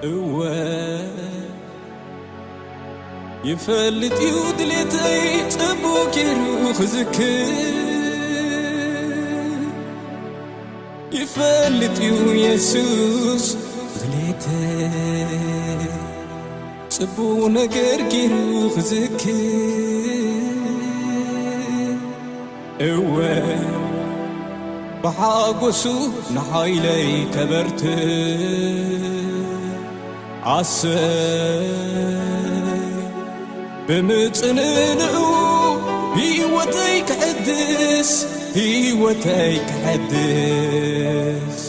እወ ይፈልጥ እዩ ድሌተይ ጽቡቕ ገይሩ ክዝክር፣ ይፈልጥ እዩ የሱስ ድሌተይ ጽቡቕ ነገር ገይሩ ክዝክር። እወ ብሓጎሱ ንሓይለይ ከበርትዕ ኣሰይ ብምጽንንዑ ህይወተይ ክሕድስ፣ ህይወተይ ክሕድስ።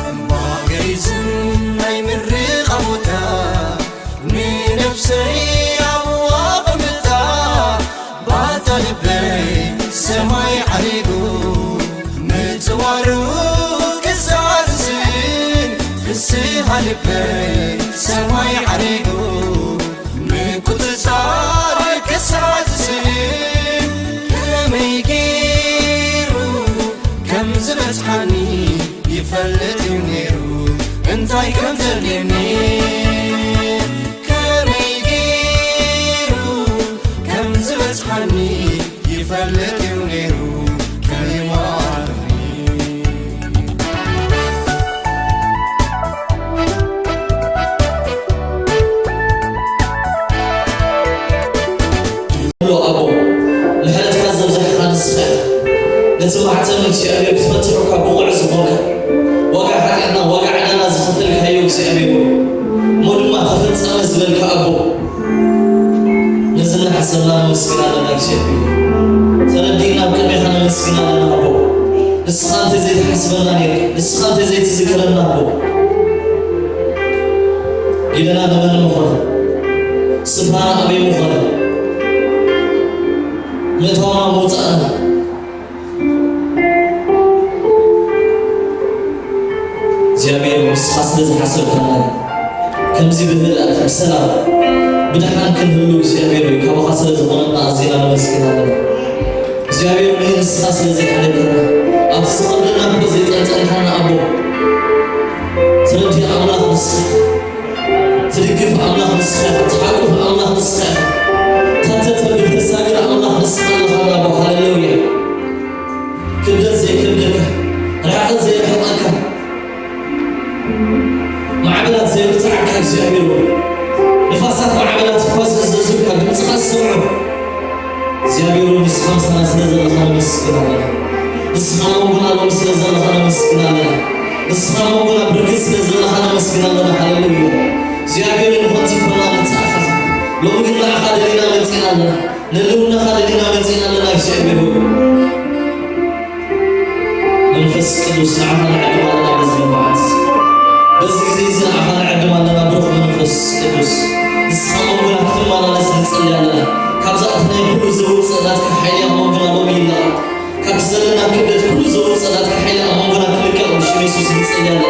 እምባገሪዝን ናይ ምርቓ ቦታ ንነፍሰይ ኣብዋ ቐምጣ፣ ባታ ልበይ ሰማይ ዓሪጉ ምጽዋሩ ክሳዝስን፣ ፍስሃ ልበይ ሰማይ ዓሪጉ ምቁጽጻር ክሳዝስን፣ ከመይ ገይሩ ከም ዝበጽሓኒ ይፈልጥ እዩ ነይሩ፣ እንታይ ከም ዘድልየኒ ከመይ ገይሩ ከም ዝበጽሓኒ ይፈልጥ እዩ ነይሩ፣ ከመይ ዋርኒ። ኣሎ ኣቦ፣ ምሕረትካ ዘብዛሕካ ንስኻ ኢኻ። ነቲ ማሕተም እግዚኣብሔር ክትፈትሖ እኳ ብቑዕ ዝኾንካ፣ ዋጋ ሓጢኣትና፣ ዋጋ ዕዳና ዝኸፈልካዮ እግዚኣብሔር ሆይ፣ እሞ ድማ ተፈጸመ ዝበልካ ኣቦ፣ ነዚ እናሓሰብና ነመስግን ኣለና እግዚኣብሔር። ተረዲእና ኣብ ቅድሜኻ ነመስግን ኣለና ኣቦ። ንስኻ እንተ ዘይትሓስበና ነይርካ፣ ንስኻ እንተ ዘይትዝክረና ኣቦ፣ ኢለና ንመን ምኾነ? ስፍራና ኣበይ ምኾነ? ምእታውና ምውጻእና እግዚኣብሔር ንስኻ ስለ ዝሓሰብካና፣ ከምዚ ብህድኣት ብሰላም ብደሓን ክንህሉ እግዚኣብሔር ሆይ፣ ካባኻ ስለ ዝኾነና ኣዚና ነመስግን ኣለና። እግዚኣብሔር ሆይ፣ ንስኻ ስለ ዘይሓደግካና፣ ኣብቲ ዝኸብደና እኮ ዘይጠንጠንካና ኣቦ፣ ትረድእ ኣምላኽ ንስኻ፣ ትድግፍ ኣምላኽ ንስኻ ኢኻ፣ ትሓቁፍ ኣምላኽ ንስኻ ኢኻ፣ ታተተ ብተሳግር ኣምላኽ ንስኻ ኣለኻና ኣቦ። ሃሌሉያ። ክብደት ዘይከብደካ፣ ርሕቀት ዘይርሕቐካ፣ ማዕበላት ዘይብርትዓካ እግዚኣብሔር ሆይ፣ ንፋሳት ማዕበላት እኳ ዝእዘዙልካ፣ ድምፅኻ ዝሰምዑ እግዚኣብሔር ሆይ፣ ንስኻ ምሳና ስለ ዘለኻ ነመስግን ኣለና። ንስኻ መንጎና ሎሚ ስለ ዘለኻ ነመስግን ኣለና። ንስኻ መንጎና ብርግጽ ስለ ዘለኻ ነመስግን ኣለና። ሃሌሉያ። እግዚኣብሔር ሆይ፣ ንኾንቲኮና ንጽኣኻ፣ ሎሚ ግን ንዓኻ ደሊና መጺና ኣለና። ንህልውናኻ ደሊና መጺና ኣለና እግዚኣብሔር ሆይ። መንፈስ ቅዱስ ንዓኻ ንዕድም ኣለና በዚ መዓልቲ። በዚ ግዜ እዚ ንዓኻ ንዕድም ኣለና ብሩኽ መንፈስ ቅዱስ። ንስኻ መንጎና ክትመላለስ ንጽሊ ኣለና። ካብዛ እቲ ናይ ኩሉ ዘውጽእ ናትካ ሓይሊ ኣብ መንጎና ሎሚ ይለቐቕ። ካብቲ ዘለና ክብደት ኩሉ ዘውጽእ ናትካ ሓይሊ ኣብ መንጎና ክልቀቕ ብሽም የሱስ ንጽሊ ኣለና።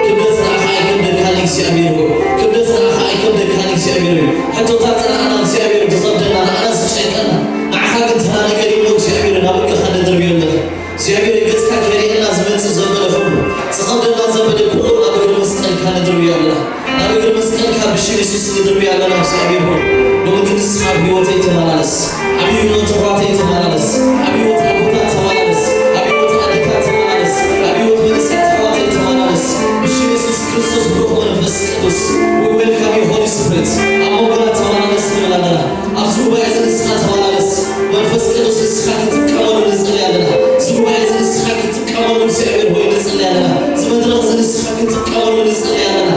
ክብደት ንዓኻ ኣይከብደካን እግዚኣብሔር ሆይ። ክብደት ንዓኻ ኣይከብደካን እግዚኣብሔር ሆይ። ሕቶታት ንዓና እግዚኣብሔር ዝኸብደና፣ ንዓና ዝጨንቀና፣ ንዓኻ ግን ተራ ነገር እዩ እሞ እግዚኣብሔር ናብ እግርኻ ነድርብዮ ኣለና። እግዚኣብሔር ገጽካ ከርእየና ዝመጽእ ዘበለ ኩሉ፣ ዝኸብደና ዘበለ ኩሉ ናብ እግሪ መስቀልካ ነድርብዮ ኣለና። ናብ እግሪ መስቀልካ ብሽም የሱስ ንድርብዮ ኣለና እግዚኣብሔር ሆይ። ሎሚ ግን ንስኻ ኣብ ህይወተይ ተመላለስ፣ ኣብ ህይወት ኣሕዋተይ ተመላለስ፣ ኣብ ህይወት ኣቦታት ተመላለስ፣ ኣብ ህይወት ኣዴታት ተመላለስ፣ ኣብ ህይወት መንእሰያት ኣሕዋተይ ተመላለስ። ብሽም የሱስ ክርስቶስ ብሩኽ መንፈስ ቅዱስ፣ we welcome you Holy Spirit፣ ኣብ መንጎና ተመላለስ ንብል ኣለና። ኣብዚ ጉባኤ እዚ ንስኻ ተመላለስ። መንፈስ ቅዱስ ንስኻ ክትጥቀመሉ ንጽሊ ኣለና። እዚ ጉባኤ እዚ ንስኻ ክትጥቀመሉ እግዚኣብሔር ሆይ ንጽሊ ኣለና። እዚ መድረኽ እዚ ንስኻ ክትጥቀመሉ ንጽሊ ኣለና።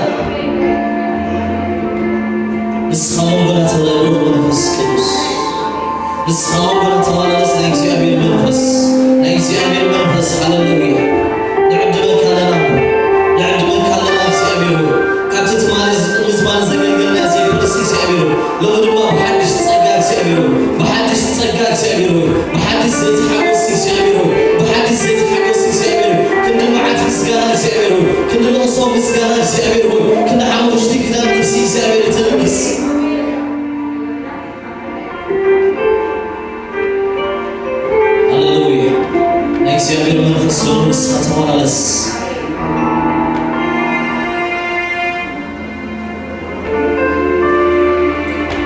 ንስኻ መንጎና ተመላለስ መንፈስ ቅዱስ። ንስኻ መንጎና ተመላለስ ናይ እግዚኣብሔር መንፈስ፣ ናይ እግዚኣብሔር መንፈስ። ሃሌሉያ። ንዕድመካ ኣለና፣ ንዕድመካ ኣለና እግዚኣብሔር ሆይ። ካብቲ ትማሊ፣ እዚ ትማሊ ዘገልገልናዮ ዘይኮነስ እግዚኣብሔር ሆይ፣ ሎሚ ድማ ብሓድሽ ጸጋ እግዚኣብሔር ሆይ፣ ብሓድሽ ጸጋ እግዚኣብሔር ሆይ፣ ብሓድሽ ዘይተሓጎስ እግዚኣብሔር ሆይ፣ ብሓድሽ ዘይተሓጎስ እግዚኣብሔር ሆይ፣ ክንዲ መዓት ምስጋና እግዚኣብሔር ሆይ፣ ክንዲ ለቕሶ ምስጋና እግዚኣብሔር ሆይ፣ ክንዲ ሓሙሽቲ ክዳን ልብሲ እግዚኣብሔር ተልብስ። ሃሌሉያ። ናይ እግዚኣብሔር መንፈስ ሎሚ ንስኻ ተመላለስ።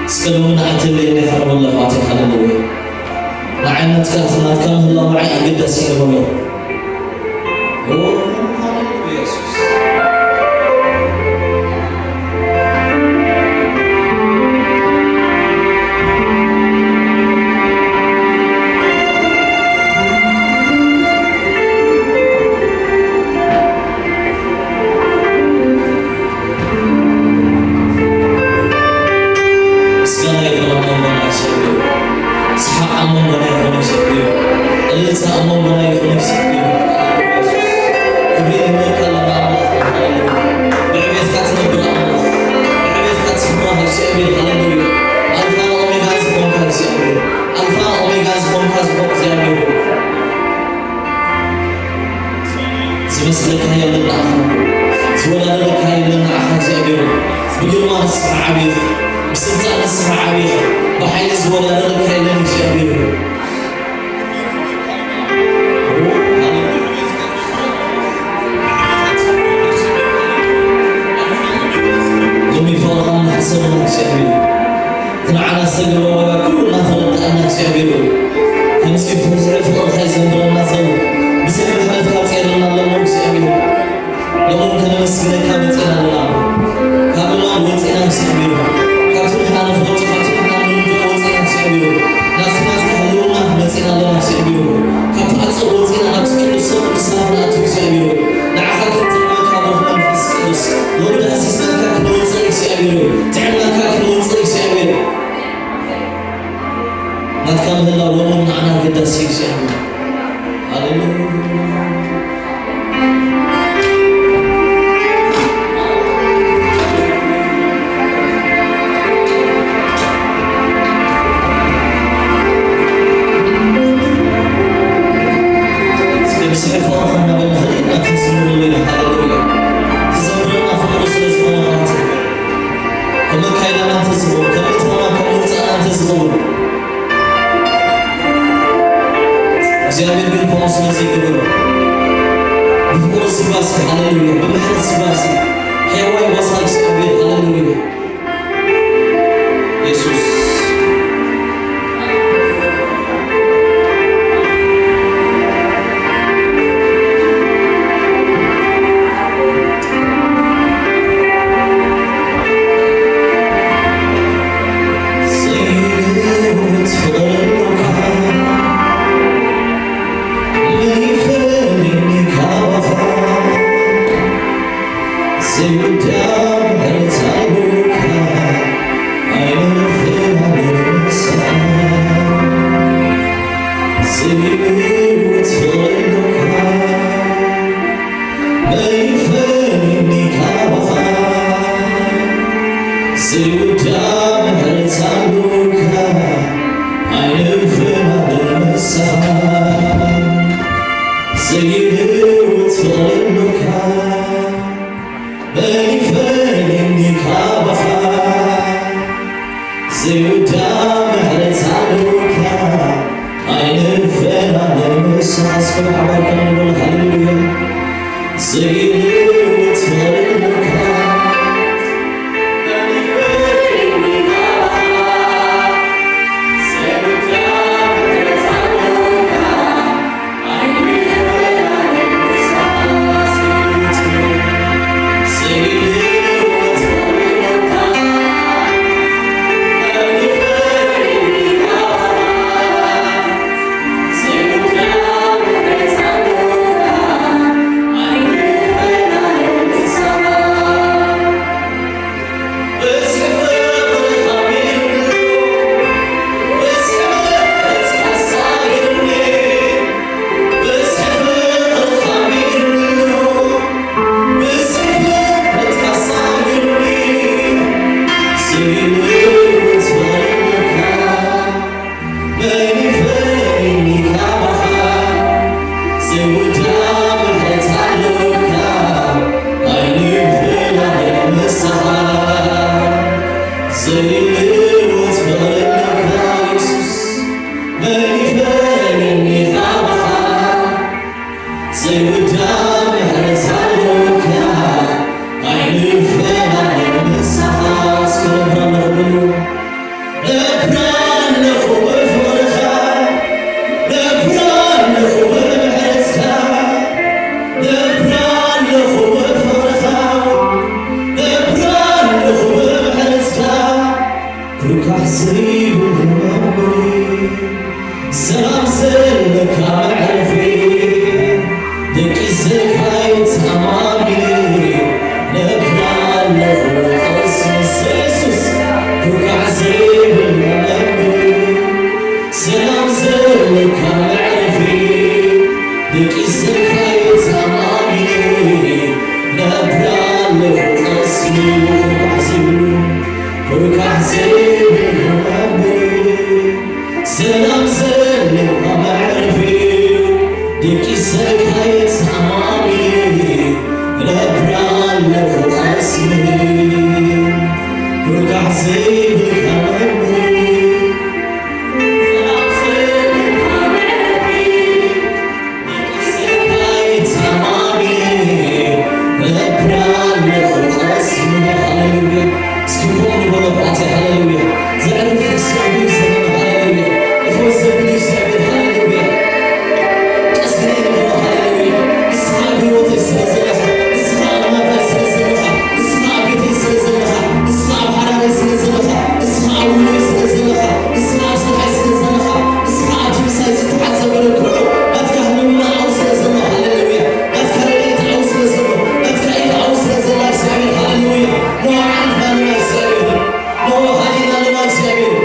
እስከ ሎሚ ንዓይ ተለየኒ ሓረበላ ኣባቴ። ሃሌሉያ። ንዓይ ናትካ፣ ናትካ ምህላው ንዓይ ኣገዳሲ እዩ በሎ። ኦ፣ ሃሌሉያ የሱስ። ምስጋና ይኹን ኣብ መንጎና እግዚኣብሔር። ሰሓቕ ኣብ መንጎና ይኹን እግዚኣብሔር። እልልታ ኣብ መንጎና ይኹን እግዚኣብሔር። ክብሪ ንህበካ ኣለና ኣምላኽ። ብዕቤትካ ትነብር ኣምላኽ። ብዕቤትካ ትስማዕ እግዚኣብሔር። ሃሌሉያ። ኣልፋን ኦሜጋን ዝኾንካ እግዚኣብሔር። ኣልፋን ኦሜጋን ዝኾንካ፣ ዝኾንካ እግዚኣብሔር። ዝመስለካ የለን ንዓኻ፣ ዝወዳደረካ የለን ንዓኻ እግዚኣብሔር። ብግርማ ንስኻ ዓብዪ፣ ብስልጣን ንስኻ ዓብዪ፣ ብሓይሊ ዝወዳደረካ የለን እግዚኣብሔር። ሎሚ ፍቕርኻ እናሓሰብና እግዚኣብሔር፣ እቲ ንዓና ዝተገብረ ዋጋ ኩሉ እናተረድኣና እግዚኣብሔር ሆይ፣ ከምዚ ብዙሕ ፍቕርኻ እዩ ዘንብረና ዘሎ። ብዙሕ ምሕረትካ ጼርና ኣሎ እግዚኣብሔር። ሎሚ ከነመስግነካ መጺና ኣለና። ካብ እማን ወጺና እግዚኣብሔር ሆይ፣ ካብቲ ንሕና ንፈልጦ፣ ካብቲ ንሕና ንርድኦ ወጺና እግዚኣብሔር ሆይ፣ ናብቲ ናትካ ህልውና መጺና ኣለና እግዚኣብሔር ሆይ፣ ካብቲ ኣጸር ወጺና ናብቲ ቅዱስ ቅዱሳን ክንኣቱ እግዚኣብሔር ሆይ፣ ንዓኻ ክንጥዕመካ ብሩኽ መንፈስ ቅዱስ፣ ሎሚ ዳህሲስናካ ክንወጽእ እግዚኣብሔር ሆይ፣ ጥዕናካ ክንወጽእ እግዚኣብሔር። ናትካ ምህላው ሎሚ ንዓና ኣገዳሲ እዩ እግዚኣብሔር። ሃሌሉያ። እስከ ብስሕል ፍቕርኻ እናበልና ህድእ ኢልና ክንዝምረሉ ኢና። ሃሌሉያ። ትዘምረና ፍቕሪ ስለ ዝኾነ ማለት እዩ። ከም ኣካይዳና እንተዝኸውን፣ ከም እትማና፣ ከም ምርጫና እንተዝኸውን፣ እግዚኣብሔር ግን ከምኡ ስለ ዘይገበሮ፣ ብፍቕሩ ዝባሲ፣ ሃሌሉያ፣ ብምሕረት ዝባሲ፣ ሕያዋይ ባሲ እግዚኣብሔር፣ ሃሌሉያ። የሱስ። ዘይውዳእ ምሕረት ኣልቦካ ኣይንፍናንን ንስኻ ዘይልውጥ ፍቕሪ ኣልቦካ መን ይፈልየኒ ካባኻ ዘይውዳእ ምሕረት ኣልቦካ ኣይንፍናንን ንስኻ ዘይልውጥ ፍቕሪ ኣልቦካ መን ይፈልየኒ ካባኻ ዘይውዳእ ምሕረት ኣልቦካ ኣይንፈናንን ንስኻ እስከ ብሓባር ከነንብል ሃሌሉያ ዘይልውጥ ፍቕሪ ኣልቦካ ዘይልወጥ ፍቕሪ ኣለካ የሱስ፣ መን ይፈልየኒ ካባኻ? ዘይውዳእ ምሕረት ኣለካ፣ ኣይንፈላለን ምሳኻ። እስከ ነብራ ኣለኹ በሉ። ነብራ ኣለኹ ብፍቕርኻ፣ ነብራ ኣለኹ ብምሕረትካ፣ ነብራ ኣለኹ ብፍቕርኻ፣ ነብራ ኣለኹ ብምሕረትካ። ርካሕ ዘይብሉ መበሊ፣ ሰላም ዘለካ መዕረፊ፣ ደቂ ዘካይ ተኣማሚነ፣ ነብራ ኣለኹ ቀስምስ የሱስ። ርካሕ ዘይብሉ መበሊ፣ ሰላም ዘለካ መዕረፊ፣ ደቂ ዘካይ ተኣማሚነ፣ ነብራ ኣለኹ ቀስምስ። ርካሕ ዘይብሉ ርካሕ ዘይብሉ መበሊ፣ ሰላም ዘለካ መዕረፊ፣ ደቂ ዘካይ ተኣማሚነ፣ ነብራ ኣለኹ ቀስምስ። ርካሕ ዘይብሉ መበሊ፣ ሰላም ዘለካ መዕረፊ፣ ንስኻ ኣብ ውሎይ ስለ ዘለኻ፣ ንስኻ ኣብ ስራሐይ ስለ ዘለኻ፣ ንስኻ ኣብቲ ምሳይ ዝተዓዘበ ኩሉ ናትካ ህልውና ኣብኡ ስለ ዘሎ፣ ሃሌሉያ። ናትካ ረድኤት ኣብኡ ስለ ዘሎ፣ ናትካ ኢድ ኣብኡ ስለ ዘላ፣ እግዚኣብሔር፣ ሃሌሉያ። ንዑ ዓርፋ ንና እግዚኣብሔር፣ ንዑ ሃሌሉያ ንና እግዚኣብሔር።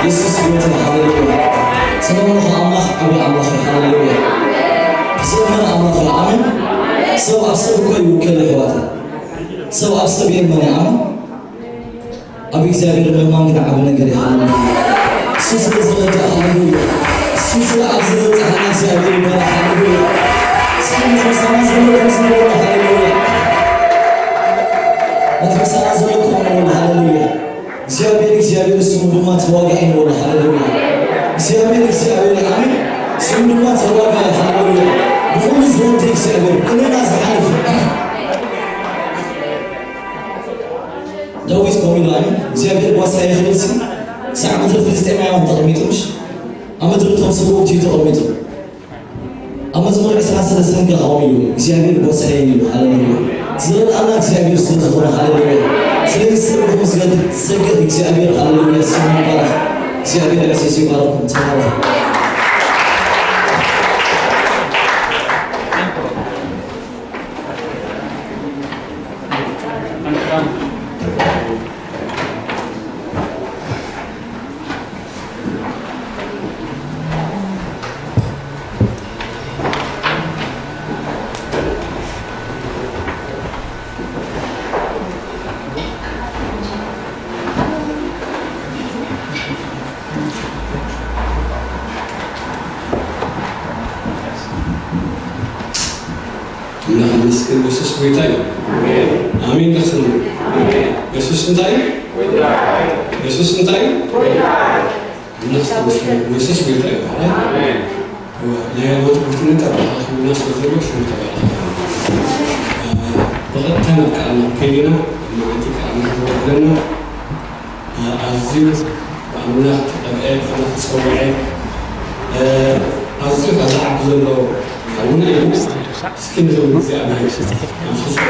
የሱስ ጌታ፣ ሃሌሉያ። ስለምንኸ ኣምላኽ ዓብዪ ኣምላኽ እዩ። ሃሌሉያ። ዘመን ኣምላኽ እዩ። ኣሜን። ሰብ ኣብ ሰብ እኮ ይውከል፣ ኣሕዋት። ሰብ ኣብ ሰብ የእመን እዩ። ኣሜን። ኣብ እግዚኣብሔር ምእማን ግን ዓቢ ነገር እዩ። ሃሌሉያ። እሱ ስለ ዝረዳ፣ ሃሌሉያ። እሱ ስለ ኣብ ዝበጽሓና እግዚኣብሔር ይባረክ። ሃሌሉያ። እስኪ ነቲ ምሳና ዘሎ ከምዚ ንበሎ። ሃሌሉያ። ነቲ ምሳና ዘሎ ከምዚ ንበሎ። ሃሌሉያ። እግዚኣብሔር፣ እግዚኣብሔር ስሙ ድማ ተዋጋኢ ንበሎ። ሃሌሉያ። እግዚኣብሔር፣ እግዚኣብሔር፣ ኣሜን። ስሙ ድማ ተዋጋኢ። ሃሌሉያ። ብኹሉ ዝወዲ እግዚኣብሔር፣ ቅንና ዝሓልፍ። ዳዊት ከምኡ ኢሉ፣ ኣሜን። እግዚኣብሔር ጓሳየ ክብል ሲ፣ ሳዕ ምድሪ ፍልስጤማውያን ተቐሚጡ፣ ምሽ ኣብ ምድሪ እቶም ስውእቲ እዩ ተቐሚጡ። ኣብ መዝሙር ዕስራ ሰለስተ ከ ከምኡ ኢሉ እግዚኣብሔር ጎሳየ እዩ። ሃሌሉያ። ዝረድኣና እግዚኣብሔር ስለ ዝኾነ፣ ሃሌሉያ። ስለዚ ስርሑ ዝገድድ ዝጸግዕ እግዚኣብሔር፣ ሃሌሉያ፣ ስሙ ይባረኽ። እግዚኣብሔር የሱስ ይባረኽኩም። ተባረኹ። ኣምላኽ ይመስገን። የሱስ ጎይታ እዩ። ኣሜን። ደስ ይብል። የሱስ እንታይ እዩ? የሱስ እንታይ እዩ? ኣምላኽ ይመስገን። የሱስ ጎይታ እዩ። ናይ ሞት ብርቱነት ተባረኸ፣ ክብርና ስለ ዘለዎ ሽሙ ተባረኸ። ብቐጥታ ናብ ቃል ከይድና፣ መዓልቲ ቃል ንክብረልና ኣዝዩ ብኣምላኽ ተቐብአ፣ ብኣምላኽ ተጸውዐ፣ ኣዝዩ ካብ ዝዓቢ ዘሎ ሓውና እዩ። እስኪ ንዘውድ እግዚኣብሔር ኣብ ዝኽስዖ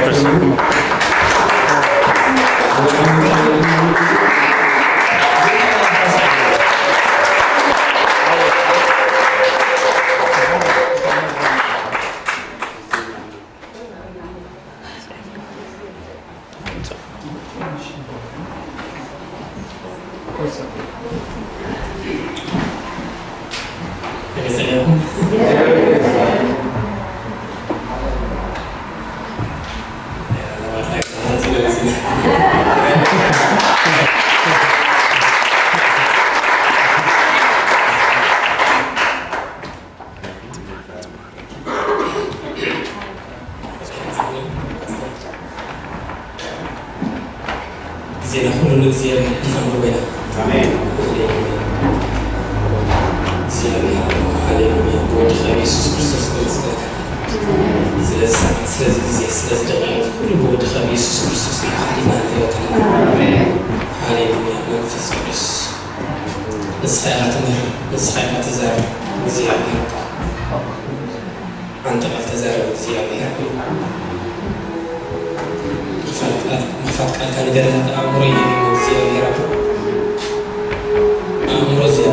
ግዜና ኩሉ ንእግዚኣብሔር ክንሃቦ ኢና። ኣሜን። እግዚኣብሔር፣ ሃሌሉያ፣ ብወድኻ ብየሱስ ክርስቶስ ነመስግነካ። ስለዚ ሰዓት፣ ስለዚ ግዜ፣ ስለዚ ደቂቃ፣ ኩሉ ብወድኻ ብየሱስ ክርስቶስ ኢና ሓሊፍና ንህይወትና። ኣሜን። ሃሌሉያ፣ መንፈስ ቅዱስ ንስኻ ኢኻ ትምህር፣ ንስኻ ኢኻ ትዛረብ። እግዚኣብሔር፣ ኣንተ ቃል ተዛረብ እግዚኣብሔር። ምኽፋት ቃል-፣ ምኽፋት ቃልካ ንገረታት ኣእምሮ ይህብ እግዚኣብሔር። ኣእምሮ እዚኣ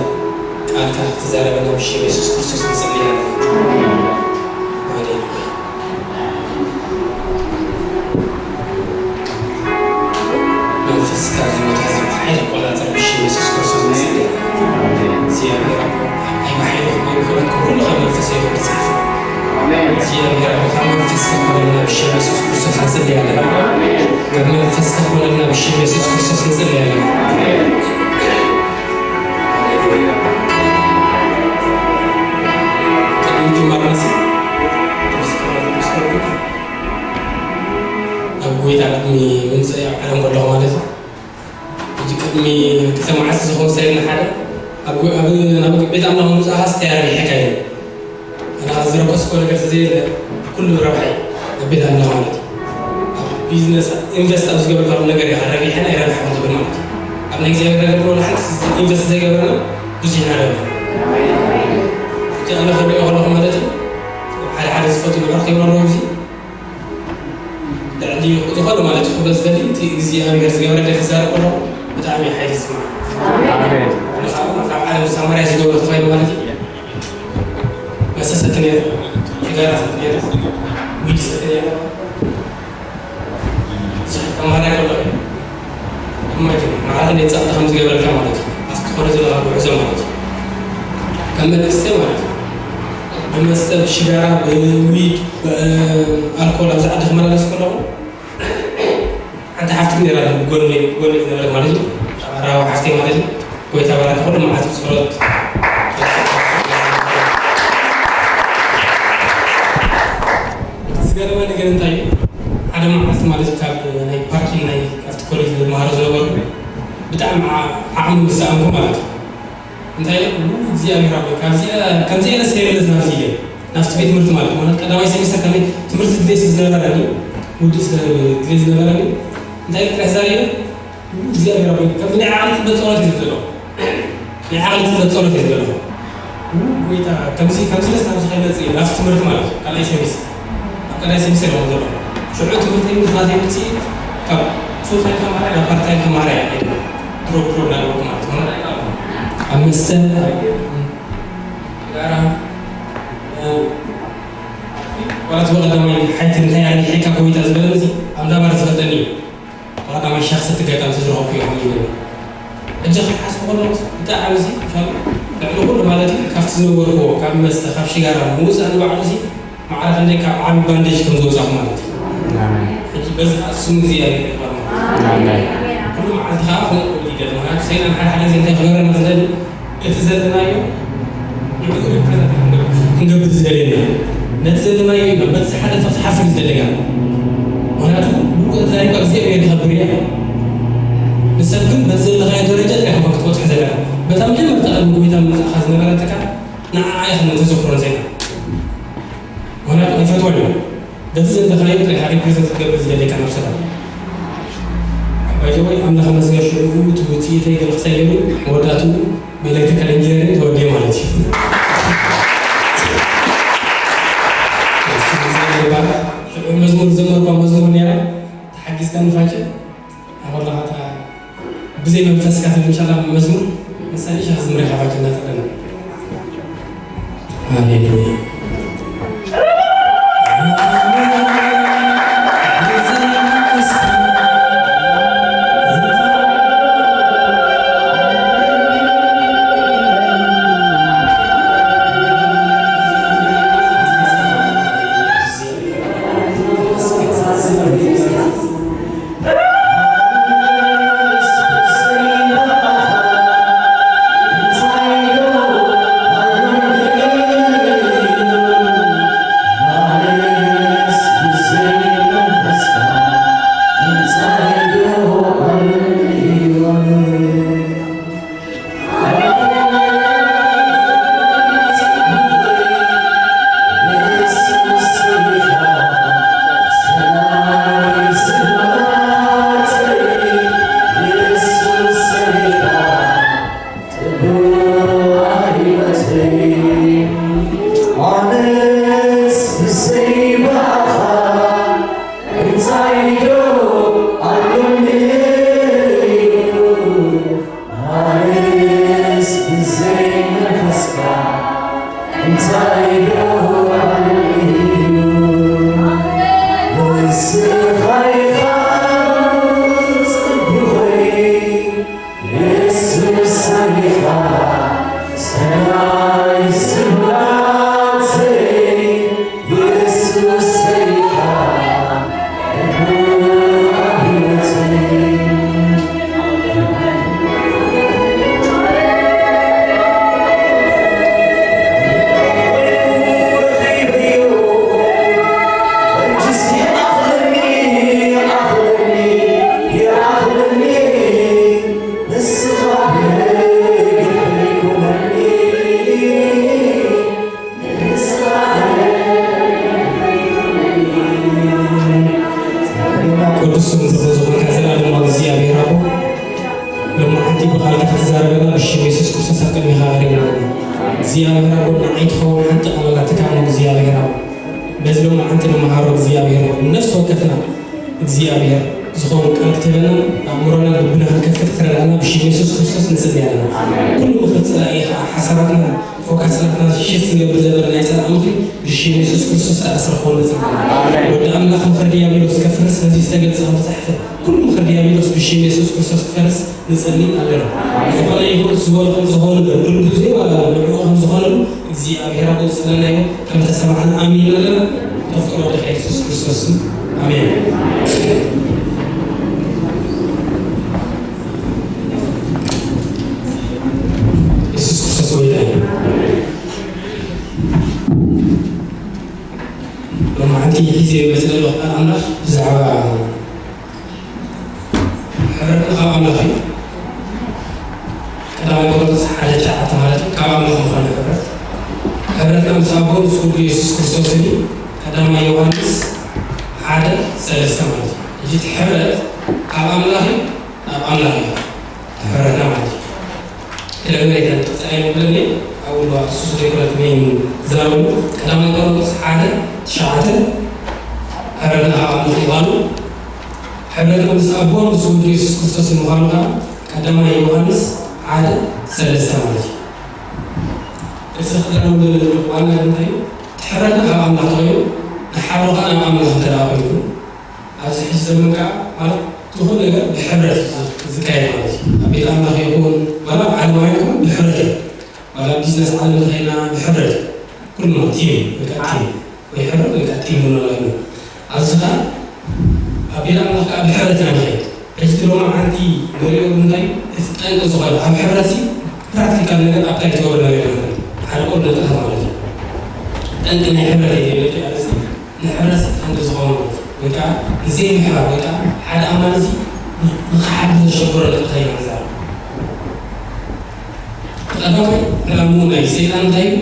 ቃልካ ክትዛረበና ብሽም የሱስ ክርስቶስ ንጽሊ ኣለና። ሃሌሉያ። መንፈስካ ኣብዚ ቦታ እዚ ብሓይሊ ቆጻጸር ብሽም የሱስ ክርስቶስ ንጽሊ። እግዚኣብሔር ኣቦ፣ ኣይብሓይልኩም ኣይብክእለትኩም ኩሉ ካብ መንፈስ ይኹን ተጻሒፉ። እግዚኣብሔር ኣቦ፣ ካብ መንፈስካ ክኾነልና ብሽም የሱስ ክርስቶስ ንጽሊ ኣለና። ካብ መንፈስካ ክኾነልና ብሽም የሱስ ክርስቶስ ንጽሊ ኣለና። ሃሌሉያ። ቅድሚ ምጅማርና ሲ፣ ኣብ ጎይታ ቅድሚ ምምጽእ ኣብ ዓለም ከለኹ ማለት እዩ። ሕጂ ቅድሚ ክልተ መዓልቲ ዝኸውን ሰሪና ሓደ ኣብ ጎ-፣ ኣብ፣ ናብ ቤት ኣምላኽ ምምጻእኻ ስታይ ረቢሐካ እዩ። ኣነ ካብ ዝረከስኮ ነገር ስለዘየለ ኩሉ ረብሓ እዩ ኣብ ቤት ኣምላኽ ማለት እዩ። ኣብ ቢዝነስ ኢንቨስት ኣብ ዝገበርካሉ ነገር ኢኻ ረቢሐን ኣይረብሐን ዝብል ማለት እዩ። ኣብ ናይ እግዚኣብሔር ነገር ብሎ ሓንቲ ኢንቨስት ዘይገበርና ብዙሕ ኢና ረብሐ። እቲ ኣነ ክሪኦ ከለኹ ማለት እዩ፣ ሓደ ሓደ ዝፈትዉ ነገር ከይብሉ ኣለዉ። እዚ ልዕሊ ዝኾነ ማለት እዩ ክብሎ ዝደሊ፣ እቲ እግዚኣብሔር ዝገበረለይ ክዛረብ ከለኹ ብጣዕሚ ሓይሊ ይስማዕ። ኣሜን። ኣነ ካብ፣ ካብ ዓለም ሳማርያ ዝገበሩ ተባሂሉ ማለት እዩ። መስተ ሰቲ ነይረ፣ ሽጋራ ሰቲ ነይረ፣ ዊድ ሰቲ ነይረ። ብዙሕ ተምሃራይ ከለኹ ኢማጂን መዓልቲ ናይ ጸቕጢ ከም ዝገበረልካ ማለት እዩ። ኣብቲ ትኸዶ ዘለኻ ጉዕዞ ማለት እዩ። ከም መንእሰይ ማለት እዩ። ብመስተ፣ ብሽጋራ፣ ብዊድ፣ ብኣልኮል ኣብዚ ዓዲ ክመላለስ ከለኹ ሓንቲ ሓፍቲ ነይራ፣ ብጎኒ፣ ብጎኒ ዝነበረት ማለት እዩ። ራዋ ሓፍቲ ማለት እዩ። ጎይታ ባረካ፣ ኩሉ መዓልቲ ብጸሎት። ዝገርመኒ ግን እንታይ እዩ፣ ሓደ መዓልቲ ማለት እዩ፣ ካብ ናይ ፓርኪን ናይ ኣብቲ ኮሌጅ ዝመሃሮ ዝነበርኩ ብጣዕሚ ዓ-፣ ዓቕሚ ምስ ሰኣንኩ ማለት እዩ። እንታይ ኢለ፣ "ው፣ እግዚኣብሔር ኣቦይ፣ ካብዚኣ፣ ከምዚኣ ኢለ ሰይረ ዝናብዚ ኢለ፣ ናብቲ ቤት ትምህርቲ ማለት፣ ማለት ቀዳማይ ሴሚስተር ከመይ ትምህርቲ ድሌት ዝነበረኒ፣ ውድእ ስለ ድሌት ዝነበረኒ፣ እንታይ ኢለ ጥራሕ ዛሪበ፣ ው፣ እግዚኣብሔር ኣቦይ፣ ከምዚ ናይ ዓቕሊ ጽበት ጸሎት እዩ ዘሎ። ናይ ዓቕሊ ጽበት ጸሎት እዩ ዘሎ። ጎይታ ከምዚ ከምዚ ኢለስ ናብዚ ከይመጽእ እዩ፣ ናብቲ ትምህርቲ ማለት እዩ። ካልኣይ ሴሚስተር፣ ኣብ ካልኣይ ሴሚስተር እዮም ዘሎ። ሽዑ ትምህርተይ ምስ ናተይ ምጽእ ካብ ፉል ታይም ተማሃራይ ናብ ፓርት ታይም ተማሃራይ እየ። ድሮፕ ድሮፕ እናገበርኩ ማለት ነው። ኣብ መስተ፣ ኣብ ጋራ፣ እ፣ ዋላ እቲ ብቐዳማይ ሓይት እንታይ ኣርኒሒካ ጎይታ ዝበለኒ እዚ ኣብ ናባር ዝፈልጠኒ እዩ። ብቐዳማይ ሸኽሲ እቲ ኣጋጣሚ ዝተረኸብኩ ይኸውን ይብል። ሕጂ ክሓስብ ከለኹ ብጣዕሚ እዚ ከም ልዕሊ ኩሉ ማለት እዩ ካብቲ ዝነበርኩዎ ካብ መስተ ካብ ሽጋራ ምውፃእ ንባዕሉ እዚ ማዕረ ክንደይ ካብ ዓቢ ባንዴጅ ከም ዝወፃኹ ማለት እዩ። ኣሜን። ሕጂ በዚ ከዓ ስሙ እግዚኣብሔር ይባረክ። ኣሜን። ኩሉ መዓልቲ ከዓ ከምኡ ክብል ይደሊ። ምክንያቱ ሰይጣን ሓደ ሓደ ግዜ እንታይ ክገብረና ዝደሊ እቲ ዘለናዮ ንዕኡ ሪፕሬዘንት ክንገብር ዝደልየና ነቲ ዘለናዮ ኢና በቲ ዝሓለፈ ክትሓፍር ዝደለካ። ምክንያቱ ብኡ ተዛሪባ እግዚኣብሔር ይኸብር እያ። ንሰብ ግን በቲ ዘለኻዮ ደረጃ ጥራሕ ኢኻ ክትበፅሖ ዘለካ። በታ መጀመርታ ቅድሚ ጎይታ ምምፃእካ ዝነበረትካ ንዓኣ ኢኻ ነተዘክሮን ዜና። ምክንያቱ ኣይፈትዋን እዩ። በቲ ዘለኻዮ ጥራሕ ኢኻ ሪፕሬዘንት ክትገብር ዝደለካ ናብ ሰባት። ባይዘወይ ኣምላኽ መስገን ሽዑ እቲ ውፅኢተይ ገለ ክሳይ ገይሩ መወዳእትኡ ብኤሌክትሪካል ኢንጂነሪንግ ተወዲኤ ማለት እዩ። እሱ እግዚኣብሔር ይባርክ። ሽዑ መዝሙር ዘመርኳ መዝሙር ነይራ ተሓጊዝካ ንፋጭ ኣወላኻታ ብዘይ መንፈስካ ትብል እንሻላ መዝሙር ንሳ ንሻ ዝምሬ ሓፋጭ እናጸለና ሃሌሉያ። ኣነስ ብዘይ መንፈስካ እንታይ ዶ ዓለም እዩ? ንስኻ ኢኻ ጽቡቐይ፣ የሱስ ኢኻ ሰናይ ስምረተይ። ቅዱስ ስሙ ብሩኽ ዝኾንካ ዘላለማዊ እግዚኣብሔር ኣቦ፣ ሎማዓንቲ ብቓልካ ክትዛረበና ብሽም የሱስ ክርስቶስ ኣብ ቅድሜኻ ቀሪብና ኣለና። እግዚኣብሔር ኣቦ፣ ንዓይ ትኸውን ሓንቲ ቃል ኣላትካ እሞ እግዚኣብሔር ኣቦ፣ በዚ ሎማዓንቲ ንመሃሮ እግዚኣብሔር ኣቦ፣ ነፍሲ ወከፍና እግዚኣብሔር ዝኸውን ቃል ክትህበና ኣእምሮና ልብና ክንከፍት ክትረዳእና ብሽም የሱስ ክርስቶስ ንጽሊ ኣለና። ኩሉ ምኽሪ ጸላኢ ኸዓ ሓሳባትና ፎካስ ናትና ሽፍት ዝገብር ዘበለ ናይ ጸላእ ምኽሪ ብሽም የሱስ ክርስቶስ ተኣስረ ክኾን ንጽሊ። ኣሜን። ወዲ ኣምላኽ ምኽሪ ዲያብሎስ ከፍርስ ነዚ ዝተገልጸ ከም ዝተጻሕፈ ኩሉ ምኽሪ ዲያብሎስ ብሽም የሱስ ክርስቶስ ክፈርስ ንጽሊ ኣለና። ዝኾነ ይኹን ዝበልኹም ዝኾኑ ዶ ድርጉ ዜማ ንዕኡ ከም ዝኾነሉ እግዚኣብሔር ኣብ ዝጽለናዮ ከም ተሰማዕና ኣሚን ኣለና። ተፍቅሮ ወድኻ የሱስ ክርስቶስ ስም ኣሜን። የሱስ ክርስቶስ ጎይታ እዩ። ሎማዓንቲ ሒዘ መፅእ ዘለኹ ቃል ኣምላኽ ብዛዕባ ሕብረትና ካብ ኣምላኽ እዩ። ቀዳማይ ቆሮንቶስ ሓደ ትሽዓተ ማለት እዩ፣ ካብ ኣምላኽ ዝኾነ ሕብረት። ሕብረትና ምስ ኣቦ ምስ ወዱ የሱስ ክርስቶስን እዩ። ቀዳማይ ዮሃንስ ሓደ ሰለስተ ማለት እዩ። ሕጂ እቲ ሕብረት ካብ ኣምላኽ እዩ፣ ናብ ኣምላኽ እዩ። እቲ ሕብረትና ማለት እዩ። ክለመሬታ ጥቕሲ ኣይንብልን እየ። ኣውሎ ኣሱስ ዘይኮነት መይን ዝዛረቡ ቀዳማይ ቆሮንቶስ ሓደ ትሽዓተ ሕብረትና ካብ ኣምላኽ ምዃኑ ሕብረትና ምስ ኣቦ ምስ ወዱ የሱስ ክርስቶስ ምዃኑ ከዓ ቀዳማይ ዮሃንስ ሓደ ሰለስተ ማለት እዩ። እዚ ክዛረብ ዋና እንታይ እዩ? እቲ ሕብረትና ካብ ኣምላኽ ተኾይኑ ንሓብሮ ከዓ ናብ ኣምላኽ እንተ ደኣ ኮይኑ ኣብዚ ሕጂ ዘመን ከዓ ማለት ዝኾነ ነገር ብሕብረት እዩ ዝካየድ ማለት እዩ። ኣብ ቤት ኣምላኽ ይኹን ዋላ ዓለማዊ ይኹን ብሕብረት እዩ። ዋላ ቢዝነስ ዓለም ተኸይና ብሕብረት ኩሉ ቲም ወይ ከዓ ቲም ወይ ሕብረት ወይ ከዓ ቲም ንብሎ ኣለና። ኣብዚ ከዓ ኣብ ቤት ኣምላኽ ከዓ ብሕብረት ኢና ንኸይድ። ሕጂ እቲ ሎማዓንቲ ንሪኦ እንታይ እቲ ጠንቂ ዝኾነ ኣብ ሕብረት ሲ ፕራክቲካል ነገር ኣብታይ ትገብር ነገር የለን። ሓደ ቁር ንጥፈት ማለት እዩ። ጠንቂ ናይ ሕብረት እዩ ዝብል ኣርእስቲ ንሕብረት ሲ ጠንቂ ዝኾነ ማለት እዩ። ወይ ከዓ ንዘይምሕባር ወይ ከዓ ሓደ ኣማኒ ሲ ንኽሓብር ዘሸግሮ ንጥፈት ኢና ንዛረብ። ቀዳማይ ዕላምኡ ናይ ሰይጣን እንታይ እዩ?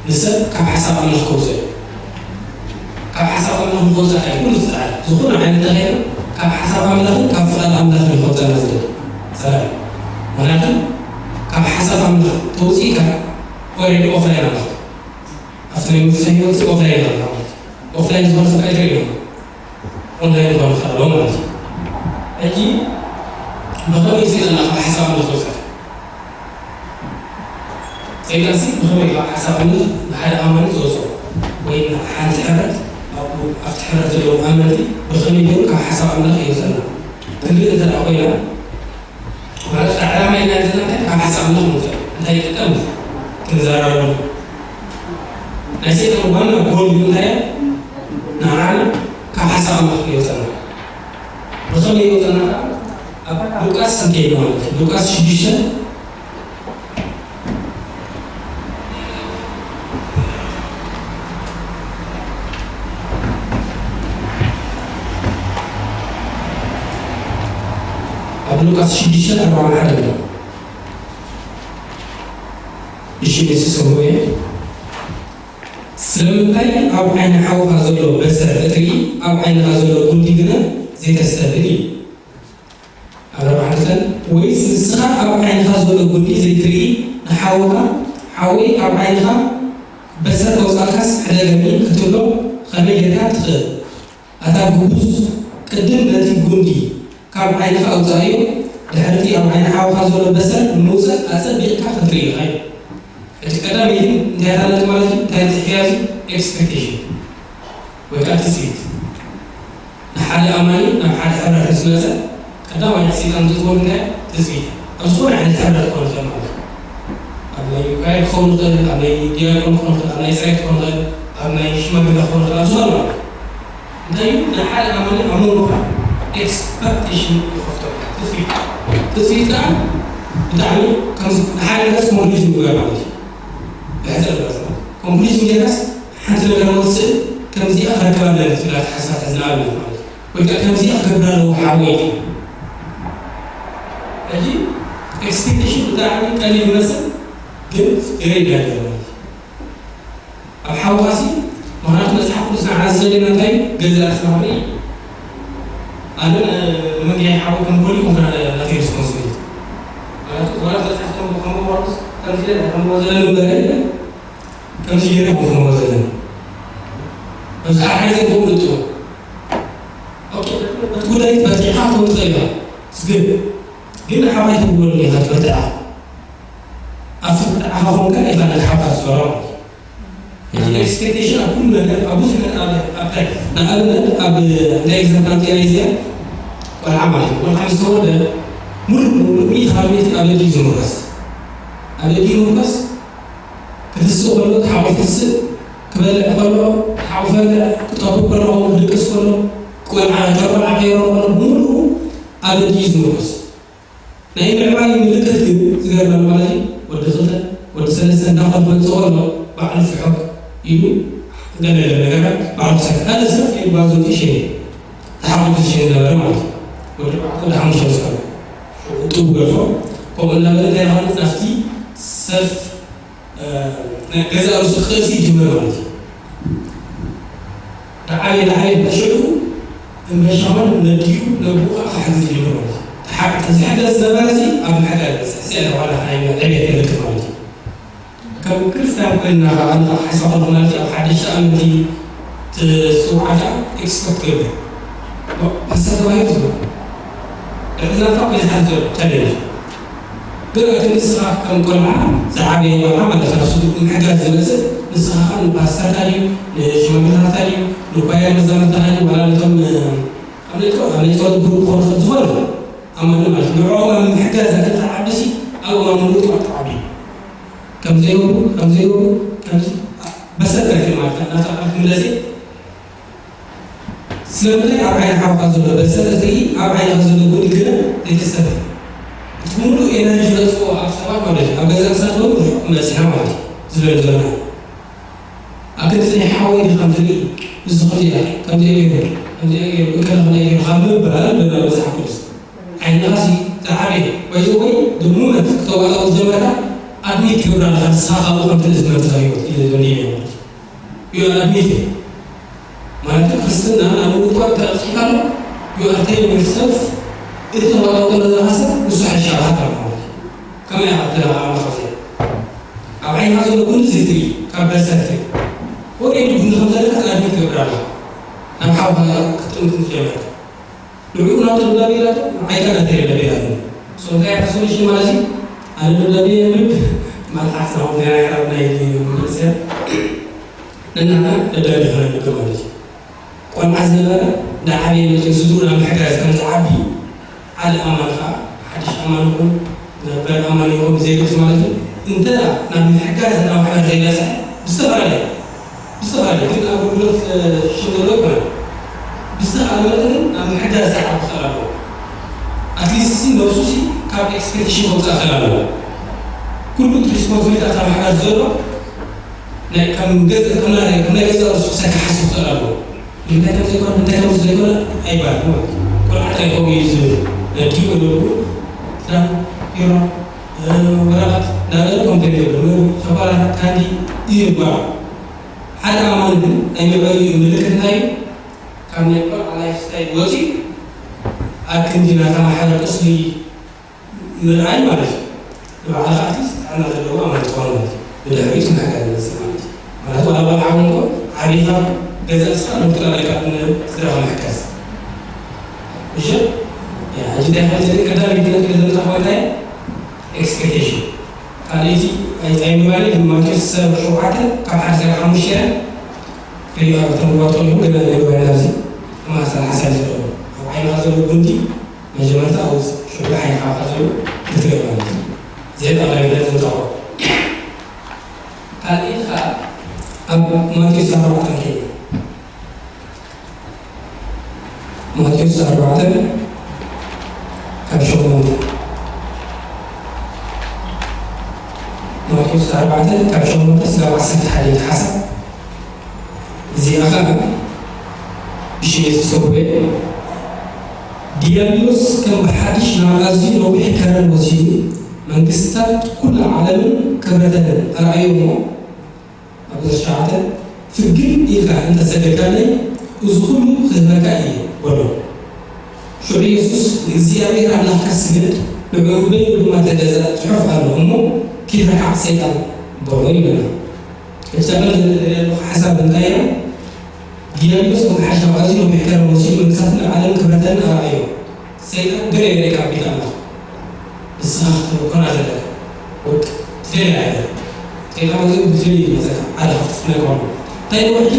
ንሰብ ካብ ሓሳብ ኣምላኽ ከውፅእ እዩ። ካብ ሓሳብ ኣምላኽ ንኸውፅእ እዩ ኩሉ ዝፀዓር። ዝኾነ ዓይነት ተኸይኑ ካብ ሓሳብ ኣምላኽን ካብ ፍቓድ ኣምላኽን ንኸውፅኣና ዝደሊ ፀላኢ። ምኽንያቱ ካብ ሓሳብ ኣምላኽ ተውፅኢካ ኦሬዲ ኦፍላይን ኣለኻ። ኣብቲ ናይ መንፈሳዊ ህይወት ሲ ኦፍላይን ኣለኻ ማለት እዩ። ኦፍላይን ዝኾነ ሰብ ኣይትርእዮ። ኦንላይን ክኾን ይኽእል ኣሎ ማለት እዩ። ሕጂ ብኸመይ ሰይጣን ካብ ሓሳብ ኣምላኽ ዝወፅእ? ሰይጣን ሲ ብኸመይ ካብ ሓሳብ ኣምላኽ ንሓደ ኣማኒ ዝወፅኦ? ወይ ንሓንቲ ሕብረት ኣብኡ ኣብቲ ሕብረት ዘለዉ ኣመንቲ ብኸመይ ገይሩ ካብ ሓሳብ ኣምላኽ የውፅኣና? ክንርኢ እንተ ደኣ ኮይና ማለት ዕላማ ኢልና ዘለና እንታይ? ካብ ሓሳብ ኣምላኽ ምውፃእ። እንታይ ይጥቀም? ክንዘራረብ። ናይ ሰይጣን ዋና ጎል ግን እንታይ እያ? ንዓና ካብ ሓሳብ ኣምላኽ የውፀና። ብኸመይ የውፀና ከዓ? ኣብ ሉቃስ እንከይድ ማለት እዩ። ሉቃስ ሽዱሽተ ኣብ ሉቃስ ሽዱሽተ ኣርባዓ ሓደ ኣሎ። እሺ፣ ንሱ ስምዑ እየ። ስለምንታይ ኣብ ዓይኒ ሓውኻ ዘሎ በሰር እትርኢ፣ ኣብ ዓይንኻ ዘሎ ጉንዲ ግና ዘይተስተብህል እዩ? ኣርባዕተን፣ ወይስ ንስኻ ኣብ ዓይንኻ ዘሎ ጉንዲ ዘይትርኢ፣ ንሓውኻ፣ ሓወይ፣ ካብ ዓይንኻ በሰር ከውጻእካስ ሕደገኒ ክትብሎ ከመይ ጌርካ ትኽእል? ኣታ ግቡዝ፣ ቅድም ነቲ ጉንዲ ካብ ዓይንኻ ኣውጽኣዮ፣ ድሕሪቲ ኣብ ዓይኒ ሓውኻ ዘሎ በሰር ንምውጻእ ኣጸቢቕካ ክትርኢ ኢኻ እዩ። ሕጂ ቀዳመይቲ እንታይ እያ ማለት እዩ? እንታይ ጽሒፍያ እዚ? ኤክስፔክቴሽን ወይ ከዓ ትጽቢት። ንሓደ ኣማኒ ናብ ሓደ ሕብረት ምስ መጸ፣ ቀዳማይ ሰይጣን ዝጥወሉ እንታይ? ትጽቢት። ኣብ ዝኾነ ዓይነት ሕብረት ክኾን ይኽእል ማለት እዩ። ኣብ ናይ ኳየር ክኸውን ይኽእል፣ ኣብ ናይ ዲያቆን ክኾን ይኽእል፣ ኣብ ናይ ጸሬት ክኾን ይኽእል፣ ኣብ ናይ ሽማግለ ክኾን ይኽእል፣ ኣብ ዝኾነ ማለት እዩ። እንታይ እዩ? ንሓደ ኣማኒ ኣብ መንጎኻ ኤክስፐክቴሽን ይኸፍተሉ። ትጽቢት። ትጽቢት ከዓ ብጣዕሚ ከምዚ ንሓደ ነገር ኮንክሉዥን ምግባር ማለት እዩ። ብሕጽር ዝበለ ኮንክሉዥን ጌርካስ ሓንቲ ነገር ንወስድ ከምዚኣ ክረክብ ኣለኒ ትብል ኣተሓሳስባ ትሕዝ ንኣብነት ማለት እዩ። ወይ ከዓ ከምዚኣ ክገብር ኣለዎ ሓወይ። ሕጂ ኤክስፔክቴሽን ብጣዕሚ ቀሊል ይመስል ግን ቬሪ ዳንጀር ማለት እዩ። ኣብ ሓውኻሲ ምኽንያቱ መፅሓፍ ቅዱስ ንዓና ዝደልየና እንታይ እዩ? ገዛእ ርእስና ክንርኢ። ኣነ ንመንገዲ ሓወይ ከም ፖሊስ ምኽንያት ናተይ ሪስፖንሲቢሊቲ። ምኽንያቱ ወላ መፅሓፍ ከም ከም ጳውሎስ ከምዚ ኢለ ከም ዘለኒ እምበር ከምዚ ገይረ ከም ከም ዘለኒ። ኣብዚ ሓደ ሓደ ዘይኮን ልጥዎ። ኦኬ፣ በቲ ጉዳይ በርቲዕኻ ትወፅእ ኢኻ። ግን ግን ሓባይ ትብሎ ኢኻ ትበርትዓ። ኣብ ትበርትዓኻ ኮንካ ኢኻ ነቲ ሓውካ ትፈርዖ። እቲ ኤክስፔክቴሽን ኣብ ኩሉ ነገር ኣብ ብዙሕ ነገር ኣብ ኣብታይ ንኣብነት ኣብ ናይ ኤግዛምፕል ጤና እዚኣ ቆልዓ ማለት እዩ። ቆልዓ ምስ ተወልደ ሙሉእ ብሙሉእ ሚእቲ ካብ ሚእቲ ኣብ ኣዲኡ ዝምርኮስ። ኣብ ኣዲኡ ይምርኮስ። ክትስእ ከሎ ተሓቑፉ ክትስእ፣ ክበልዕ ከሎ ተሓቑፉ ይበልዕ፣ ክጠቡ ከሎ ከምኡ ክድቅስ ከሎ ቆልዓ ጨርቆልዓ ከይሮ ከሎ ብሙሉኡ ኣብ ኣዲኡ ዝምርኮስ። ናይ ምዕባይ ምልክት ግን ዝገርመኒ ማለት እዩ፣ ወዲ ክልተ ወዲ ሰለስተ እንዳኸዱ መፅእ ከሎ ባዕሉ ፍሑክ ኢሉ ገለ ገለ ነገራት ባዕሉ ክሰርሕ ሓደ ሰብ ኢሉ ባዞ ሸኔ ተሓቑፉ ዝሸኔ ዝነበረ ማለት እዩ። ወዲ ኣርባዕተ ወዲ ሓሙሽተ ዝኮነ ጥቡ ገርፎ ከምኡ እናበለ እንታይ ይኸውን ናብቲ ሰልፍ ናይ ገዛእ ርእሱ ክርእሲ ይጅምር ማለት እዩ። ደዓበየ ደዓበየ ሽዑ እምበሻውን ነዲኡ ነብኡ ከዓ ክሕግዝ ይጅምር ማለት እዩ። ተሓ- ዝሕገዝ ዝነበረ እዚ ኣብ ምሕጋዝ ይበፅሕ። እዚኣ ዋላ ናይ ዕቤት ምልክት ማለት እዩ። ከም ክርስቲያን ኮይንና ከዓ ንሓሳብ ማለት ኣብ ሓደሽቲ ኣመንቲ ትፅውዓ ከዓ ኤክስፐክት ትገብር። ፓስተር ተባሂሉ ትብሎ። ልዕልናካ በዚ ሓዚ ዘሎ ቻሌንጅ። ግን እቲ ንስኻ ከም ቆልዓ ዝዓበየ ቆልዓ ማለት ናብ ስድርኡ ምሕጋዝ ዝመፅእ ንስኻ ከዓ ንፓስተርካ ድዩ ንሽማግለታትካ ድዩ ንኳየር መዛምርትኻ ድዩ ዋላ ነቶም ኣብ ናይ ጸወት ግሩፕ ክኾኑ ዝኽእል ኣማኒ ማለት ንዕኦም ኣብ ምሕጋዝ ኣገልግሎት ዓቢ ሲ ኣብኦም ኣብ ምውጣጥ ዓቢ ከም ዘይብሉ ከም ዘይብሉ ከምዚ በሰል ከፊል ማለት ናታ ኣብ ምለሲ ስለምንታይ ኣብ ዓይኒ ሓውካ ዘሎ በሰል እቲ ኣብ ዓይንኻ ዘሎ ጉድ ግን ዘይተሰተ እቲ ሙሉእ ኤነርጂ ዘጥፍኦ ኣብ ሰባት ማለት እዩ ኣብ ገዛ ክሳት እውን ርሑቕ መፂና ማለት እዩ ዝበለ ዘለና ኣብ ክንዲ ናይ ሓወይ ድኻም ዝርኢ እዚ ከምዚ ከምዚ ገይሩ ከምዚ ገይሩ እከለ ከመይ ገይሩ ካብ ምባል ንላዕሊ መፅሓፍ ቅዱስ ዓይንኻሲ ዝዓበየ ወይ ወይ ድሙመት ክተዋጣው ዝጀመርካ ኣድሚት ክገብር ኣለካ ንስኻ ካብኡ ከም ትንእስ መንፈሳዊ ህይወት እዩ ዘድልዮ እዩ ኣድሚት ማለት ክርስትና ናብ ምውጣው ተበፂሕካ ኣሎ you are telling yourself እቲ ተዋጣው ዘለካ ሰብ ንሱ ሓሻባት ኣሎ ማለት እዩ ከመይ ኣብ ዘለካ ኣምላኽ እዚኣ ኣብ ዓይንኻ ዘሎ ጉንዲ ዘይትርኢ ካብ በሰልቲ ወደ ኢሉ ጉንዲ ከም ዘለካ ኣድሚት ትገብር ኣለካ ናብ ሓውኻ ክትጥምት ትጀምር ንዕኡ ናቱ ደብዳቤ ኢላቶ ንዓይካ ናተይ ደብዳቤ ኢላቶ so እንታይ እያ ሶሉሽን ማለት እዩ ኣነ ደብዳቤ የንብብ መፅሓፍ ናኹም ናይ ዓረብ ናይ መንእሰያ ነናና ደብዳቤ ክነንብብ ማለት እዩ ቆልዓ ዝነበረ ንዓበየ መፅኡ ስድርኡ ናብ ምሕጋዝ ከም ዝዓቢ ሓደ ኣማን ከዓ ሓድሽ ኣማን ይኹን ነበር ኣማን ይኹን ብዘይግድስ ማለት እዩ እንተ ናብ ምሕጋዝ ናብ ማሕበር ዘይበፅሐ ብዝተፈላለየ ብዝተፈላለየ ግን ኣገልግሎት ሽም ዘሎ ይኮነ ብዝተኻለ መጠን ናብ ምሕጋዝ ዝዓቢ ክእል ኣለዎ ኣትሊስት ሲ ነብሱ ሲ ካብ ኤክስፔክቴሽን ከውፅእ ክእል ኣለዎ ኩሉ ሪስፖንሲቢሊቲ ኣብታ ማሕበር ዘሎ ናይ ከም ገዛ ከም ናይ ከም ናይ ገዛ ርእሱ ክሳይ ክሓስብ ክእል ኣለዎ እንታይ ከም ዘይኮነ እንታይ ከም ዘይኮነ ኣይባል ማለት እዩ ቆልዓ እንታይ ከምኡ እዩ ዝብል ነዲኡ ልቡ ክዳን ቢሮ ወረቐት እንዳበለ ኮምፕሌን ይገብር ሸኮላታ ካንዲ እዩ ይባል ሓደ ኣማኒ ግን ናይ ምዕባዩ ምልክት እንታይ እዩ ካብ ናይ ቆልዓ ላይፍ ስታይል ወፂኡ ኣብ ክንዲ ናታ ማሕበር ቁስሊ ምርኣይ ማለት እዩ። ንባዕልኻ ኣትሊስት ጥዕና ዘለዎ ኣማን ትኾን ማለት እዩ። ብድሕሪኡ እቲ ምሕጋዝ ይመፅእ ማለት እዩ። ማለት ዋላ ቆልዓ እውን እኮ ዓቢኻ ገዛ እስኻ ንውክል ኣለካ ንስድራኻ ምሕጋዝ። እሺ? ያ፣ ሕጂ እንታይ ማለት እዩ? ቀዳመይቲ ነጥቢ ዘምፃእኹ እንታይ? ኤክስፔክቴሽን። ካልኣይቲ ኣይፃይ ምባለይ ግን ማቴዎስ ሸውዓተ ካብ ሓደ እስካብ ሓሙሽተ ሪኦ ተንዋጦ እዩ ገና ናይ ባይና ኣብዚ ተማሳሳሊ ሓሳብ ዘለዎ ኣብ ዓይንኻ ዘሎ ጉንዲ መጀመርታ ኣውፅእ ሽዑ ዓይንኻ ካብ ዘሎ ክትርኢ ማለት እዩ። እዚኣ ጠቕላይ ሚኒስተር ዘምፀኦ። ካልኣይቲ ከዓ ኣብ ማቴዎስ ኣርባዕተ ንከይድ። ማቴዎስ ኣርባዕተ ካብ ሸሞንተ ማቴዎስ ኣርባዕተ ካብ ሸሞንተ ስጋብ ዓሰርተ ሓደ ሓሳብ እዚኣ ኸዓ ብሽም የሱስ ተጉበየ። ዲያብሎስ ከም ብሓድሽ ናብ ኣዝዩ ነዊሕ ከረን ወሲዱ መንግስትታት ኩላ ዓለምን ክብረተንን ኣርኣዮ እሞ ኣብ ቁፅሪ ትሽዓተ ፍግም ኢልካ እንተሰገድካለይ እዚ ኩሉ ክህበካ እየ በሎ። ሽዑ የሱስ ንእግዚኣብሔር ኣምላኽካ ስገድ ንዕኡ በይኑ ድማ ተገዛእ ፅሑፍ ኣሎ እሞ ኪድ ርሓቕ ሰይጣን በሎ ይብለና። ሕጂ ተቐል ዘለኹ ሓሳብ እንታይ እያ? ዲያብሎስ ብሓሻብ ኣዝዩ ነዊሕ ከረን ወሲዱ መንግስታትን ዓለም ክብረተንን ኣርኣዮ። ሰይጣን ገለ የርእየካ ኣብ ቤት ኣምላኽ ንስኻ ክትኮና ዘለካ ወቅ ትደልያ ኣይደል ሰይጣን እዚ ብትደልዩ ይመፀካ ሓደ ካብቲ ትነግሮም እንታይ ይብሎ ሕጂ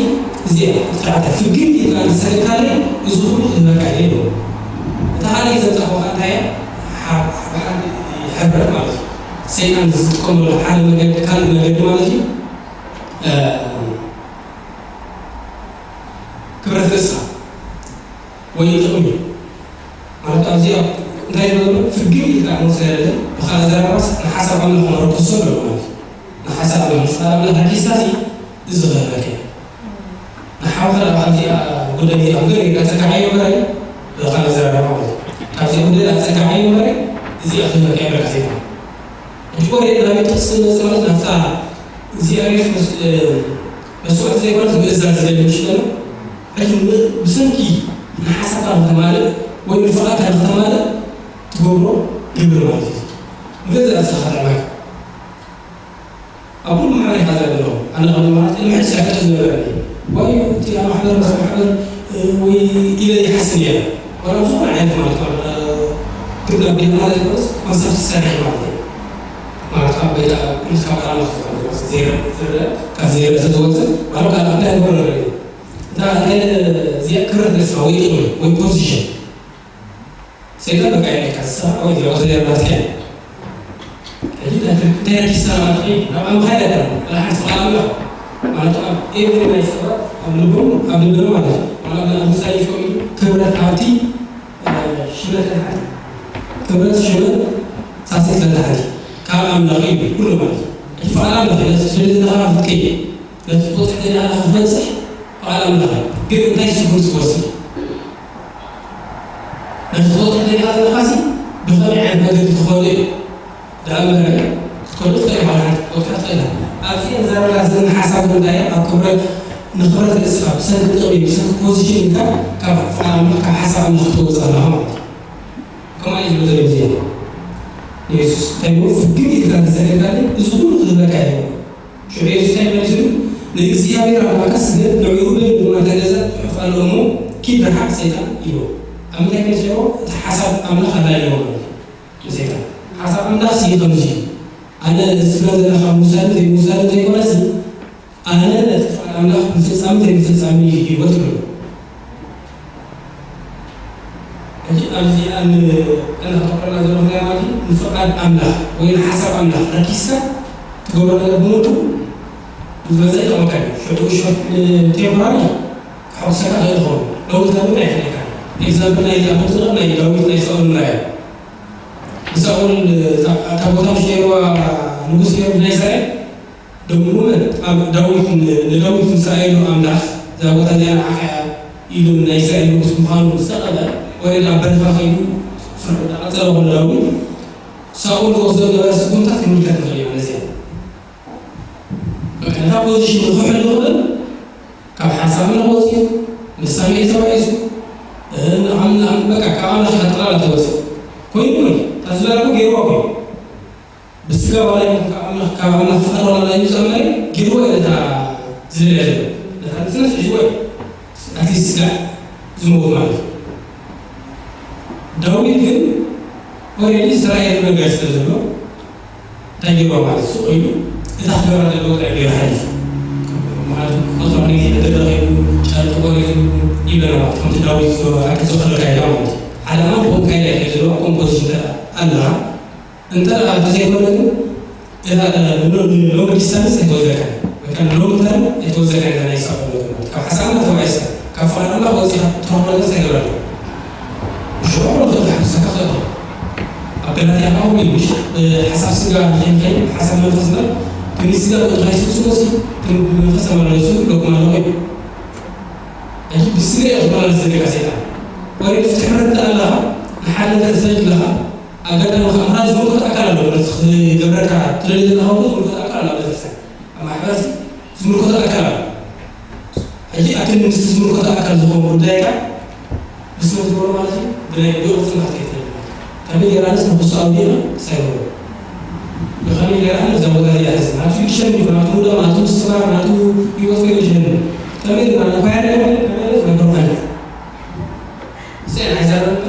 እዚኣ ትሽዓተ ፍግም ኢልካ እንተሰገድካለይ እዚ ኩሉ ክህበካ እየ ይብሎ እታ ካልኣይ ዘምፃእኩኻ እንታይ እያ ሓ- ሓ- ሕብረት ማለት እዩ ሰይጣን ዝጥቀመሉ ሓደ መገዲ ካልእ መገዲ ማለት እዩ እ፣ ክብረት ርእስኻ ወይ ጥቕሚ ማለት ኣብዚ ኣብ እንታይ ዝበሎ ፍግም ኢልካ መውሰድ የለን ብኻልእ ዘረባስ ንሓሳብ ኣምላኽ መረኮሶ ኣለዎ ማለት እዩ ንሓሳብ ኣምላኽ ቃል ኣምላኽ ኣኪስታሲ እዚ ክህበከ ንሓውካ ኣብ ኣብዚኣ ጉዳይ እዚኣ እምበር ኢልካ ጸጋዓዮ እምበር ብኻልእ ዘረባ ማለት እዩ ካብዚኣ ጉዳይ ኣብ ጸጋዓዮ እምበር እዚኣ ክህበከ ይበልካ ዜና ሕጂ ወሬ ናበይ ጥቕሲ መጽእ ማለት ናብታ እግዚኣብሔር መስዋዕቲ ዘይኮነት ምእዛዝ ዝደሊ ምሽ ዘሎ ሕጂ ብሰንኪ ንሓሳብካ ንክተማልእ ወይ ንፍቓድካ ንክተማልእ ትገብሮ ግብሪ ማለት እዩ ንገዛእ ርእስኻ ከጥዕመካ ኣብ ኩሉ ማሕበር ኢኻ ዘለኹ። ኣነ ከም ማለት ቅድሚ ሕጂ ዝሕተት ዝነበረ እዩ። ወይ እቲ ኣብ ማሕበር ምስ ማሕበር፣ እ፣ ወይ ኢለ ይሓስብ እየ። ዋላ ዝኾነ ዓይነት ማለት፣ እ፣ ግን ኣብ ቤት ማለት ኮንሰርት ዝሰርሕ ማለት እዩ። ማለት ካብ ቤት፣ ምስ ካብ ዓላማ ዝኾነ ዜሮ ዝረአ፣ ካብ ዜሮ ዝተወሰደ፣ ማለት ካብ እንታይ ይኮነ ነገር እዩ። እታ እንታይ እዚኣ ክብረት ንስኻ ወይ ጥቕሚ ወይ ፖዚሽን። ሰይጣን በቃ ይነካ፣ ንስኻ ወይ ዜሮ ዘየላትካ። ሕጂ እንታይ ትር-፣ እንታይ ረኪስና ማለት እዩ? ናብ ኣምልኻ ኣይደለና። ወላ ሓንቲ ፍቓድ ኣምላኽ ማለት ኣብ ኤቭሪ ናይ ሰባት ኣብ ልቦም፣ ኣብ ልብና ማለት እዩ። ማለት ኣብ ምሳሌ ሽኮር እዩ፣ ክብረት ሃብቲ፣ እ፣ ሽመት ለታሕቲ። ክብረት ሽመት ሳሴት ለታሕቲ። ካብ ኣምላኽ እዩ ኩሉ ማለት እዩ። ሕጂ ፍቓድ ኣምላኽ እዩ። ነቲ ስለ ዘለኻ ክትከይድ፣ ነቲ ትበጽሕ ዘለኻ ክትበጽሕ ፍቓድ ኣምላኽ እዩ። ግን እንታይ ስጉምቲ ትወስድ? ነቲ ትወጽእ ደሊኻ ዘለኻሲ ብኸመይ ዓይነት መገዲ ትኸዶ እዩ? ደኣ እምበር ክትከዶ ትኽእል ኢኻ፣ ክትወጽእ ትኽእል ኢኻ። ኣብዚ እንዛረበላ ዘለና ሓሳብ እንታይ እያ? ኣብ ክብረት፣ ንኽብረት ርእስኻ ብሰንኪ ጥቕሚ፣ ብሰንኪ ፖዚሽን ኢልካ ካብ ፍቓድ ኣምላኽ፣ ካብ ሓሳብ ኣምላኽ ክትወጽእ ኣለኻ ማለት እዩ። ከምኡ እዩ ዝብል ዘሎ ግዜ። ንየሱስ እንታይ ኢሉ? ፍግም ኢልካ እንተሰጊድካለይ፣ እዚ ኩሉ ክህበካ እዩ። ሽዑ የሱስ እንታይ መሊሱሉ? ንእግዚኣብሔር ኣምላኽካ ስገድ፣ ንዕኡ በይኑ ድማ ተገዛ፣ ጽሑፍ ኣሎ እሞ፣ ኪድ ርሓቕ ሰይጣን ኢልዎ። ኣብ ምንታይ ከም ዝገበሮ? እቲ ሓሳብ ኣምላኽ ኣላልይዎ ማለት እዩ ንሰይጣን። ሓሳብ ኣምላኽሲ ከምዚ እዩ። ኣነ እዚ ትብሎ ዘለኻ ምውሳድን ዘይምውሳድን ዘይኮነሲ፣ ኣነ ነቲ ፍቓድ ኣምላኽ ምፍጻምን ዘይምፍጻምን እዩ ህይወት ይብሎ። ሕጂ ኣብዚ ኣን-፣ ኣነ ከተኩረና ዘሎ ምኽንያት ማለት እዩ፣ ንፍቓድ ኣምላኽ ወይ ንሓሳብ ኣምላኽ ረኪስካ ትገብሮ ነገር ብምሉኡ ዝበዝሕ ይጠቕመካ እዩ። ሽዑ ሾርት ቴምፖራሪ ክሕጉሰካ ይኽእል ይኸውን። ለውጢ ግን ኣይኽእለካ። ኤግዛምፕል ናይ ኣፖስትል ናይ ዳዊት ናይ ሳኦል ንርኣዮ። ንሳኦል እታ፣ እታ ቦታ ምሽ ነይርዋ ንጉስ ነይሩ ናይ እስራኤል ደሞ ኣብ ዳዊት ን-፣ ንዳዊት ንእስራኤል ኣምላኽ እዛ ቦታ እዚኣ ንዓኻ እያ ኢሉ ናይ እስራኤል ንጉስ ምዃኑ ምስ ተቐበለ፣ ወረድ ኣብ በረኻ ከይዱ ስርሑ እናቐጸለ ከሎ ዳዊት ሳኦል ዝወስዶ ዝነበረ ስጉምታት ክንምልከት ንኽእል ኢና። ነዚኣ በቃ ነታ ፖዚሽን ንኽሕሉ ክብል ካብ ሓሳብ ንኽወፅኡ ንሳሜ ተባኢሱ ንኣም-፣ ንኣም-፣ በቃ ካብ ኣምላኽ ከጥራላ ተወፅእ ኮይኑ እውን ታዝላልኩ ገይርዋ ኮይኑ ብስጋ ዋላ ይኹን ካብ ኣምላኽ፣ ካብ ኣምላኽ ፍቓድ ዋላ እዩ ዝኣመረ፣ ጌርዎ እዩ ነታ ዝደልያ ዘሎ። ነታ ንስነስ ሒዝዎ እዩ። ኣቲ ስጋ ዝመውት ማለት እዩ። ዳዊት ግን ኦሬዲ ዝተራእየ ነገር ስለ ዘሎ እንታይ ጌርዋ ማለት እዩ? ሱቕ ኢሉ እታ ክገብራ ዘለዎ ጥራይ ገይሩ ሓሊፉ። ምኽንያቱ ቆጽሮ ነጊሑ ተረኺቡ፣ ጨርቂ ቆሪጹ ይብለና ማለት ከምቲ ዳዊት ዝገበራ ክጽኸለካ ኢላ ማለት እዩ። ዓላማ ኮንካ ኢላ እዩ ዘለዎ ኮምፖዚሽን ኣለኻ እንተ ደኣ እንተዘይኮነ ግን፣ እታ ሎ-፣ ሎንግ ዲስታንስ ኣይትወስደካን፣ ወይ ከዓ ሎንግ ተርም ኣይትወስደካን እዛ ናይ ሳኦል ነገር ማለት። ካብ ሓሳብና ተባኢስካ፣ ካብ ፍቓድ ኣምላኽ ወጺኻ ትረኽቦ ነገር እንታይ ይገብረልካ? ሽዑ ኩሉ ክእል ክሓስካ ክእል። ኣብ ገላትያ ከዓ ከምኡ ኢሉ፣ እ፣ ሓሳብ ስጋ ንኸይንኸይድ፣ ሓሳብ መንፈስ እምበር፣ ትምኒት ስጋ ብእንኻ ይስልስሎ ሲ፣ ትም-፣ ብመንፈስ ተመላለሱ ኢለኩም ኣለኹ እዩ። ሕጂ ብስጋ እዩ ክመላለስ ዘለካ ሰይጣን። ወሬ ክትሕብር እንተ ኣለኻ፣ ንሓደ ነገር ትደሊ ኣለኻ፣ ኣጋጣሚ ከኣ ምኽንያት ዝምልከቶ ኣካል ኣሎ፣ ነቲ ክገብረካ ትደሊ ዘለኻ እውን ዝምልከቶ ኣካል ኣሎ፣ ቤተክርስትያን። ኣብ ማሕበረሰብ ዝምልከቶ ኣካል ኣሎ። ሕጂ ኣቲ ምስቲ ዝምልከቶ ኣካል ዝኾን ጉዳይካ ብስመ ትገብሮ ማለት እዩ፣ ብናይ ሊቕ ጽንዓት ከይትደሊ ማለት እዩ። ከመይ ጌራንስ ንክሱ ኣውዲቕና ክሳይ ነበሩ። ብኸመይ ጌራ ነዛ ቦታ እዚኣ ሒዝና? ናቱ ይሸኒ፣ ናቱ ውደቕ፣ ናቱ ምስትማር፣ ናቱ ህይወት ከይዱ ይሸኒ። ከመይ ጌርና ንኳየር ከመይ ጌርና ነግረካ? እዚኣ ናይ ዛረበ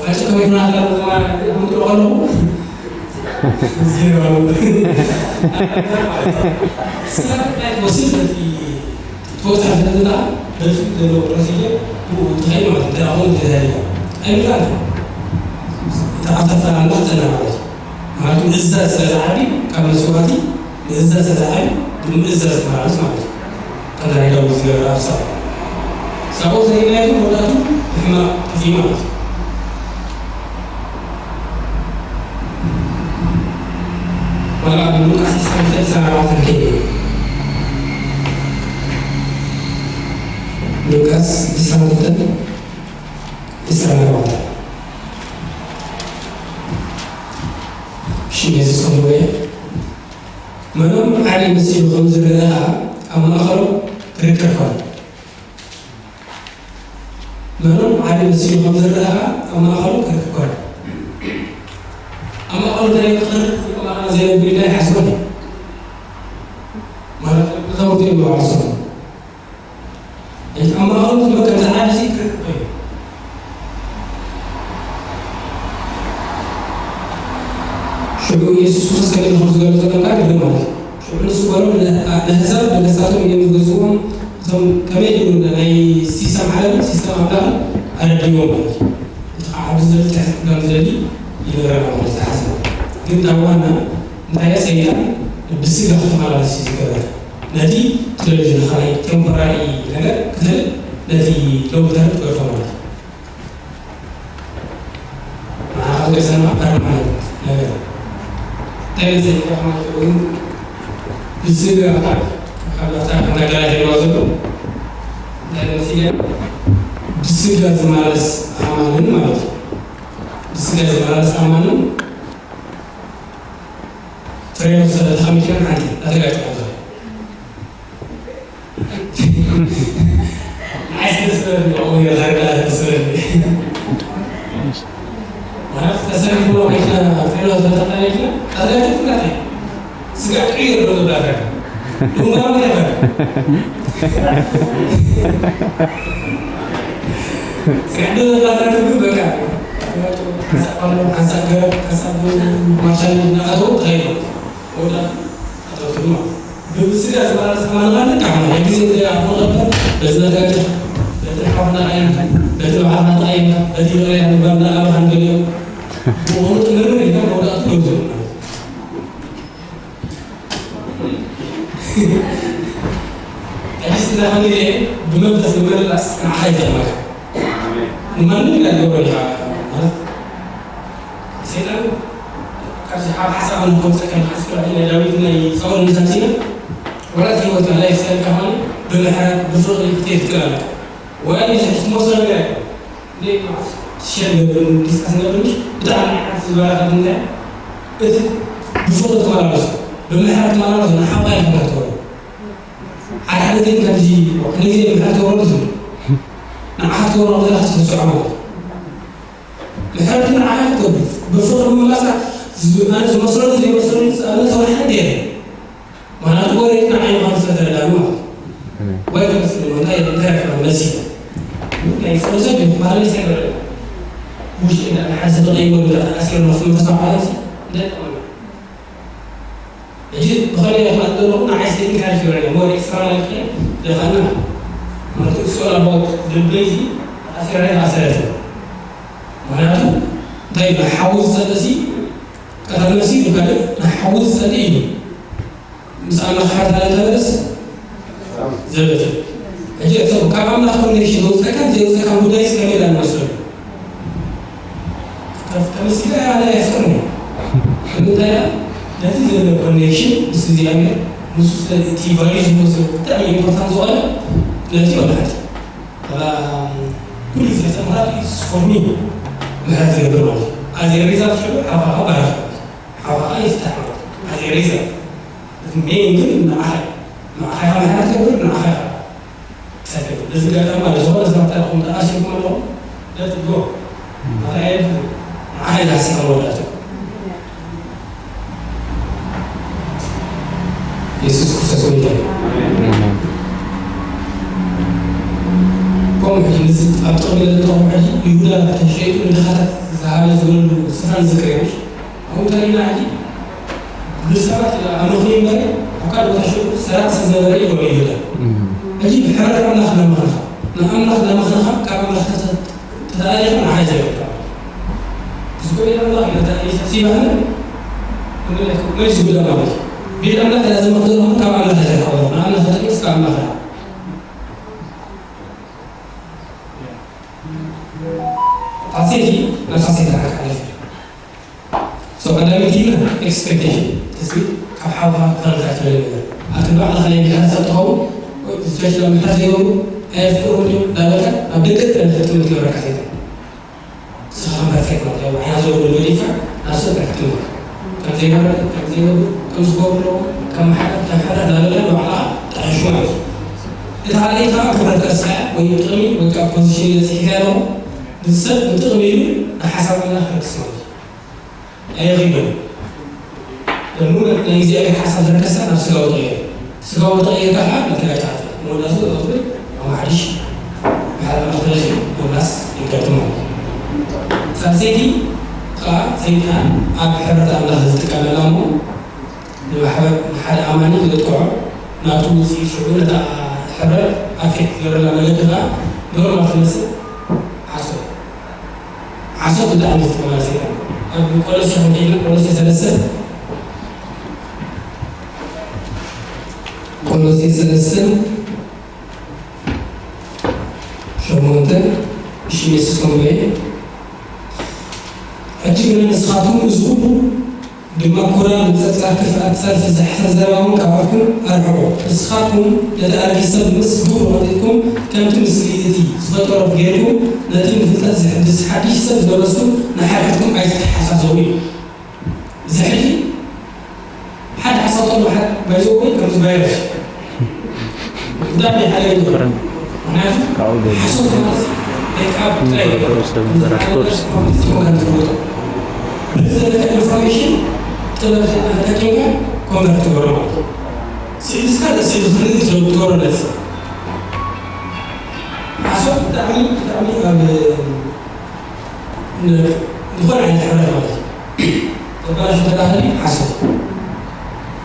ፋጭ ከመይ ጌርና ነዛ ከተማ ኣምጥኦ ከለኹ፣ ዜሮ። ስራሕ ናይ ትወስድ ነቲ ትወጽእ ስለ ዘለኻ፣ በዚ ዘለዎ ፕሮሲጀር ብኡ ትኸይድ ማለት እዩ። እንተ ደኣ ኾይኑ ተዛሪብካ ኣይብልካን። እታ ኣብ ተፈላለና ትጸንሕ ማለት እዩ። ምኽንያቱ ምእዛዝ ስለ ዝዓቢ፣ ካብ መስዋእቲ ምእዛዝ ስለ ዝዓቢ፣ ብምእዛዝ ትመላለስ ማለት እዩ። ከምዛ ናይ ዳዊት ዝገበረ ኣብ ሳኦል። ሳኦል ዘይናይ ግን መወዳእቱ ብሕማቕ ጠፊኡ ማለት እዩ። ዋላ ኣብ ሉቃስ ዕስራን ክልተን ዕስራን ኣርባዕተን ከይዱ። ሉቃስ ዕስራን ክልተን ዕስራን ኣርባዕተን። ሽም የሱስ ከምኡ እየ። መኖም ዓቢ መሲሉ ከም ዝረአ ኣብ ማእከሎም ክርከብ ኮነ። መኖም ዓቢ መሲሉ ከም ዝረኣ ኣብ ማእከሎም ክርከብ ኮነ። ኣብ ማእከሎም እንታይ ክቐርብ ዝቆማና ዘይነብር ኢልና ይሓስቦ ነይሩ። ነውቲ ይበዓሱ። እቲ ኣብ ማእኸሉ ዝመከተ ዓርሲ ክሕቆ እዩ። ሽዑ ኢየሱስ ክርስቶስ ከመይ ኢሉ ዝገልጾ ነበር ግን ማለት እዩ። ሽዑ ንሱ በሎም፣ ንኣህዛብ ነገስታቶም እዮም ዝገዝእዎም፣ እቶም ከመይ ኢሉ ናይ ሲስተም ዓለምን ሲስተም ኣምላኽን ኣረድዎም ማለት እዩ። እቲ ከዓ ኣብዚ ዝብል ትሕቲ ቅዳም ዝደሊ ይነግረና ማለት እዩ። ዝሓስብ ግን ናብ ዋና እንታይ እያ? ሰይጣን ብስጋ ክትመላለስ እዩ ዝገበር። ነቲ ትደልዩ ዘለኻ ናይ ቴምፖራሪ ነገር ክትብል ነቲ ሎንግ ተርም ትገድፎ ማለት እዩ። ንዓኻ ዝገሰና ፐርማነንት ነገር እንታይ መሰለካ ማለት እውን ብስጋ ካብ ናፍታ ከም ናይ ጋላትያ ይብሎ ዘሎ እንታይ መሲለ ብስጋ ዝመላለስ ኣማንን ማለት እዩ። ብስጋ ዝመላለስ ኣማንን ፍሬ ተኸሚልከን ሓንቲ ኣተጋጭ ብብስጋ ዝመላለስ ኣማን ማለት ካብ ናይ ግዜ እንደ ኣቦ ነበር በዚ ነጋድሕ በቲ ሓውና ቃየምካ በቲ በዓልና ተቃየምካ በቲ ይቕረ ምግባር እናኣበኻ ንገሊኦም ብቑሩጥ ምርምር ኢልካ መውዳእቱ ገንዘቡ ማለት እዩ። ሕጂ ስለ ከምዚ ኢለ ብመንፈስ ንምምላስ ንዓኻ ይጠቕመካ። ንማንም ኢላ ትገብሮ ኢኻ ማለት ሰይጣን ካብዚ ካብ ሓሳብ ንኸውፀካ ንሓስብ ናይ ዳዊት ናይ ሳኦል ንተምሲና ወላት ህይወትና ላይፍ ስታይል ከማን ብምሕረት ብፍቕሪ ክትሄድ ትኽእል ኣለካ። ወላ ንዝሕ ትመስሎ ነገር ኣይኮን። እንዴት ማለት ሸር ገብር ዲስካስ ገብር ምሽ ብጣዕሚ ዓይነት ዝበረኸት እንታይ እቲ ብፍቕሪ ትመላለሱ ብምሕረት ትመላለሱ ንሓባይ ከተረትበሉ ሓደ ሓደ ግን ከምዚ ክንደ ግዜ ምሕረት ትገብረሉ ትብል ንዓኻ ትገብረሉ ዘለካ ትስስዖ ማለት እዩ። ድሕሪ ንዓኻ ክትገብር ብፍቕሪ ምምላስካ ዝ- ኣነ ዝመስለኒ ዘይመስለኒ ዝኣመት ወላ ሓንቲ የለን። ምኽንያቱ ወሬት ንዓይ ምዃኑ ስለ ተረዳእኒ ማለት እዩ። ወይ ትመስለኒ እንታይ እንታይ ይኾን መሲ ናይ ፍቕሪ ሰብ እዩ ማለት ይሰገረ ውሽጢ እና ንሓዚ ተቐይሞ ተኣሲሩ ነው ስምንት ሰው ዓለም እንታይ ይጠቕመና? ሕጂ ብኸመይ ኢኻ ትፈልጥ ዘለኹ ንዓይ ስለ ኢንካሬጅ ይገብረኒ ሞር ኤክስትራ ማለት እዩ። ደፋና ማለት it's all about the blazing ኣስራይ ኣሰረት ምክንያቱ እንታይ ናይ ሓዊ ዝጸልእ ሲ ቀተል ነፍሲ ይባል ናይ ሓዊ ዝጸልእ እዩ። ምስ ኣምላኽ ሓታ እንተበለስ ዘበት እዩ። ሕጂ እቶም ካብ ኣምላኽ ኮኔክሽን ዝወፀካን ዘይወፀካን ጉዳይ እስከ ሜዳ ንወስደሉ ተመስገን ያለ ያስቀርሙ እንታይ ነቲ ዘሎ ኮኔክሽን ምስ እግዚኣብሔር ንሱ ስለቲ ቫልዩ ዝወስድ ብጣዕሚ ኢምፖርታንት ዝኾነ ነቲ ይበልሓት ኩሉ ግዜ ተምሃር ፎርሚ ምሕረት ዝገብር ማለት እዩ። ኣዜ ሪዛልት ሽዑ ሓውሓኻ ባረኽ ሓውሓኻ ይፍታሕ ማለት እዩ። ኣዜ ሪዛልት እቲ ሜን ግን ንዓኻ ንዓኻ ኢኻ ምሕረት ትገብር ንዓኻ ኢኻ ሰገድ በዚ ጋር ማለት ዝኾነ ሰባት ኣለኹም ተኣሲርኩም ኣለኹም let it go ማለት ኣየድልን ንዓኻ ኢኻ ኣሲርካ መወዳእቱ የሱስ ክርስቶስ ጎይታ እዩ። ከምኡ ሕጂ ንዚ ኣብ ጥቕሚ ለለኹም ሕጂ ይሁዳ ተሸይጡ ንድኻታት ዝሃበ ዝበሉ ስፍራ ንዝክር የምሽ ኣብኡ እንተሪእና ሕጂ ንሰባት ኣምልኹ እምበር ኣብ ካልእ ቦታ ሽዑ ሰራቂ ስለ ዝነበረ እዩ ይበሎ ይሁዳ። ሕጂ ብሕረት ኣምላኽ እናመኽንኻ ንኣምላኽ እናመኽንኻ ካብ ኣምላኽ ተተ- ተተኣሊኻ ንዓይ ዘረካ ዝጎደለ ኣምላኽ እዩ ተተኣሊኻ ሲባህለ መን ዝጉዳ ማለት እዩ። ቤት ኣምላኽ እያ ዝመኽደኖም ካብ ኣምላኽ እያ ተሓወሩ ንኣምላኽ ተጠቂስ ካብ ኣምላኽ እያ ፋሲል ነብሳ ሴት ሓልፍ So ቀዳመይቲ ኢልና ኤክስፔክቴሽን ትጽቢት ካብ ሓውኻ ክረድካ ትደሊ ነገር ኣቲ ባዕልኻ ናይ ምሕረት ሰብ ትኸውን ወይ ዝፈሽላ ምሕረት ዘይገብሩ ኣየፍቅሩን እዮም ዳበልካ ናብ ደገ ጥረን ክትጥምት ይገብረካ ሰይጣን ንስኻ ከም ፐርፌክት ማለት እዮም ዓይና ዘውሉ ገዲፍካ ናብ ሰብ ክትጥምት ከም ዘይነበረ ከም ዘይገብሩ ከም ዝገብሩ ኣለዎ ከም ማሕበር ከም ሕብረት ዳበልካ ንባዕልኻ ጥሕሹ ማለት እዩ እቲ ካልኣይ ከዓ ክብረት ከስካ ወይ ጥቕሚ ወይ ከዓ ፖዚሽን ኢለ ፅሒፈ ኣለኹ ንሰብ ንጥቕሚ ኢሉ ንሓሳብ ኣምላኽ ከርክስ ማለት እዩ ኣይረኺብን። እሙን ናይ እግዚኣብሔር ሓሳብ ዘርከሳ ናብ ስጋዊ ተቐየረ። ስጋዊ ተቐይርካ ከዓ ነቲ ጋሻ ትኣትዎ። መወዳእትኡ እኽብል ኣማሓድሽ ብሓደ መኽተሪ ምምላስ ይገጥም ማለት እዩ። ሳልሰይቲ ከዓ ሰይጣን ኣብ ሕብረት ኣምላኽ ዝጥቀመላ እሞ ንማሕበር ንሓደ ኣማኒ ዘጥቅዖ ናብቲ ውፅኢት ሽዑ ነታ ሕብረት ኣፌክት ዝገብረላ መገዲ ከዓ ኖርማል ትመስል ሓሶት። ሓሶት ብጣዕሚ ዝጥቀመላ ሰይጣን ኣብ ቆሎሴ ክንደይና ቆሎሴ ሰለስተ ቆሎሴ ሰለስተ ሸሞንተ እሺ የሱስ ኮምበይ ሕጂ ግን ንስኻትኩም እዚ ኩሉ ድማ ኮራን ንጸጻር ክፍኣት ጸርፊ ዘሕፍር ዘረባውን ካብኣትኩም ኣርሕቆ። ንስኻትኩም ነቲ ኣረጊት ሰብ ምስ ግብሩ ኣውጺእኩም ከምቲ ምስሊ እቲ ዝፈጠሮ ጌርኩም ነቲ ንፍልጠት ዝሕድስ ሓድሽ ሰብ ዝለበስኩም ንሓድሕድኩም ኣይትተሓሳሰቡ እዩ። እዚ ሕጂ ሓደ ሓሳብ ከሎ ሓደ ባይዘው ወይ ከምዚ ቫይረስ ብጣዕሚ ሓደ እዩ። ምክንያቱ ሓሶት ማለት ደቂ ኣብ ጥራይ ብዝለካ ኢንፎርሜሽን ጥበብ ተጠቂምካ ኮንቨርት ትገብሮ ማለት እዩ። ስእልስካ ስእሊ ክትርኢ ትገብሮ ነቲ ሓሶት ብጣዕሚ ብጣዕሚ ኣብ ዝኾነ ዓይነት ሕብረት ማለት እዩ። ተበላሽ ተባህሊ ሓሶት።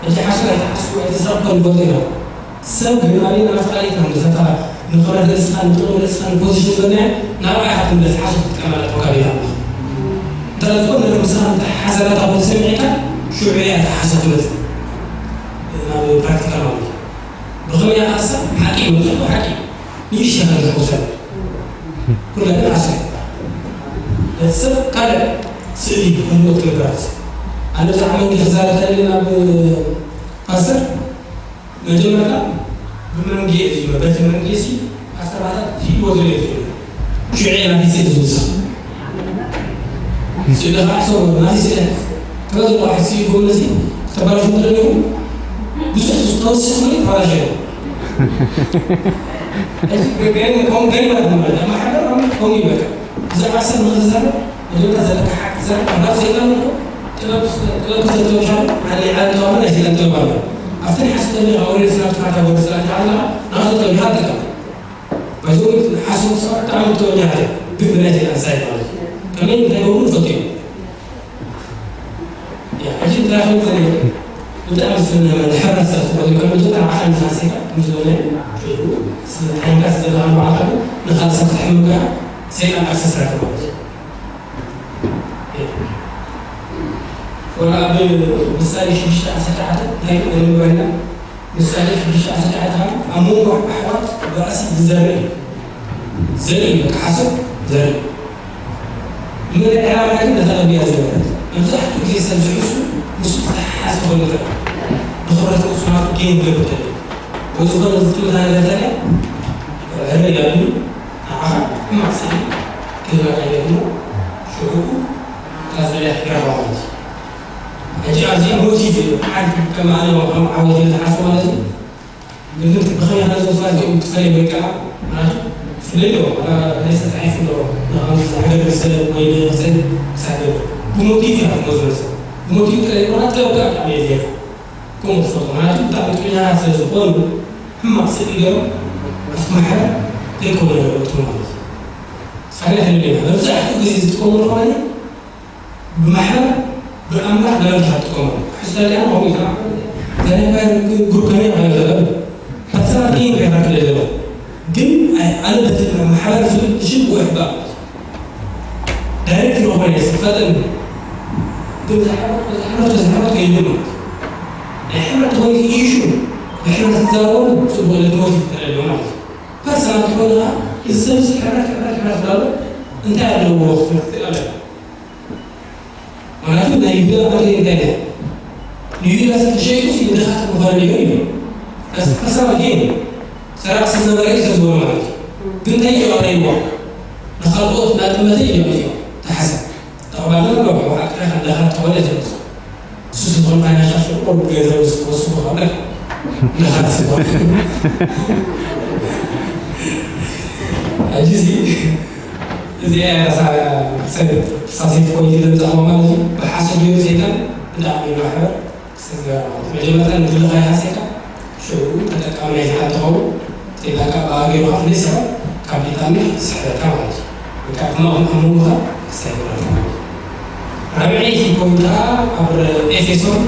እቲ ሓሶት ኣይትሓስቡ ኣይትስረቕ ከም ንፈልጦ ኢና። ሰብ ግን ኣበይ ናፍቃሊት ከም ዝፈታ ንኽብረት ርእስኻ ንጥቕሚ ርእስኻ ንፖዚሽን ዝበልናዮ ናብ ኣይ ሃብቲ ምለስ ሓሶት ክትቀመላ ተወካቢ ኢና። እንተ ዝኾነ ነገር ምሳኻ እንተ ሓሰራታ ተሰሚዕካ ሽዑ እያ እታ ሓሶት ትመጽእ። ናብ ፕራክቲካል ማለት እዩ። ብኸመይ ኣሳ ሓቂ ይመጽእ ሓቂ ንእሽተይ ከም ዝሕሰብ ኩላን ኣስር እቲ ሰብ ካልእ ስእሊ ህልወት ክገብራት ኣነ ብዛዕባ መንጌ ክዛረብ ተልየ ናብ ፓስተር መጀመርታ ብመንጌ እዩ በቲ መንጌ ሲ ኣስተባህላት ሂልዎ ዘለ እዩ ሽዑ ናቲ ስእሊ ዝውስኽ ስእሊ ከዓ ሰው ናቲ ስእሊ ከዛ ዘለዋ ሕዚ ስእሊ ጎመዚ ተባላሹ ተለኹ ብዙሕ ዝተወስኽ ተባላሸ ከምኡ ገይርና ማለት ኣብ ማሕበር ከምኡ ይበቃ። ብዛዕባ ሰብ ንኽትዛረብ መጀመርታ ዘለካ ሓቂ ትዛረብ። ኣብ ራሱ ሰይጣን እኮ ጥበብ ጥበብ ክልተ ጥበብ ሻሉ ሓደ ዓለም ጥበብ ናይ ሰይጣን ጥበብ ኣሎ። ኣብቲ ናይ ሓሶት ጥበብ ካብ ወሬ ስናብ ትካታ ወሬ ስናብ ትካታ ናብዚ ጥበብ ኢኻ ትጥቀም። ባይዘው ሓሶት ሰባት ብጣዕሚ ጥበብ ያለ ግን ብናይ ሰይጣን ሳይድ ማለት እዩ። ከመይ እንታይ ገብሩ ትፈልጡ እዩ። ሕጂ እንታይ ከም ዘለ ብጣዕሚ ዝፍነ ንሕብረት ሰብ ትኾን ከም መጀመርያ ዓኻ ንዝሃሰካ ምስ ዝኾነ ዓይንካ ዘለኻ ንባዕልካ ንኻልእ ሰብ ክትሕምም ከኣ ሰይጣን ኣክሰስ ረክብ ማለት እዩ። ወላ ኣብ ምሳሌ ሽዱሽተ ዓሰርተ ሓደ እንታይ ነንበበና ምሳሌ ሽዱሽተ ዓሰርተ ሓደ ኣብ መንጎ ኣሕዋት ባእሲ ዝዘርእ እዩ። ዘርኢ እዩ፣ በቃ ሓሶት ዘርኢ። ንመን ዕላማ ግን ነታ ቀቢኣ ዝነበረት መብዛሕትኡ ግዜ ሰብ ዝሕሱ ንሱ ዝተሓሓዝ ክኾን ይኽእል። ንኽብረት ርእሱ ናቱ ጌን ዝገብር ተልዩ ወይ ዝኾነ ዝጥምታ ነገር ተልያ ዕረ ያሉ ንዓኻ ሕማቕ ስእሊ ክህበካ ይኽእል እሞ ሽዑኡ እታ ዝደልያ ትረኽባ ማለት እዩ። ሕጂ ኣብዚ ሞቲቭ እዩ። ሓንቲ ከም ኣነ ከም ዓወት ኢለ ዝሓስብ ማለት እዩ። ግን ብኸመይ ኣነ ዘውፅኣ እዚኦም ክፈልዮም ወይ ከዓ ምክንያቱ ፍለይ ዶ ሬሳ ተፃሒፉ ዶ ንከምዚ ዝሓገር ሰብ ወይ ንክፅል ክሳገር ብሞቲቭ ኢና ክመዝኖ ሰብ ብሞቲቭ ቀሪብና ጥበብ ከዓ ብጣዕሚ እየ ዝገርም። ከምኡ ክፈልጡ ምክንያቱ ብጣዕሚ ጥዑያት ስለ ዝኾኑ ሕማቕ ስእሊ ገይሮም ኣብቲ ማሕበር ዘይኮነ ነገር ይእትዉ ማለት እዩ። ሳግዳ ሕልል ኢና መብዛሕትኡ ግዜ ዝጥቀሙ ዝኾነ ብማሕበር ብኣምላኽ ለበምታ ትጥቀሙ ሕዝተልያን ከምኡ ይተማዕበል ዘነባር ግሩፕ ከመይ ይኽእል ዘበሉ ፐርሰናል ጌን ከይረክብ ዘሎ ግን ኣነ በቲ ማሕበር ዝብል ሽም ውሕባ ዳይሬክት ዝኾነ ስፈጠን ግን ዝሓበት ዝሓበት ዝሓበት ከይሉ ማለት ናይ ሕብረት ወይ ኢሹ ብሕብረት ትዛረበሉ ጽቡቕ ኢለ ትሞት ይተለልዮ ማለት እዩ። ፐርሰናል ዝኾነ እዚ ሰብ እዚ ሕብረት ሕብረት ሕብረት ዝላሉ እንታይ ኣለዎ ክትብል ትኽእል ኣለካ። ምክንያቱ ናይ ይሁዳ መርገ እንታይ ደ ንይሁዳ ተሸይጡ ንድኻት ምኾነ ሊሆ እዩ። ፐርሰናል ጌን ሰራቅ ስዝነበረ እዩ ተዝበሎ ማለት እዩ። ግን እንታይ እዩ ኣረይዎ ንካልኦት ናጥመተ እዩ ኣምፅኦ ተሓሰብ ተቕባልና ሎ ሓቅካ ከንዳኻ ተወለ ተመፅኦ እሱ ዝኾን ፋይናንሻል ሽቁ ገንዘብ ዝወስዱ ከለ ነኻት ስባ ሕጂ እዚኣ ሳሴት ኮይኑ ለምፃእዋ ማለት እዩ። ብሓሶት ገይሩ ሰይጣን ብጣዕሚ ማሕበር ክሰግራ ማለት እዩ። መጀመርታ ንግልኻ ይሃሰካ ሽዑ ተጠቃሚ ናይዚኣ ትኸውን። ሴጣን ካብ ብኣ ገይሩ ከዓ ክንደይ ሰባት ካብ ቢታሚ ይስሕበካ ማለት እዩ። ወይ ከዓ ሕማቕ ኣብ መንጎኻ ክሳይረካ ማለት እዩ። ራብዐይቲ ፖይንት ከዓ ኣብ ኤፌሶን፣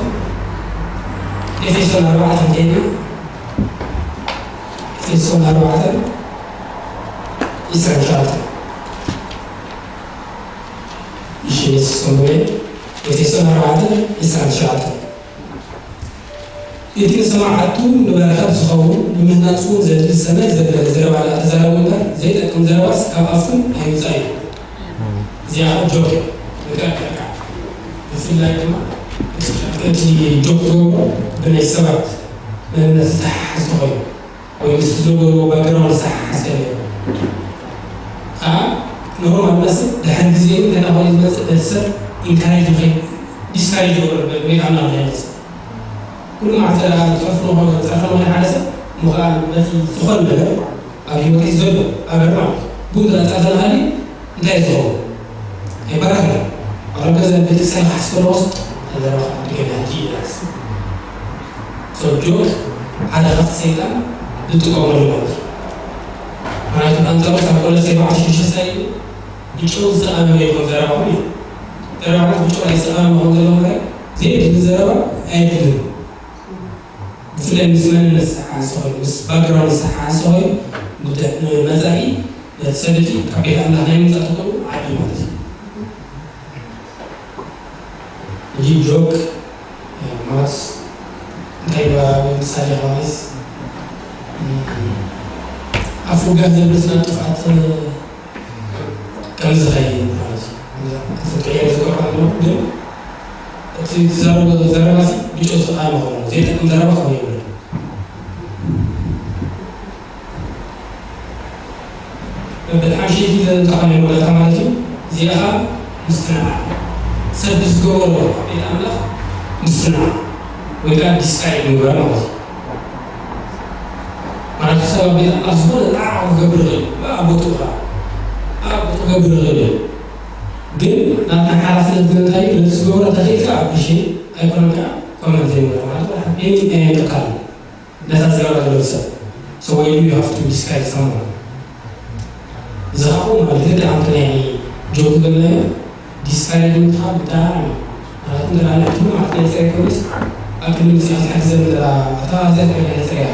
ኤፌሶን ኣርባዕተ እንተይና፣ ኤፌሶን ኣርባዕተ ዕስራን ትሽዓተን። እሺ፣ ንስኹም ኤፌሶን ኣርባዕተ ዕስራን ትሽዓተን። እቲ ንሰማዕቱ ንበረኸት ዝኸውን ንምህናፅ እውን ዘድሊ ሰናይ ዘበለ ዘረባ ደኣ ተዛረቡ እምበር ዘይጠቅም ዘረባስ ካብ ኣፍኩም ኣይውፃእ እዩ። እዚኣ ጆክ በቃ በቃ። ብፍላይ ድማ እቲ ጆክ ዝገብሮ ብናይ ሰባት መንነት ዝተሓሓዝ ተኾይኑ ወይ ምስ ዝነበርዎ ባክግራውንድ ዝተሓሓዝ ተለዮ ከዓ ኖርማል መስል ድሕሪ ግዜ እንታይ እናኾነ ዝመፅእ በቲ ሰብ ኢንካሬጅ ንኸይ ዲስካሬጅ ይገብሮ ወይ ኣምና ንኸይመፅእ ኩሉ መዓልቲ ደኣ ጸርፊ ንኾነ ጸርፊ ንኾነ ሓደ ሰብ ምኽኣል ነቲ ዝኾነ ነገር ኣብ ህይወተይ ዘሎ ኣገር ማለት እዩ። ብኡ ደኣ ጸርፊ ንሃሊ እንታይ እዩ ዝኸውን? ኣይባረኽን። ኣብ ገዛ ቤተክርስትያን ክሓስብ ከለኹስ ኣዘረባ ድገና ሕጂ ይላስ። ሶ ጆክ ሓደ ካብቲ ሰይጣን ዝጥቀመሉ ማለት እዩ። ምክንያቱ ኣንጻሩ ካብ ቆሎሴ ኣርባዕተ ሽዱሽተ እንታይ ኢሉ? ብጨው ዝተቐመመ ይኹን ዘረባኹም እዩ። ዘረባኹም ብጨው ኣይዝተቐመመ ክኸውን ዘለዎ ነገር ዘየድሊ ዘረባ ኣየድልን። ብፍላይ ምስ መንነት ዝተሓሓዝ ኮይኑ፣ ምስ ባክግራውንድ ዝተሓሓዝ ኮይኑ፣ ንደ- ንመጻኢ ነቲ ሰብ እቲ ካብ ቤት ኣምላኽ ናይ ምምጻእ ተኽእሎ ዓቢ እዩ ማለት እዩ። ሕጂ ጆክ ማለት እንታይ ባ- ምሳሌ ከማይስ ኣፉ ጋር ዘብል ናብ ጥፍኣት ከም ዝኸይድ ማለት እዩ። ክትቅየር ዝገብር ኣሎ ግን እቲ ዝዛረቦ ዘረባ ሲ ብጨው ዝተቃመ ኮይኑ ዘይጠቅም ዘረባ ክኸውን የብሉ። በብሓምሸይቲ ዘንቀኻኒ መወዳእታ ማለት እዩ። እዚኣ ኸዓ ምስትንዓቕ። ሰብ ብዝገበሮ ኣብ ቤት ኣምላኽ ምስትንዓቕ ወይ ከዓ ዲስካሬጅ ምግባር ማለት እዩ። ማለት ሰብ ኣብ ቤት ኣምላኽ ዝኾነ ጣዕዓ ክገብር ይኽእል እዩ። ኣብ ቦትኡ ኸዓ ኣብ ቦትኡ ክገብር ይኽእል እዩ። ግን ናትና ሓላፍነት ግን እንታይ እዩ? ነቲ ዝገበሮ ተኽኢልካ ኣፕሪሼት ኣይኮነን ከዓ ኮመንት ዘይምግባር ማለት እዩ። ኤኒ ኣየንቀካሉ ነታ ዝገበራ ዘሎ ሰብ። So why do you have to discourage someone? እዚ ኻብኡ ማለት ግን ከምቲ ናይ ጆብ ዝገለዮ ዲስካሬጅመንት ኻ ብጣዕሚ ማለት እንደ ላለ ኩሉ ማለት ናይ ጽሬት ፖሊስ ኣብ ክንዲ ምጽኣ ዝሕግዘ እንደ ኣታ ኣዚያ ትሕግዘ ጽሬያ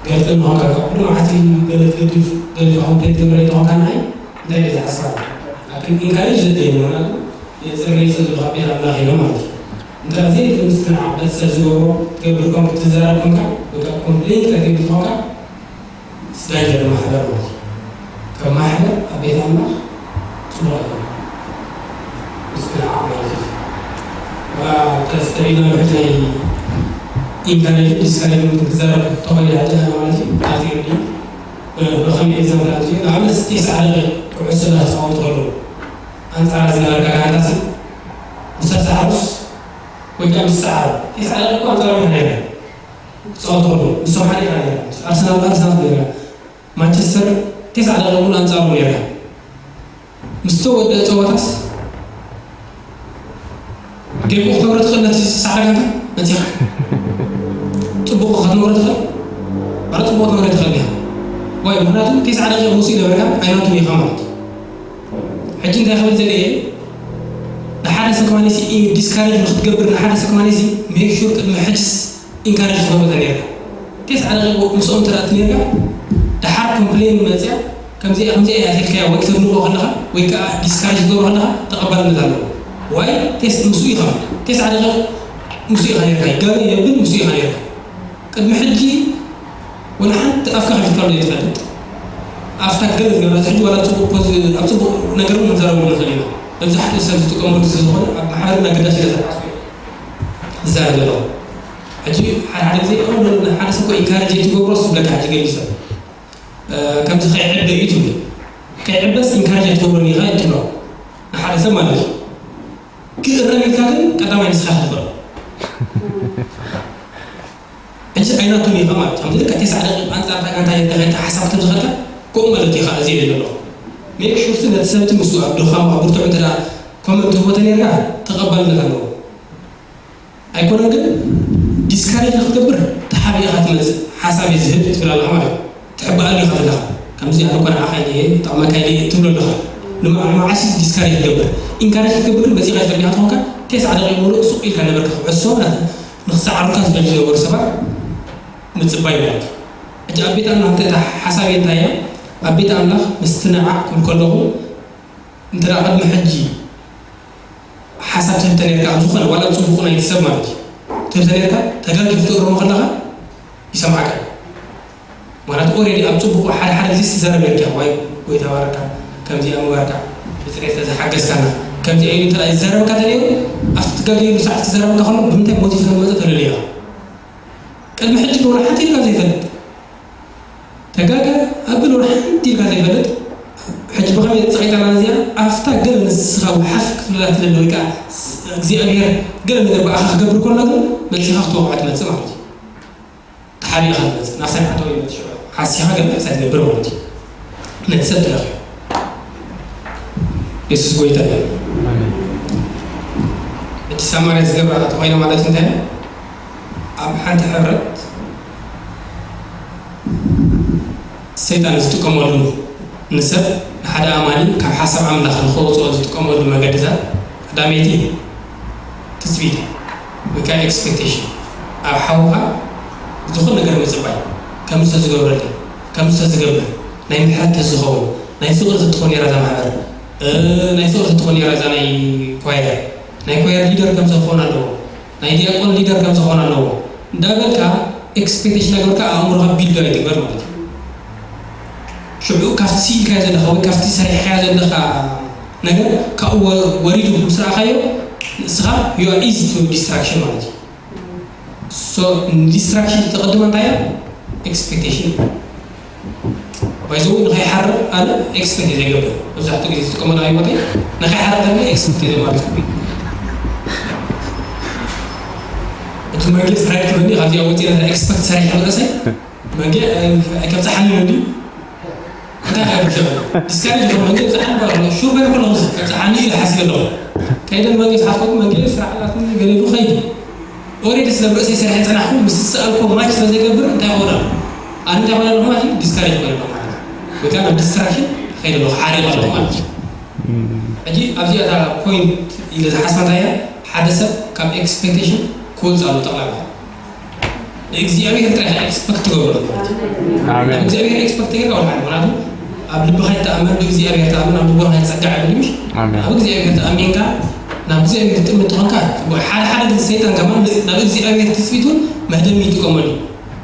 ገርጥ ንኾንካ ካብ ኩሉ መዓልቲ ገለ ትገድፍ ገለ ዝኾን ፕሌት ገበረ ተኾንካ ንዓይ እንታይ እዩ ዝሓስባ ኣብ ክንዲ ኢንካሬጅ ዘድልየኒ ምክንያቱ የጽርይ ዘሎ ካብ ቤት ኣምላኽ ኢሎ ማለት እዩ። እንተ ዘይምስትንዓቕ በቲ ሰብ ዝገብሮ ትገብር ኮንካ ትዛረብ ኮንካ ወይ ከዓ ኮምፕሌን ትገብር ኮንካ ስዳይደር ማሕበር ማለት እዩ። ከም ማሕበር ኣብ ቤት ኣምላኽ ጽቡቕ ኣይኮነ። ምስትንዓቕ ማለት እዩ። ተስተቢና ብሕጂ ናይ ኢንተርኔት ዲስካይን ክትዛረብ ተኾይላ ማለት እዩ። ኣትዮ ብኸመይ ኤግዛምፕል ኣምፅኡ ንኣብነት ቴስዓ ደቂቕ ኩዕሶ እናተፃወቱ ከለዉ ኣንፃር ዝነበርካ ጋንታ ሲ ምስ ተሳዕሩስ ወይ ከዓ ምስ ሰዓሩ ቴስዓ ደቂቕ እኮ ኣንፃሮም ኢና ነይርና ክፃወቱ ከለዉ ንሶም ሓደ ኢና ነይርና ኣርሰናል ኣርሰናል ነይርና ማንቸስተር ቴስዓ ደቂቕ እውን ኣንፃሮም ነይርና ምስ ተወደአ ፀወታስ ጌም ክትነብሮ ትኽእል ነቲ ሳዕረ ጋንታ መፂኻ ፅቡቕ ክትነብሮ ትኽእል ኣረ ፅቡቕ ክትነብሮ ትኽእል ኢኻ ዋይ ምክንያቱ ቴስዓ ደቂቕ ምስ ይነበርካ ኣይናቱን ኢኻ ማለት እዩ ሕጂ እንታይ ክብል ዘለ እየ ንሓደ ሰብ ከማኒ ዲስካሬጅ ንክትገብር ንሓደ ሰብ ከማኒ ሜክ ሹር ቅድሚ ሕጅስ ኢንካሬጅ ትገብሮ ነርካ ቴስዓ ደቂቕ ምስኦም ትረእት ነርካ ድሓር ኮምፕሌን መፅያ ከምዚኣ ከምዚኣ እያ ትልካያ ወይ ክተድንቆ ከለኻ ወይ ከዓ ዲስካሬጅ ትገብሮ ከለኻ ተቐባልነት ኣለዎ ዋይ ቴስ ምስ ኢኻ ቴስዓ ደቂቕ ምስ ኢኻ ነርካ ይጋበ የብል ምስ ኢኻ ነርካ ቅድሚ ሕጂ ወላ ሓንቲ ኣፍካ ከፊትካሉ ዘይትፈልጥ ኣፍካ ገለ ዝገበረት ሕጂ ዋላ ፅቡቅ ፖዝ ኣብ ፅቡቅ ነገር እውን ክንዛረበሉ ንኽእል ኢና መብዛሕትኡ ሰብ ዝጥቀመሉ ስለዝኾነ ኣብ ማሕበርና ግዳስ ኢለ ዝሓስብ ዝዛረብ ዘለኹ ሕጂ ሓደ ሓደ ግዜ ሓደ ሰብ ኢንካሬጅ ኣይትገብሮስ ዝብለካ ሕጂ ገሊኡ ሰብ ከምዚ ከይዕበ እዩ ትብል ከይዕበስ ኢንካሬጅ ኣይትገብሮን ኢኻ ትብሎ ንሓደ ሰብ ማለት እዩ ክእረም ኢልካ ግን ቀዳማይ ንስኻ ትኽእሎ ሕጂ ኣይናቱን ኢኻ ማለት እዩ። ከምዚ ልክዕ ቴስዓ ደቂቕ ኣንጻር እታ ጋንታ ጌርካ ከይድካ ሓሳብ ክትብ ዝኸድካ ከምኡ ማለት ኢኻ እዚ ኢለ ዘለኹ። ሜክ ሹር ነቲ ሰብቲ ምስኡ ኣብ ድኻሙ ኣብ ብርትዑ እንተ ኮመንት ትህቦ ተኔርካ ተቐባልነት ኣለዎ። ኣይኮነን ግን ዲስካሬጅ ንክትገብር ድሓ ሓሳብ ኢኻ ትመጽእ፣ ሓሳብ እየ ዝህብ ትብል ኣለኻ ማለት እዩ። ትሕበኣሉ ኢኻ ዘለኻ። ከምዚ ኣነ እኮ ንዓኻ ኢለ እየ፣ ጠቕመካ ኢለ እየ ትብሎ ኣለኻ። ንመ-፣ መዓስ እዩ ዲስካሬጅ ትገብር? ኢንካሬጅ ክትገብር ግን መጺኻ ይፈልጥ ኢኻ ትኾንካ፣ ተስዓ ደቂቕ ሙሉእ ሱቕ ኢልካ ነበርካ ክዕሶ፣ ናት-፣ ንኽሰዓሩካ ዝደልዩ ዝነበሩ ሰባት ምጽባይ ማለት እዩ። ሕጂ ኣብ ቤት ኣምላኽ እንታይ እታ ሓሳብ እንታይ እያ? ኣብ ቤት ኣምላኽ ምስትንዓቕ ክብል ከለኹ፣ እንተ ደኣ ቅድሚ ሕጂ ሓሳብ ትህብተ ነርካ ኣብ ዝኾነ ዋላ ኣብ ጽቡቕ ናይቲ ሰብ ማለት እዩ። ትህብተ ነርካ፣ ተጋጊ ክትእርሞ ከለኻ ይሰምዓካ። ማለት ኦሬዲ ኣብ ጽቡቕ ሓደ ሓደ ግዜ ትዛረብ ነርካ፣ ዋይ ጎይታ ባረካ፣ ከምዚኣ ምባርካ፣ ብጽሬት ስለዝሓገዝካና፣ ከምዚኣ ኢሉ እንተ ደኣ ዝዛረበካ ተነይሩ፣ ኣብቲ ትጋገየሉ ሰዓት ክዛረበካ ከሎ ብምንታይ ሞቲቭ ከም ዝመጸ ተለልዮ ኢኻ። ቅድሚ ሕጂ ንወላ ሓንቲ ኢልካ ዘይፈልጥ፣ ተጋገ ኣብል ወላ ሓንቲ ኢልካ ዘይፈልጥ፣ ሕጂ ብኸመይ ጸቒጣና እዚኣ? ኣብታ ገለ ንስኻ ውሓፍ ክትብላ ትደሊ ወይ ከኣ እግዚኣብሔር ገለ ነገር ብኣኻ ክገብር ከሎ ግን መጺኻ ክትወቕዖ ትመጽእ ማለት እዩ። ተሓቢእኻ ትመጽእ። ናብ ሰንዓቶ ይመጽእ ሽዑ። ሓሲኻ ገለ ሓሳብ ትገብር ማለት እዩ። ነቲ ሰብ ትለኽዮ። የሱስ ጎይታ እዩ። ኣሜን። እቲ ሳማርያ ዝገብራ ተኾይነ ማለት እንታይ? ኣብ ሓንቲ ሕብረት ሰይጣን ዝጥቀመሉ ንሰብ ንሓደ ኣማኒ ካብ ሓሳብ ኣምላኽ ንኸውፅኦ ዝጥቀመሉ መገድታት ቀዳመይቲ ትፅቢት ወይ ከዓ ኤክስፔክቴሽን ኣብ ሓውኻ ዝኾነ ነገር ምፅባይ ከም ዝተዝገብረለይ ከም ዝተዝገብር ናይ ምሕረት ተዝኸውን ናይ ፍቕሪ ተትኾን ነራ እዛ ማሕበር እ፣ ናይ ፍቕሪ ተትኾን ነራ እዛ ናይ ኳየር ናይ ኳየር ሊደር ከም ዝኾን ኣለዎ ናይ ዲያቆን ሊደር ከም ዝኾን ኣለዎ እንዳበልካ ኤክስፔክቴሽን እናገበርካ ኣእምሮኻ ቢልድ ኣይትግበር ማለት እዩ። ሽዑ ካብቲ ስኢልካዮ ዘለኻ ወይ ካብቲ ሰሪሕካዮ ዘለኻ ነገር ካብኡ ወ- ወሪዱ ምስ ረኣኻዮ ንስኻ you are easy to distraction ማለት እዩ። So ንዲስትራክሽን ተቐድማ እንታይ እያ? ኤክስፔክቴሽን እዩ። ባይዘው ንኸይሓርቕ ኣነ ኤክስፔክት እየ ዘይገብር። መብዛሕትኡ ግዜ ዝጥቀመሉ ኣበይ ቦታ እዩ? ንኸይሓርቕ ከለኒ ኤክስፔክት እየ ዘማርፅ። እቲ መንጌ ፅራይ ክብኒ ካብዚኣ ወፂአ ኤክስፔክት ሰሪሐ መጠሰይ መንጌ ኣይከብፅሓኒ እንዲ እንታይ ሓገሸ ዲስካሬጅ ኾን መንጌ ብፅሓን ባሎ ሹር በይ ኩሎ ከብፅሓኒ ኢለ ሓሲበ ኣለኹ። ከይደ መንጌ ዝሓትኮ መንጌ ስራሕ ላትኒ ገሊሉ ኸይዲ ኦሬዲ ስለ ብርእሰይ ሰሪሐ ዝፀናሕኩ ምስ ዝሰኣልኮ ማች ስለዘይገብር እንታይ ይኸውን ኣሎ? ኣነ እንታይ ይኸውን ኣለኹ ማለት እዩ? ዲስካሬጅ ኮይኑ ኣለኹ ማለት እዩ። ወይ ከዓ ናብ ዲስትራክሽን ከይደ ኣለኹ ሓሪቕ ኣለኹ ማለት እዩ። ሕጂ ኣብዚኣ እታ ፖይንት ኢለ ዝሓስባ እንታይ እያ? ሓደ ሰብ ካብ ኤክስፔክቴሽን ክወፅእ ኣለዎ ጠቕላላ ንእግዚኣብሔር ጥራሕ ኤክስፐክት ትገብሮ ማለት እዩ። ኣሜን። እግዚኣብሔር ኤክስፐክት ጌርካ ወላ ሓደ ምክንያቱ ኣብ ልብኻ ይተኣመን ብእግዚኣብሔር ተኣመን ኣብ ልቦና ይፀጋዕ ይብል ምሽ ኣሜን። ኣብ እግዚኣብሔር ተኣሚንካ ናብ እግዚኣብሔር ትጥምት ትኾንካ ሓደ ሓደ ግን ሰይጣን ከማን ናብ እግዚኣብሔር ትፅቢት እውን መህደሚ ይጥቀመሉ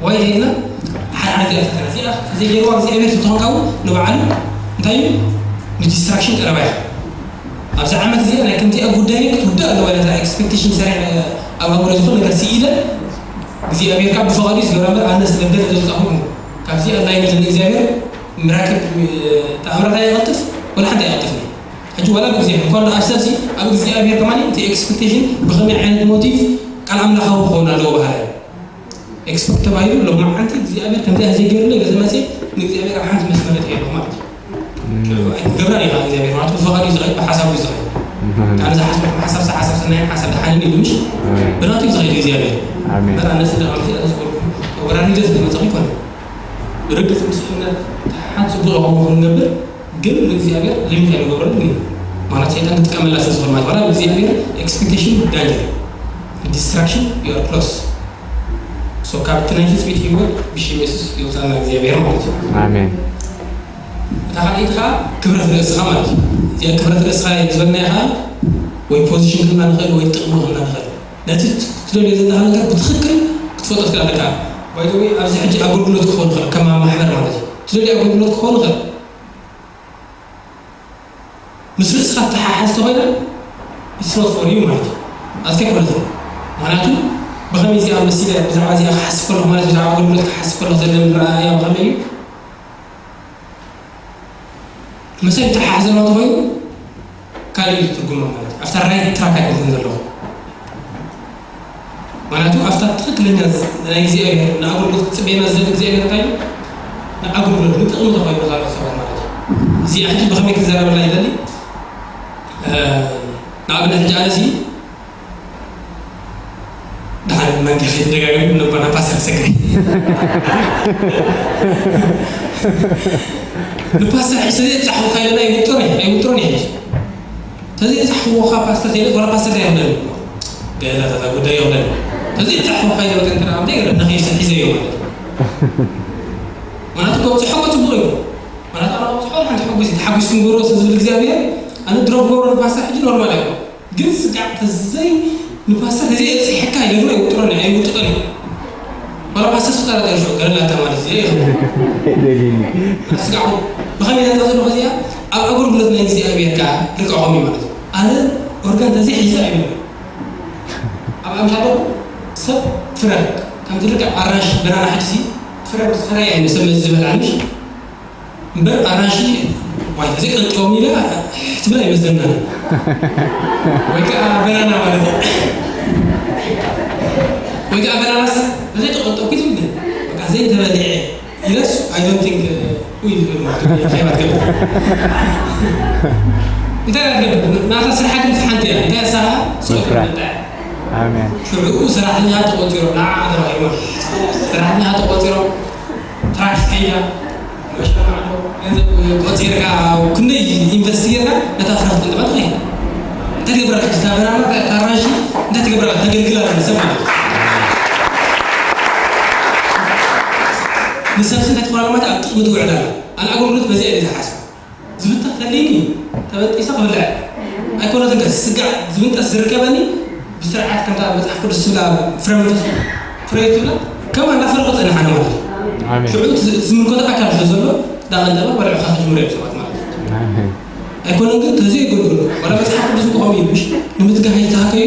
ወይ ሌላ ሓደ ሓደ ዚኣ ፈተና ዚኣ ዘይገርዋ እግዚኣብሔር ትኾንካ እውን ንባዕሉ እንታይ እዩ ንዲስትራክሽን ቀረባ እዩ። ኣብዚ ዓመት እዚኣ ናይ ከምዚኣ ጉዳይ ክትውዳእ ኣለዋ ኢለ እዛ ኤክስፔክቴሽን ሰሪሐ ኣብ ኣእምሮ ዝኾነ ነገር ስኢለ እግዚኣብሔር ካብ ብፍቓዱ እዩ ዝገብራ እምበር ኣነ ስለ ገለ ዘውፃኹ እሞ ካብዚ ኣላይ ንዘን እግዚኣብሔር ምራክብ ተኣምራት ኣይቐልጥፍ ወላ ሓንቲ ኣይቐልጥፍ ሕጂ ዋላ ብእግዚኣብሔር እንኳን ኣብ ሰብሲ ኣብ እግዚኣብሔር ከማን እቲ ኤክስፔክቴሽን ብኸመይ ዓይነት ሞቲቭ ቃል ኣምላኻዊ ክኸውን ኣለዎ ባህላ እዩ ኤክስፐክት ተባሂሉ ሎማዓንቲ እግዚኣብሔር ከምዚኣ ዘይገይሩለይ በዚ መፅእ ንእግዚኣብሔር ኣብ ሓንቲ መስመር እየ ኣለኹ ማለት እዩ። ገብራ ኢኻ እግዚኣብሔር ማለት ብፍቓዱ እዩ ዝኸይድ ብሓሳቡ እዩ ዝኸይድ። ኣነ ዝሓስበኩም ሓሳብ ዝሓሳብ ሰናይን ሓሳብ ድሓንን እዩ ምሽ ብናቱ እዩ ዝኸይድ እግዚኣብሔር። ኣሜን። በራ ነዚ ደኣ ከምዚ ኣለ ዝበልኩ ወራኒ ደስ ዝመፀኹ ይኮነ ብርግፅ ምስ እምነት ሓንቲ ፅቡቅ ይኸውን ክንገብር ግን ንእግዚኣብሔር ሊሚት ኣይንገብረሉ እዩ። ማለት ሰይጣን ክጥቀመላ ስለ ዝኾነ ማለት ዋላ እግዚኣብሔር ኤክስፔክቴሽን ዳንጀር ዲስትራክሽን ዩ ኣር ክሎስ ሶ ካብቲ ናይ ትፅቢት ህይወት ብሽም የሱስ ይውፃና እግዚኣብሔር ማለት እዩ። ኣሜን። እታ ካልኣይቲ ከዓ ክብረት ርእስኻ ማለት እዩ። እዚኣ ክብረት ርእስኻ ዝበልናዮ ከዓ ወይ ፖዚሽን ክህልና ንኽእል ወይ ጥቕሚ ክህልና ንኽእል ነቲ ትደልዮ ዘለካ ነገር ብትኽክል ክትፈልጦ ትክእል ኣለካ። ባይዘወይ ኣብዚ ሕጂ ኣገልግሎት ክኸውን ይኽእል ከም ማሕበር ማለት እዩ ትደልዮ ኣገልግሎት ክኸውን ይኽእል ምስ ርእስኻ ተሓሓዝ ተኾይና it's not for you ማለት እዩ። ኣዝካ ክብረት ምክንያቱ ብኸመይ እዚኣ መሲለ ብዛዕባ እዚኣ ክሓስብ ከለኹ ማለት ብዛዕባ ኣገልግሎት ክሓስብ ከለኹ ዘለኒ ረኣያ ብኸመይ እዩ ምሳይ ተሓሓዘ ማለት ኮይኑ ካልእ እዩ ትርጉማ ማለት እዩ። ኣብታ ራይት ትራክ ኣይኮንኩን ዘለኹ። ምክንያቱ ኣብታ ትኽክለኛ ናይ እግዚኣብሔር ንኣገልግሎት ክፅበየና ዝደሊ እግዚኣብሔር እንታይ እዩ? ንኣገልግሎት ንጥቕሚ ተባሂሉ ካልኦት ሰባት ማለት እዩ። እዚኣ ሕጂ ብኸመይ ክዘረበላ ይደሊ? ንኣብነት ሕጂ ኣነሲ ድሓን ደጋገም ነበር ፓስተር ሰግሪ ንፓስተር ሕሰ ጻሕቡ ካይለና ይውጥሮ ይውጥሮ ይሄድ ተዘይ ጻሕቡ ካ ፓስተር ተይለ ወላ ፓስተር ይሆነ ገላ ተዛ ጉዳይ ይሆነ ተዘይ ጻሕቡ ካይለ ወተን ከና አምደ ይረ ነኸይ ሰሒዘ ይሆነ ማለት ከብጽሖ ከጽብቆ ይሆነ ማለት ኣነ ከብጽሖ ሓንቲ ሕጉስ ተሓጉስ ክንገብሮ ዝብል እግዚኣብሔር ኣነ ድሮ ክገብሮ ንፓስተር ሕጂ ኖርማል ኣይኮን ግን ስጋዕ ተዘይ ንፓስተር ተዘይ እጽሕካ ይደግሞ ይውጥሮን ኣይውጥሮን እዩ ወላ ፓስተር ስጋዕ ተርሾ ገለላታ ማለት እዩ ስጋዕ ብኸመይ ነጣ ዘሎ ከዚኣ ኣብ ኣገልግሎት ናይ እግዚኣብሔር ከዓ ልቀቆም እዩ ማለት እዩ ኣነ ኦርጋን ተዘይ ሒዘ ኣይብለ ኣብ ኣምሻሎ ሰብ ፍረ ከምቲ ልክዕ ኣራንሽ ብናና ሕድሲ ፍረ ፍረ እዩ ሰብ ዝበልዓ ምሽ እምበር ኣራንሺ ዋይ እዚ ቅንጦም ኢለ ትብል ኣይመስለና ወይ ከዓ በናና ማለት እዩ ወይ ከዓ በናናስ እዚ ተቆጠብኩ ትብል በቃ ዘይተበልዐ ኢለስ I don't think ውይ ኸይባ ትገብር እንታይ ትገብር ናታ ስራሓ ግን ሓንቲ እያ እንታይ ሰራ ኣሜን ሽዑ ሰራሕተኛ ተቆፂሮም ንዓ ተባሂሎም ሰራሕተኛ ተቆፂሮም ትራሽ ከይዳ ቆፂርካ ክንደይ ኢንቨስት ጌርካ ነታ ፍረ ክትጥባ ትኽእል እንታይ ትገብረልካ ስታበራና ታራንሺ እንታይ ትገብረልካ ተገልግላ ሰብ ማለት ንሰብሲ እንታይ ትኾና ማለት ኣብ ጥቕሚ ትውዕል ኣላ ኣነ ኣገልግሎት በዚኣ እየ ዝሓስብ ዝብታ ተለይኒ ተበጢሰ ክብልዐ ኣይኮነትን ከ ስጋዕ ዝብንጠስ ዝርከበኒ ብስርዓት ከምታ መፅሓፍ ቅዱስ ትብላ ፍረ መንፈስ ፍረ ትብላ ከም ኣናፈረ ክፀንሕ ኣነ ማለት እዩ ሽዑ ዝምልከቶ ኣካል ስለ ዘሎ ዳቐደመ ወልዕኻ ክጅምሩ እዮም ሰባት ማለት እዩ ኣይኮነን ግን ተዘይ ይገልግሉ ወላ መፅሓፍ ቅዱስ ክኾኑ ይብሽ ንምትጋህ ይተሃከዩ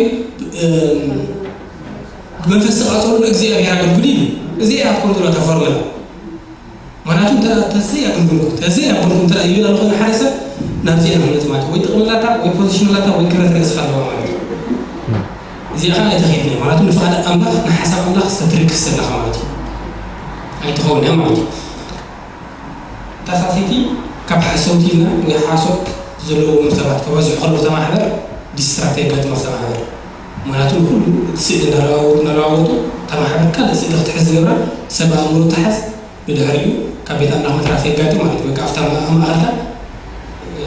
ብመንፈስ ተቃፀሉ ንእግዚኣብሔር ኣገልግሉ ይብል እዚ እያ ትኮን ዘሎ ተፈርመላ ምክንያቱ እንተ ተዘይ ኣገልግልኩ ተዘይ ኣገልግልኩ እንተ ይብል ኣሎ ሓደ ሰብ ናብዚ ኢና ክንመጽእ ማለት ወይ ጥቕሚ ላታ ወይ ፖዚሽን ላታ ወይ ክብረት ርእስኻ ኣለዋ ማለት እዩ እዚኣ ከዓ ኣይተኸይድን እያ ማለት ንፍቓድ ኣምላኽ ንሓሳብ ኣምላኽ ሰትርክስ ኣለኻ ማለት እዩ ኣይትኸውን እያ ማለት እዩ እታ ሳሰይቲ ካብ ሓሰውቲ ኢልና ወይ ሓሶት ዘለዎም ሰባት ተበዝሑ ከሎ ተማሕበር ዲስትራክት የጋጥማ ተማሕበር ምክንያቱ ንኩሉ እቲ ስእሊ እናለዋወጡ ተማሕበር ካልእ ስእሊ ክትሕዝ ዝገብራ ሰብ ኣእምሮ ተሓዝ ብድሕሪኡ ካብ ቤት ኣምላኽ ምትራፍ የጋጥም ማለት እዩ። በቃ ኣብታ ማእኸልካ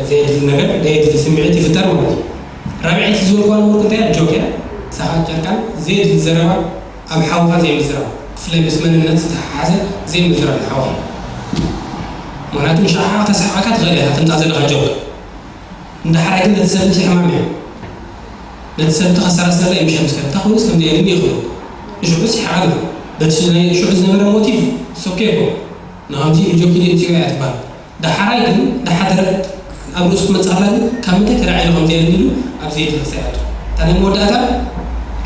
ዘየድሊ ነገር ዘየድሊ ስምዒት ይፍጠር ማለት እዩ። ራብዐይቲ ዝበልኳ ነበርኩ እንታይ እያ ጆክ እያ። ሳኻ ጨርቃን ዘየድሊ ዘረባ ኣብ ሓውኻ ዘይምዝራብ ብፍላይ ምስ መንነት ዝተሓሓዘ ዘይምዝራብ ንሓውኻ ምኽንያቱ ንሻዕ ተስሕቐካ ትኽእል እያ ትምፃእ ዘለኻ ጆክ እንዳሓራይ ግን ነቲ ሰብ እቲ ሕማም እያ ነቲ ሰብ እቲ ከሰራስረላ እዩ ምሸት ምስ ከፍታ ኮይኑስ ከምዚ ኢልኒ ይኽእሉ ንሽዑ ሲሓቕ ኣሎ በቲ ናይ ሽዑ ዝነበረ ሞቲቭ ሶኬ እኮ ንኸምዚ ንጆኪ ድምፂዮ እያ ትበሃል ዳሓራይ ግን ዳሓደረ ኣብ ርእሱ ትመፅእ ኣላ ግን ካብ ምንታይ ተላዒሉ ከምዚ ኢልኒ ኢሉ ኣብ ዘይድለ ክሳያቱ እታ ናይ መወዳእታ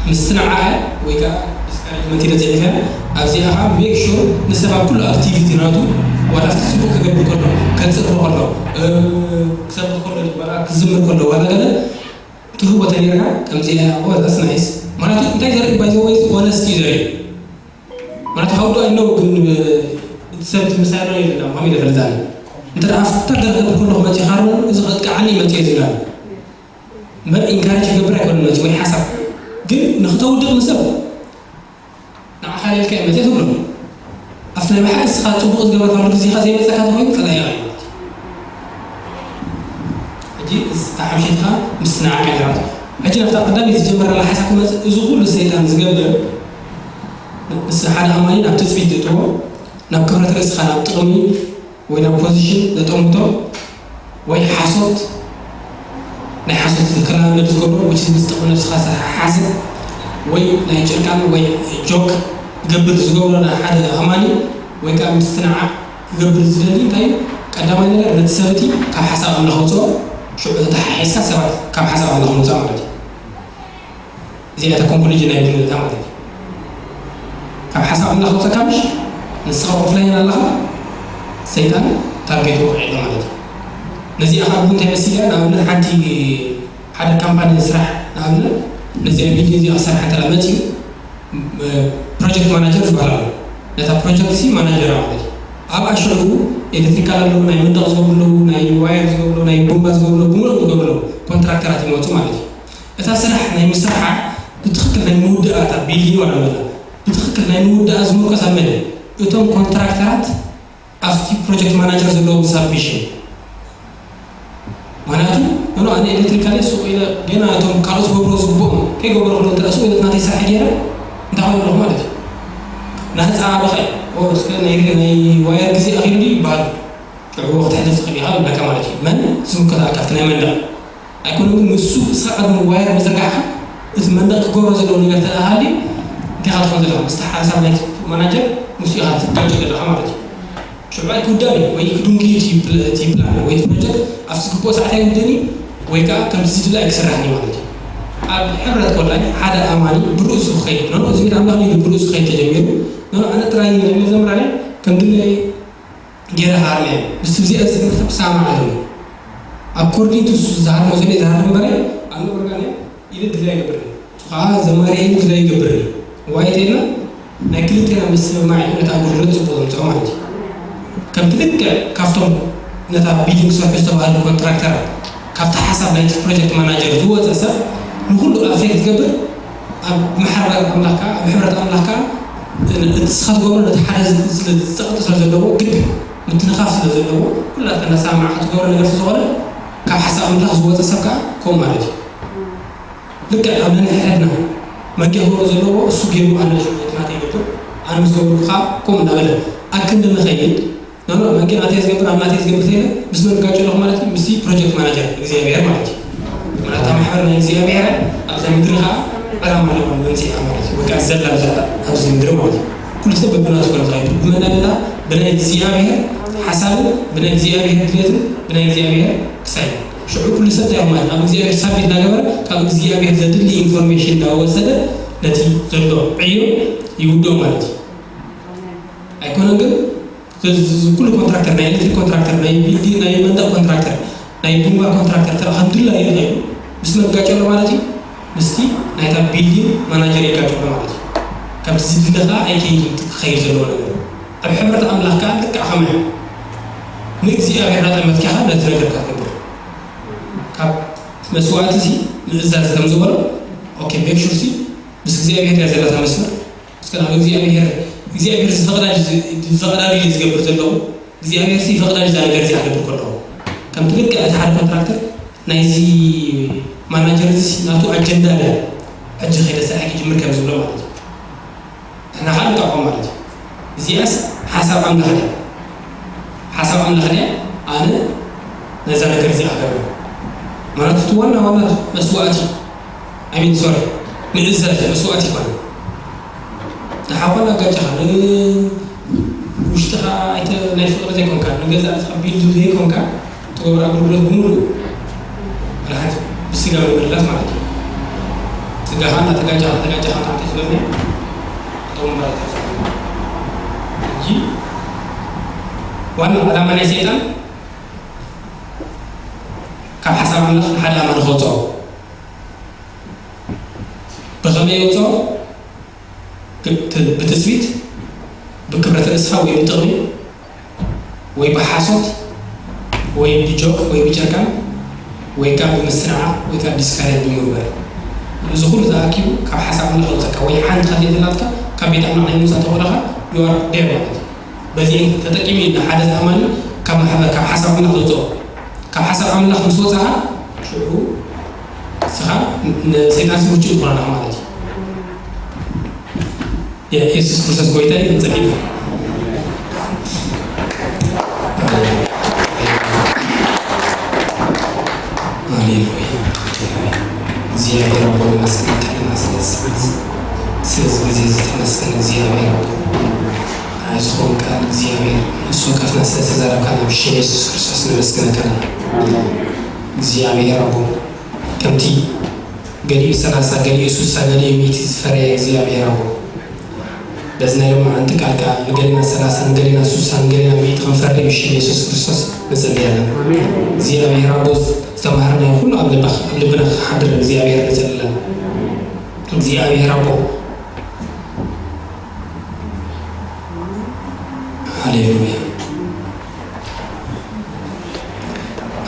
ምስቲ ንዓኣ ወይ ከዓ ዲስካሬጅመንት ኢለ ፅሒፈ ኣብዚኣ ከዓ ሜክ ሹር ንሰብ ኣብ ኩሉ ኣክቲቪቲ ናቱ ዋላ ኣብቲ ፅቡቅ ክገብር ከሎ ከፅርፎ ከሎ ክሰብክ ከሎ ዋላ ክዝምር ከሎ ዋላ ገለ ትህቦ ተነርካ ከምዚ ኦ that's nice ማለት እንታይ ዘርኢ ባይ ዘ ወይ ኦነስቲ ዘርኢ ማለት how do I know ግን እቲ ሰብ እቲ ምሳይ ዶ የለና ማሚ ይፈልጣል እንተ ኣብታ ገርገር ከሎ መፂ ካርቦን እዚ ከጥቃዓኒ መፂ ዝብላል መን ኢንካሬጅ ይገብር ኣይኮነ መፂ ወይ ሓሳብ ግን ንክተውድቕ ንሰብ ንዓኻ ኢልካ እየ መፅእ ትብሎ ኣብቲ ናይ ብሓቂ እስኻ ፅቡቕ ዝገበርካሉ ግዜኻ ዘይመፀካ ተኮይኑ ፀላኢኻ እዩ ማለት እዩ ሕጂ እታ ሓምሸትኻ ምስ ንዓኻ ይደራት ሕጂ ናብታ ቀዳመይቲ ዝጀመረላ ሓሳብ ክመፅእ እዚ ኩሉ ሰይጣን ዝገብር ንስኻ ሓደ ኣማኒ ናብ ትፅቢት ዝእትዎ ናብ ክብረት ርእስኻ ናብ ጥቕሚ ወይ ናብ ፖዚሽን ዘጠምቶ ወይ ሓሶት ናይ ሓሶት ክላለድ ዝገብሮ which is ምስ ጥቕሚ ነብስኻ ዝተሓሓዘ ወይ ናይ ጭርቃን ወይ ጆክ ክገብር ዝገብሮ ናይ ሓደ ኣማኒ ወይ ከዓ ምስትንዓቕ ክገብር ዝደሊ እንታይ እዩ ቀዳማይ ነገር ነቲ ሰብ እቲ ካብ ሓሳብ ኣምላኽ ውፅኦ ሽዑ ተተሓሒዝካ ሰባት ካብ ሓሳብ ኣምላኽ ምውፃእ ማለት እዩ እዚኣ እታ ኮንክሉጅን ናይ ብልታ ማለት እዩ ካብ ሓሳብ ኣምላኽ ወፀካ ምሽ ንስኻ ኦፍላይን ኣለኻ ሰይጣን ታርጌት ወቂዕሎ ማለት እዩ ነዚኣ ካብ እንታይ መሲልያ ንኣብነት ሓንቲ ሓደ ካምፓኒ ስራሕ ንኣብነት ነዚኣ ቪድዮ እዚኣ ክሰርሓ እንተላ መፅዩ ፕሮጀክት ማናጀር ዝበሃል ኣሎ ነታ ፕሮጀክት ሲ ማናጀር ማለት እዩ ኣብ ኣሽዑ ኤሌክትሪካል ኣለዉ ናይ መንደቕ ዝገብሩ ኣለዉ ናይ ዋየር ዝገብሩ ናይ ቡምባ ዝገብሩ ኣለዉ ብምሉእ ዝገብሩ ኣለዉ ኮንትራክተራት ይመፁ ማለት እዩ እታ ስራሕ ናይ ምስርሓ ብትኽክል ናይ ምውዳእ እታ ቢልዲንግ ዋላ መላ ብትኽክል ናይ ምውዳኣ ዝምርኮስ ኣብ መን እዩ? እቶም ኮንትራክተራት ኣብቲ ፕሮጀክት ማናጀር ዘለዎም ሳብሚሽን። ምክንያቱ ኖ ኣነ ኤሌክትሪካል እየ፣ ሱቕ ኢለ ገና እቶም ካልኦት ክገብሮ ዝግብኦም ከይገበሩ ከለዉ እንተ ሱቕ ኢለ ናተይ ስራሕ ገይረ እንታይ ክገብር ኣለኹ ማለት እዩ። ናፃ በኸ እስከ ናይ ናይ ዋየር ግዜ ኣኺሉ ድዩ ይበሃል። ሽዑ ክትሕልፍ ትኽእል ኢኻ ይብለካ ማለት እዩ። መን ዝምልከቶ ኣካል ናይ መንደቕ ኣይኮነን ግን ንሱ እስኻ ቅድሚ ዋየር ምዝርጋሕካ እቲ መንደቕ ክገብሮ ዘለዎ ነገር ተደኣ ሃልዩ እንታይ ኢኻ ትኾን ዘለኻ ምስቲ ሓሳብ ናይቲ ማናጀር ምስኡ ኢኻ ትጋጨ ዘለኻ ማለት እዩ። ሽዑ ኣይክውዳእን እዩ ወይ ክድንጉዩ እቲ ፕል- እቲ ፕላን ወይ እቲ ፕሮጀክት ኣብ ዝግብኦ ሰዓት ኣይውድእን እዩ ወይ ከዓ ከምቲ ዝድለ ኣይክስራሕን እዩ ማለት እዩ። ኣብ ሕብረት ኮላይ ሓደ ኣማኒ ብርእሱ ክኸይድ ኖ እዚ ቤት ኣምላኽ ኢሉ ብርእሱ ክኸይድ ተጀሚሩ ኖ ኣነ ጥራይ ኢለ ዘምራለ ከም ድለይ ገይረ ሃርመ ምስቲ ብዚኣ ዝትንክፍ ሳማ ኣለኒ ኣኮርዲንግ ቱ ዝሃርሞ ዘሎ ዝሃርም እምበረ ኣነ ኦርጋን ኢለ ድላይ ይገብር ከዓ ዘማሪ ኢሉ ድላይ ይገብር ዋይ ተይልና ናይ ክልቴና ምስምማዕ እዩ ነታ ኣገልግሎት ፅቡቅ ዘምፅኦ ማለት እዩ። ከምቲ ልክዕ ካብቶም ነታ ቢልዲንግ ክሰርሑ ዝተባሃሉ ኮንትራክተራት ካብቲ ሓሳብ ናይቲ ፕሮጀክት ማናጀር ዝወፀ ሰብ ንኩሉ ኣፌክት ዝገብር ኣብ ማሕበር ኣምላኽ ከዓ ኣብ ሕብረት ኣምላኽ ከዓ እቲ ንስኻ ትገብሮ ነቲ ሓደ ዝፀቕጢ ስለ ዘለዎ ግድ ምትንኻፍ ስለ ዘለዎ ኩላትና ሰማዕቲ ዝገብሮ ነገር ስለ ዝኾነ ካብ ሓሳብ ኣምላኽ ዝወፀ ሰብ ከዓ ከምኡ ማለት እዩ። ልክዕ ኣብ ነንሕድሕድና መን ክገብሮ ዘለዎ እሱ ገይሩ ኣነ ናተይ ይገብር ኣነ ምስ ገበርኩ ከዓ ከምኡ እናበለ ኣክንዲ ንኸይድ ኖ ኖ መን ናተይ ዝገብር ኣብ ናተይ ዝገብር ተይለ ምስ መን ጋጭ ኣለኹ ማለት እዩ ምስቲ ፕሮጀክት ማናጀር እግዚኣብሔር ማለት እዩ። ምክንያቱ ማሕበር ናይ እግዚኣብሔር ኣብዛ ምድሪ ከዓ ዕላማ ኣለዎ መምፅኣ ማለት እዩ ወይ ከዓ ዘላ ዘላ ኣብዚ ምድሪ ማለት እዩ። ኩሉ ሰብ በብናቱ ከም ዝኸይድ ብመናብላ ብናይ እግዚኣብሔር ሓሳብን ብናይ እግዚኣብሔር ድሌትን ብናይ እግዚኣብሔር ክሳይ ሽዑ ኩሉ ሰብ እንታይ ማለት ኣብ እግዚኣብሔር ሳቢት እናገበረ ካብ እግዚኣብሔር ዘድሊ ኢንፎርሜሽን እናወሰደ ነቲ ዘሎ ዕዮ ይውዶ ማለት እዩ። ኣይኮነን ግን ኩሉ ኮንትራክተር ናይ ኤሌክትሪክ ኮንትራክተር ናይ ቢልዲንግ ናይ መንደቅ ኮንትራክተር ናይ ቡንባ ኮንትራክተር ተራ ከም ድላዩ ይኸይዱ ምስ መን ይጋጨ ኣሎ ማለት እዩ። ምስቲ ናይታ ቢልዲንግ ማናጀር ይጋጨ ኣሎ ማለት እዩ። ከምቲ ዝድለ ከዓ ኣይከይድ ክኸይድ ዘለዎ ነገር ኣብ ሕብረት ኣምላኽ ከዓ ልክዕ ከማይ ንእግዚኣብሔር ናጠመትኪኻ ነቲ ነገር ክትገብር ካብ መስዋዕቲ ሲ ምእዛዝ ከም ዝበሎ ኦኬ ሜክ ሹር ሲ ምስ እግዚኣብሔር እያ ዘለታ መስመር እስከ ናብ እግዚኣብሔር እግዚኣብሔር ዝፈቕዳ ዝፈቕዳሉ እዩ ዝገብር ዘለኹ እግዚኣብሔር ሲ ፈቕዳሉ እዛ ነገር እዚኣ ክገብር ከለኹ ከምቲ ልክዕ እቲ ሓደ ኮንትራክተር ናይዚ ማናጀር እዚ ናቱ ኣጀንዳ ለ ሕጂ ከይደ ስራሕ ክጅምር ከም ዝብሎ ማለት እዩ። ንሕና ከዓ ንጠቕዖ ማለት እዩ። እዚኣስ ሓሳብ ኣምላኽ ድያ ሓሳብ ኣምላኽ ድያ ኣነ ነዛ ነገር እዚኣ ክገብር ማለት እቲ ዋና ዋና መስዋእቲ ኣሚን ሶሪ ምእዛዝ መስዋእቲ ይኮነ ንሓቆን ኣጋጭኻ ንውሽጥኻ ኣይተ ናይ ፍቅሪ ዘይኮንካ ንገዛእ ቢልድ ዘይኮንካ ትገብሮ ኣገልግሎት ብምሉእ ብልሓት ብስጋ ምምልላስ ማለት እዩ። ስጋኻ እናተጋጨኻ ተጋጨኻ ታዕቲ ዝበለ እቶም ማለት ሕጂ ዋና ዓላማ ናይ ሰይጣን ካብ ሓሳብ ኣምላኽ ሓደ ኣማኒ ከውፅኦ ብኸመይ የውፅኦ? ብትስቢት ብክብረት ርእስኻ ወይ ብጥቕሚ ወይ ብሓሶት ወይ ብጆክ ወይ ብጨርቃን ወይ ከዓ ብምስንዓ ወይ ከዓ ዲስካሬጅ ብምግበር እዚ ኩሉ ተኣኪቡ ካብ ሓሳብ ኣምላኽ የውፀካ ወይ ሓንቲ ከፊት ናትካ ካብ ቤት ኣምላኽ ናይ ምውፃእ ተኽእሎኻ ዩኣር ዴር ማለት እዩ። በዚአን ተጠቂሙ እዩ ሓደ ኣማኒ ካብ ማሕበር ካብ ሓሳብ ኣምላኽ ዘውፅኦ ካብ ሓሳብ ኣምላኽ ምስ ወፃኻ ሽዑ ንስኻ ንሰይጣን ምቹእ ትኾነና ማለት እዩ። የሱስ ክርስቶስ ጎይታ እዩ። ንጸሊ። ሃሌሉያ። እግዚኣብሔር ኣቦ ንመስገን ከለና ስለዚ ስለዚ ግዜ ዝተመስገን እግዚኣብሔር ኣቦ ኣይዝኾን ቃል እግዚኣብሔር ንሱ ከፍና ስለተዛረብካና ብሽም የሱስ ክርስቶስ ንመስገን ከለና እግዚኣብሔር ኣቦ ከምቲ ገሊኡ ሰላሳ ገሊኡ ሱሳ ገሊኡ ሚእቲ ዝፈረየ እግዚኣብሔር ኣቦ በዚ ናይ ሎማዓንቲ ቃልካ ንገሊና ሰላሳ ንገሊና ሱሳ ንገሊና ሚእቲ ክንፈሪ ብሽም የሱስ ክርስቶስ ንጽሊ ኣለና እግዚኣብሔር ኣቦ ዝተማሃርናዮ ኩሉ ኣብ ልባኽ ኣብ ልብና ክሓድር እግዚኣብሔር ንጽሊ ኣለና እግዚኣብሔር ኣቦ ሃሌሉያ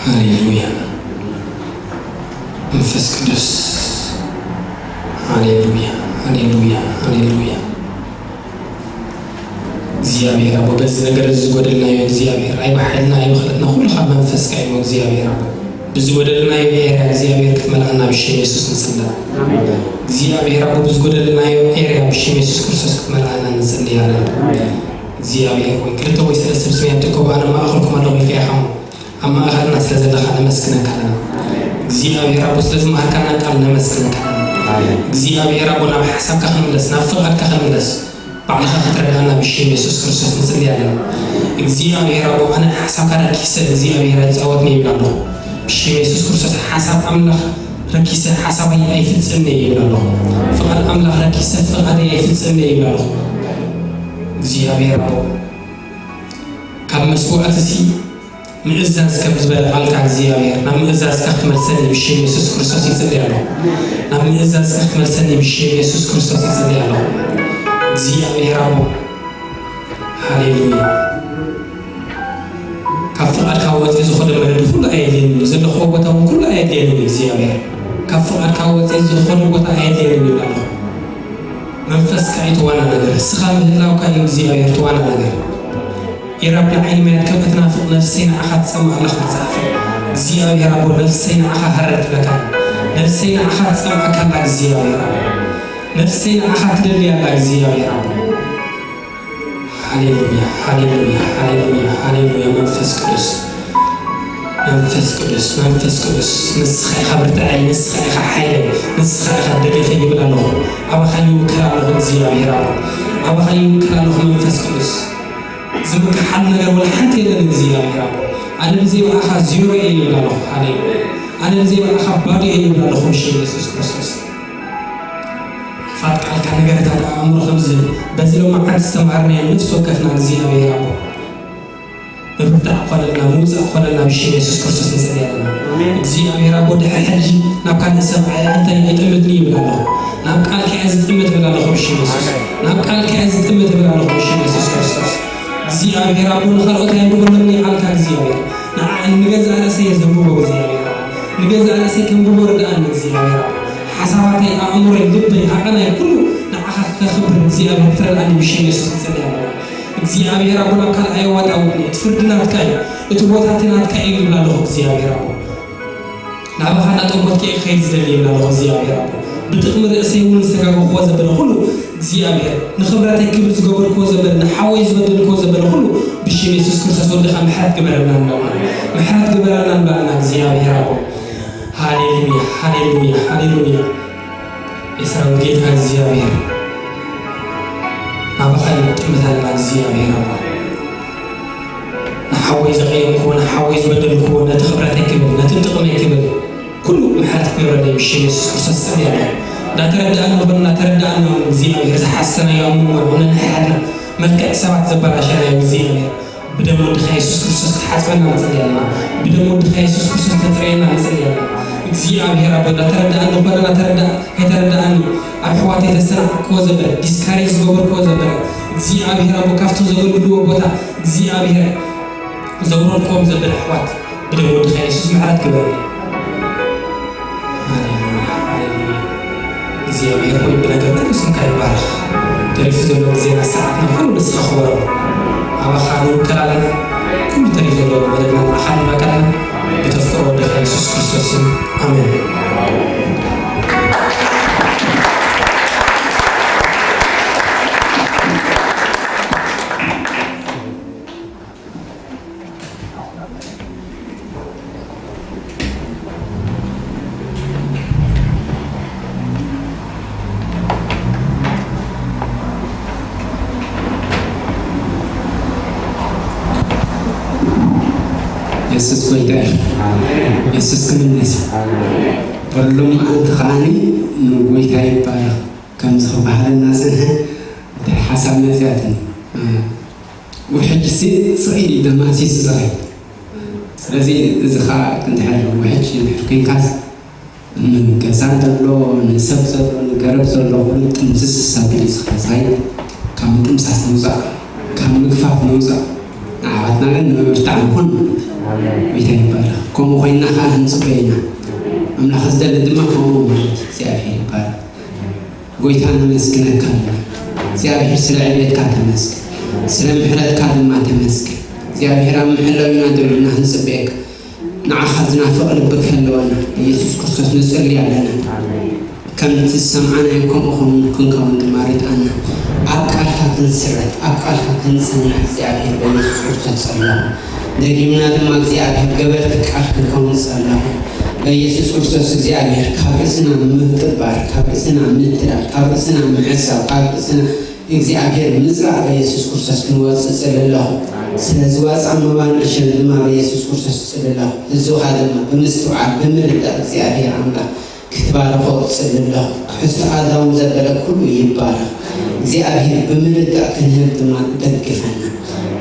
ሃሌሉያ መንፈስ ቅዱስ ሃሌሉያ ሃሌሉያ ሃሌሉያ እግዚኣብሔር ኣቦ፣ በዚ ነገር እዚ ዝጎደልናዮ እግዚኣብሔር፣ ኣይ ብሓይልና ኣይ ብኽእለትና፣ ኩሉ ካብ መንፈስካ እዩ እግዚኣብሔር ኣቦ። ብዝጎደልናዮ ኤርያ እግዚኣብሔር ክትመልኣና ብሽም የሱስ ንጽለ። እግዚኣብሔር ኣቦ፣ ብዝጎደልናዮ ኤርያ ብሽም የሱስ ክርስቶስ ክትመልኣና ንጽሊ ኣለና። እግዚኣብሔር ሆይ፣ ክልተ ወይ ሰለስተ ብስመይ ኣምጺእኩም ኣነ ኣብ ማእኸልኩም ኣለኹ ኢልካ ኢኻ እሞ፣ ኣብ ማእኸልና ስለ ዘለኻ ነመስግነካ ኣለና። እግዚኣብሔር ኣቦ፣ ስለ ዝመሃርካና ቃል ነመስግነካ ኣለና። እግዚኣብሔር ኣቦ፣ ናብ ሓሳብካ ክንምለስ፣ ናብ ፍቓድካ ክንምለስ፣ ባዕልኻ ክትረዳና ብሽም የሱስ ክርስቶስ ንጽሊ ኣለና። እግዚኣብሔር ኣቦ፣ ኣነ ሓሳብካ ረኪሰ እግዚኣብሔር ኣይጻወትኒ ይብል ኣለኹ። ብሽም የሱስ ክርስቶስ ሓሳብ ኣምላኽ ረኪሰ ሓሳበይ ኣይፍጽምኒ ይብል ኣለኹ። ፍቓድ ኣምላኽ ረኪሰ ፍቓደይ ኣይፍጽምኒ ይብል ኣለኹ። እግዚኣብሔር ኣቦ፣ ካብ መስዋዕትሲ ምእዛዝ ከም ዝበለ ቃልካ እግዚኣብሔር ናብ ምእዛዝካ ክትመልሰኒ ብሽም የሱስ ክርስቶስ ይጽሊ ኣለኹ። ናብ ምእዛዝካ ክትመልሰኒ ብሽም የሱስ ክርስቶስ ይጽሊ ኣለኹ። እግዚኣብሔር ኣቦ፣ ሃሌሉያ። ካብ ፍቓድካ ወፂ ዝኾነ መለዲ ኩሉ ኣየድልየኒ፣ ዘለኽዎ ቦታ እውን ኩሉ ኣየድልየኒ እግዚኣብሔር። ካብ ፍቓድካ ወፂ ዝኾነ ቦታ ኣየድልየኒ ይብል ኣለኹ። መንፈስካ እዩ እቲ ዋና ነገር፣ እስኻ ምህላውካ እዩ እግዚኣብሔር እቲ ዋና ነገር። ኢራብ ንዓይኒ ማያት ከም እትናፍቕ ነፍሰይ ንዓኻ ትጸምእ ኣላ ከም ዝጸሓፈ፣ እግዚኣብሔር ኣቦ ነፍሰይ ንዓኻ ሃረር ትብለካ ኣላ። ነፍሰይ ንዓኻ ትጸምኣካ ኣላ እግዚኣብሔር ኣቦ። ነፍሰይ ንዓኻ ትደሊ ኣላ እግዚኣብሔር ኣቦ። ሃሌሉያ፣ ሃሌሉያ፣ ሃሌሉያ፣ ሃሌሉያ። መንፈስ ቅዱስ፣ መንፈስ ቅዱስ፣ መንፈስ ቅዱስ፣ ንስኻ ኢኻ ብርታዐይ፣ ንስኻ ኢኻ ሓይለይ፣ ንስኻ ኢኻ ደገፈይ ይብል ኣለኹ። ኣባኻ ይውከል ኣለኹ እግዚኣብሔር ኣቦ። ኣባኻ ይውከል ኣለኹ መንፈስ ቅዱስ። ዝምክሓሉ ነገር ወላ ሓንቲ የለን እግዚኣብሔር ኣቦ። ኣነ ብዘይ ብኣኻ ዜሮ እየ ይብል ኣለኹ። ሃሌሉያ። ኣነ ብዘይ ብኣኻ ባዶ እየ ይብል ኣለኹ ብሽም የሱስ ክርስቶስ። ክፋት ቃልካ ነገረታት ኣእምሮ ከም ዝህብ በዚ ሎማዓንቲ ዝተምሃርናዮ ነፍሲ ወከፍና እግዚኣብሔር ኣቦ ምብርታዕ ኮነልና ምውፃእ ኮነልና ብሽም የሱስ ክርስቶስ ንፅሊ ኣለና። እግዚኣብሔር ኣቦ ድሕሪ ሕጂ ናብ ካልእ ሰብ እንታይ ኣይጥምትኒ ይብል ኣለኹ። ናብ ቃልካ እየ ዝጥምት ይብል ኣለኹ ብሽም የሱስ። ናብ ቃልካ እየ ዝጥምት ይብል ኣለኹ ብሽም የሱስ ክርስቶስ። እግዚኣብሔር ኣቦ ንኻልኦት ኣየንብበሎምን ኢኻ ቃልካ እግዚኣብሔር። ንዓ-፣ ንገዛእ ርእሰይ እየ ዘንብቦ እግዚኣብሔር ኣቦ። ንገዛእ ርእሰይ ከንብቦ ርድኣኒ እግዚኣብሔር ኣቦ። ሓሳባተይ፣ ኣእምሮይ፣ ልበይ፣ ዓቐናይ ኩሉ ንዓኻ ከኽብር እግዚኣብሔር ተረድኣኒ ብሽም የሱስ ክጽሊ ኣለኹ። እግዚኣብሔር ኣቦ ናብ ካልእ ኣየዋጣውጥኒ። እቲ ፍርዲ ናትካ እዩ። እቲ ቦታ እቲ ናትካ እዩ ይብል ኣለኹ እግዚኣብሔር ኣቦ። ናባኻ እናጠመትኩ እየ ክኸይድ ዝደሊ ይብል ኣለኹ እግዚኣብሔር ኣቦ። ብጥቕሚ ርእሰይ እውን ዝተጋገኽዎ ዘበለ ኩሉ እግዚኣብሔር ንኽብረተይ ክብል ዝገበርክዎ ዘበለ ንሓወይ ዝበደልክዎ ዘበለ ኩሉ ብሽም የሱስ ክርስቶስ ወድኻ ምሕረት ግበረልና እንዳበልና ምሕረት ግበረልና እንዳበልና እግዚኣብሔር ኣቦ ሃሌሉያ ሃሌሉያ ሃሌሉያ። የሰራዊት ጌታ እግዚኣብሔር ናባኻ ይጥምት ኣለና እግዚኣብሔር ኣቦ። ንሓወይ ዘቐየምክዎ ንሓወይ ዝበደልክዎ ነቲ ክብረተይ ክብል ነቲ ጥቕመይ ክብል ኩሉ ምሕረት ክገብረለይ ብሽም የሱስ ክርስቶስ ጸልየ ኣለኹ። እንዳተረዳእና ይኹን እናተረዳእና እውን እግዚኣብሔር ዝሓሰናዮ ኣብ መንጎና ኾነ ንሓድና መልክዕ ሰባት ዘበላሸናዮ እግዚኣብሔር ብደም ወድኻ የሱስ ክርስቶስ ክትሓጽበና ንጽሊ ኣለና። ብደም ወድኻ የሱስ ክርስቶስ ተጽርየና ንጽሊ ኣለና። እግዚኣብሔር ኣቦ እንዳተረዳእና ኾነ እናተረዳ ከይተረዳእኒ ኣብ ኣሕዋተይ ዘሰናዕኩዎ ዘበለ ዲስካሬጅ ዝገበርኩዎ ዘበለ እግዚኣብሔር ኣቦ ካብቶም ዘገልግልዎ ቦታ እግዚኣብሔር ዘውረድክዎም ዘበለ ኣሕዋት ብደም ወድኻ የሱስ ምሕረት ግበረለይ። ሃሌሉያ፣ ሃሌሉያ። እግዚኣብሔር ሆይ ብነገር ኩሉ ስምካ ይባረኽ። ተሪፉ ዘሎ ግዜና ሰዓትና ኩሉ ንስኻ ክበሮ። ኣባኻ ንውከል ኣለና። ኩሉ ተሪፉ ዘሎ መደብና ንዓኻ ንረከብ ኣለና። ብተፍቅሮ ወድኻ የሱስ ክርስቶስ ስም ኣሜን። የሱስ ጎይታ እዩ። የሱስ ክምለስ እዩ። ኩሉ መዓልቲ ከዓኒ ንጎይታ ይባረኽ። ከምዚ ክበሃለና ዝጸንሐ እንታይ ሓሳብ መጺኣትኒ? ውሕጅ ሲ ስቕ ኢሉ እዩ ደማሲሱ ዝኸይድ። ስለዚ እዚ ኸዓ እንድሕር ውሕጅ እንድሕር ኮይንካስ ንገዛ ዘሎ፣ ንሰብ ዘሎ፣ ንገረብ ዘሎ ኩሉ ጥምስስ ኣቢሉ እዩ ዝኸይድ። ካብ ምጥምሳስ ንውፃእ፣ ካብ ምግፋፍ ንውፃእ። ንዓኻትና ግን ንምብርታዕ ንኹን። ጎይታ ይባረኽ። ከምኡ ኮይንና ኸዓ ክንፅበ ኢና። ኣምላኽ ዝደሊ ድማ ከምኡ ማለት እዩ። እግዚኣብሔር ይባረኽ። ጎይታ ነመስግነካ ኣለና። እግዚኣብሔር ስለ ዕብየትካ ተመስገን። ስለ ምሕረትካ ድማ ተመስገን እግዚኣብሔር። ኣብ ምሕላው ኢና ደሉና ክንጽበየካ። ንዓኻ ዝናፍቕ ልቢ ክህልወና ብኢየሱስ ክርስቶስ ንጽሊ ኣለና። ከምቲ ዝሰምዓናዮ ከምኡ ኸም ክንከውን ድማ ርድኣና። ኣብ ቃልካ ክንስረት ኣብ ቃልካ ክንጽናዕ እግዚኣብሔር በኢየሱስ ክርስቶስ ጸለኹ። ደጊምና ድማ እግዚኣብሔር ገበርቲ ቃል ክንከውን ጸለኹ። በኢየሱስ ክርስቶስ እግዚኣብሔር ካብ ርእስና ምጥባር ካብ ርእስና ምትዳር ካብ ርእስና ምሕሳብ ካብ ርእስና እግዚኣብሔር ምጽራር በኢየሱስ ክርስቶስ ክንወጽእ እጽሊ ኣለኹ። ስለዚ ዋጻ መባን ዕሸል ድማ በኢየሱስ ክርስቶስ እጽሊ ኣለኹ። ህዝብኻ ድማ ብምስትውዓል ብምርዳእ እግዚኣብሔር ኣምላኽ ክትባርኾ እጽሊ ኣለኹ። ትሕዝቶ ኣዳውን ዘበለ ኩሉ ይባረኽ። እግዚኣብሔር ብምርዳእ ክንህብ ድማ ደግፈና።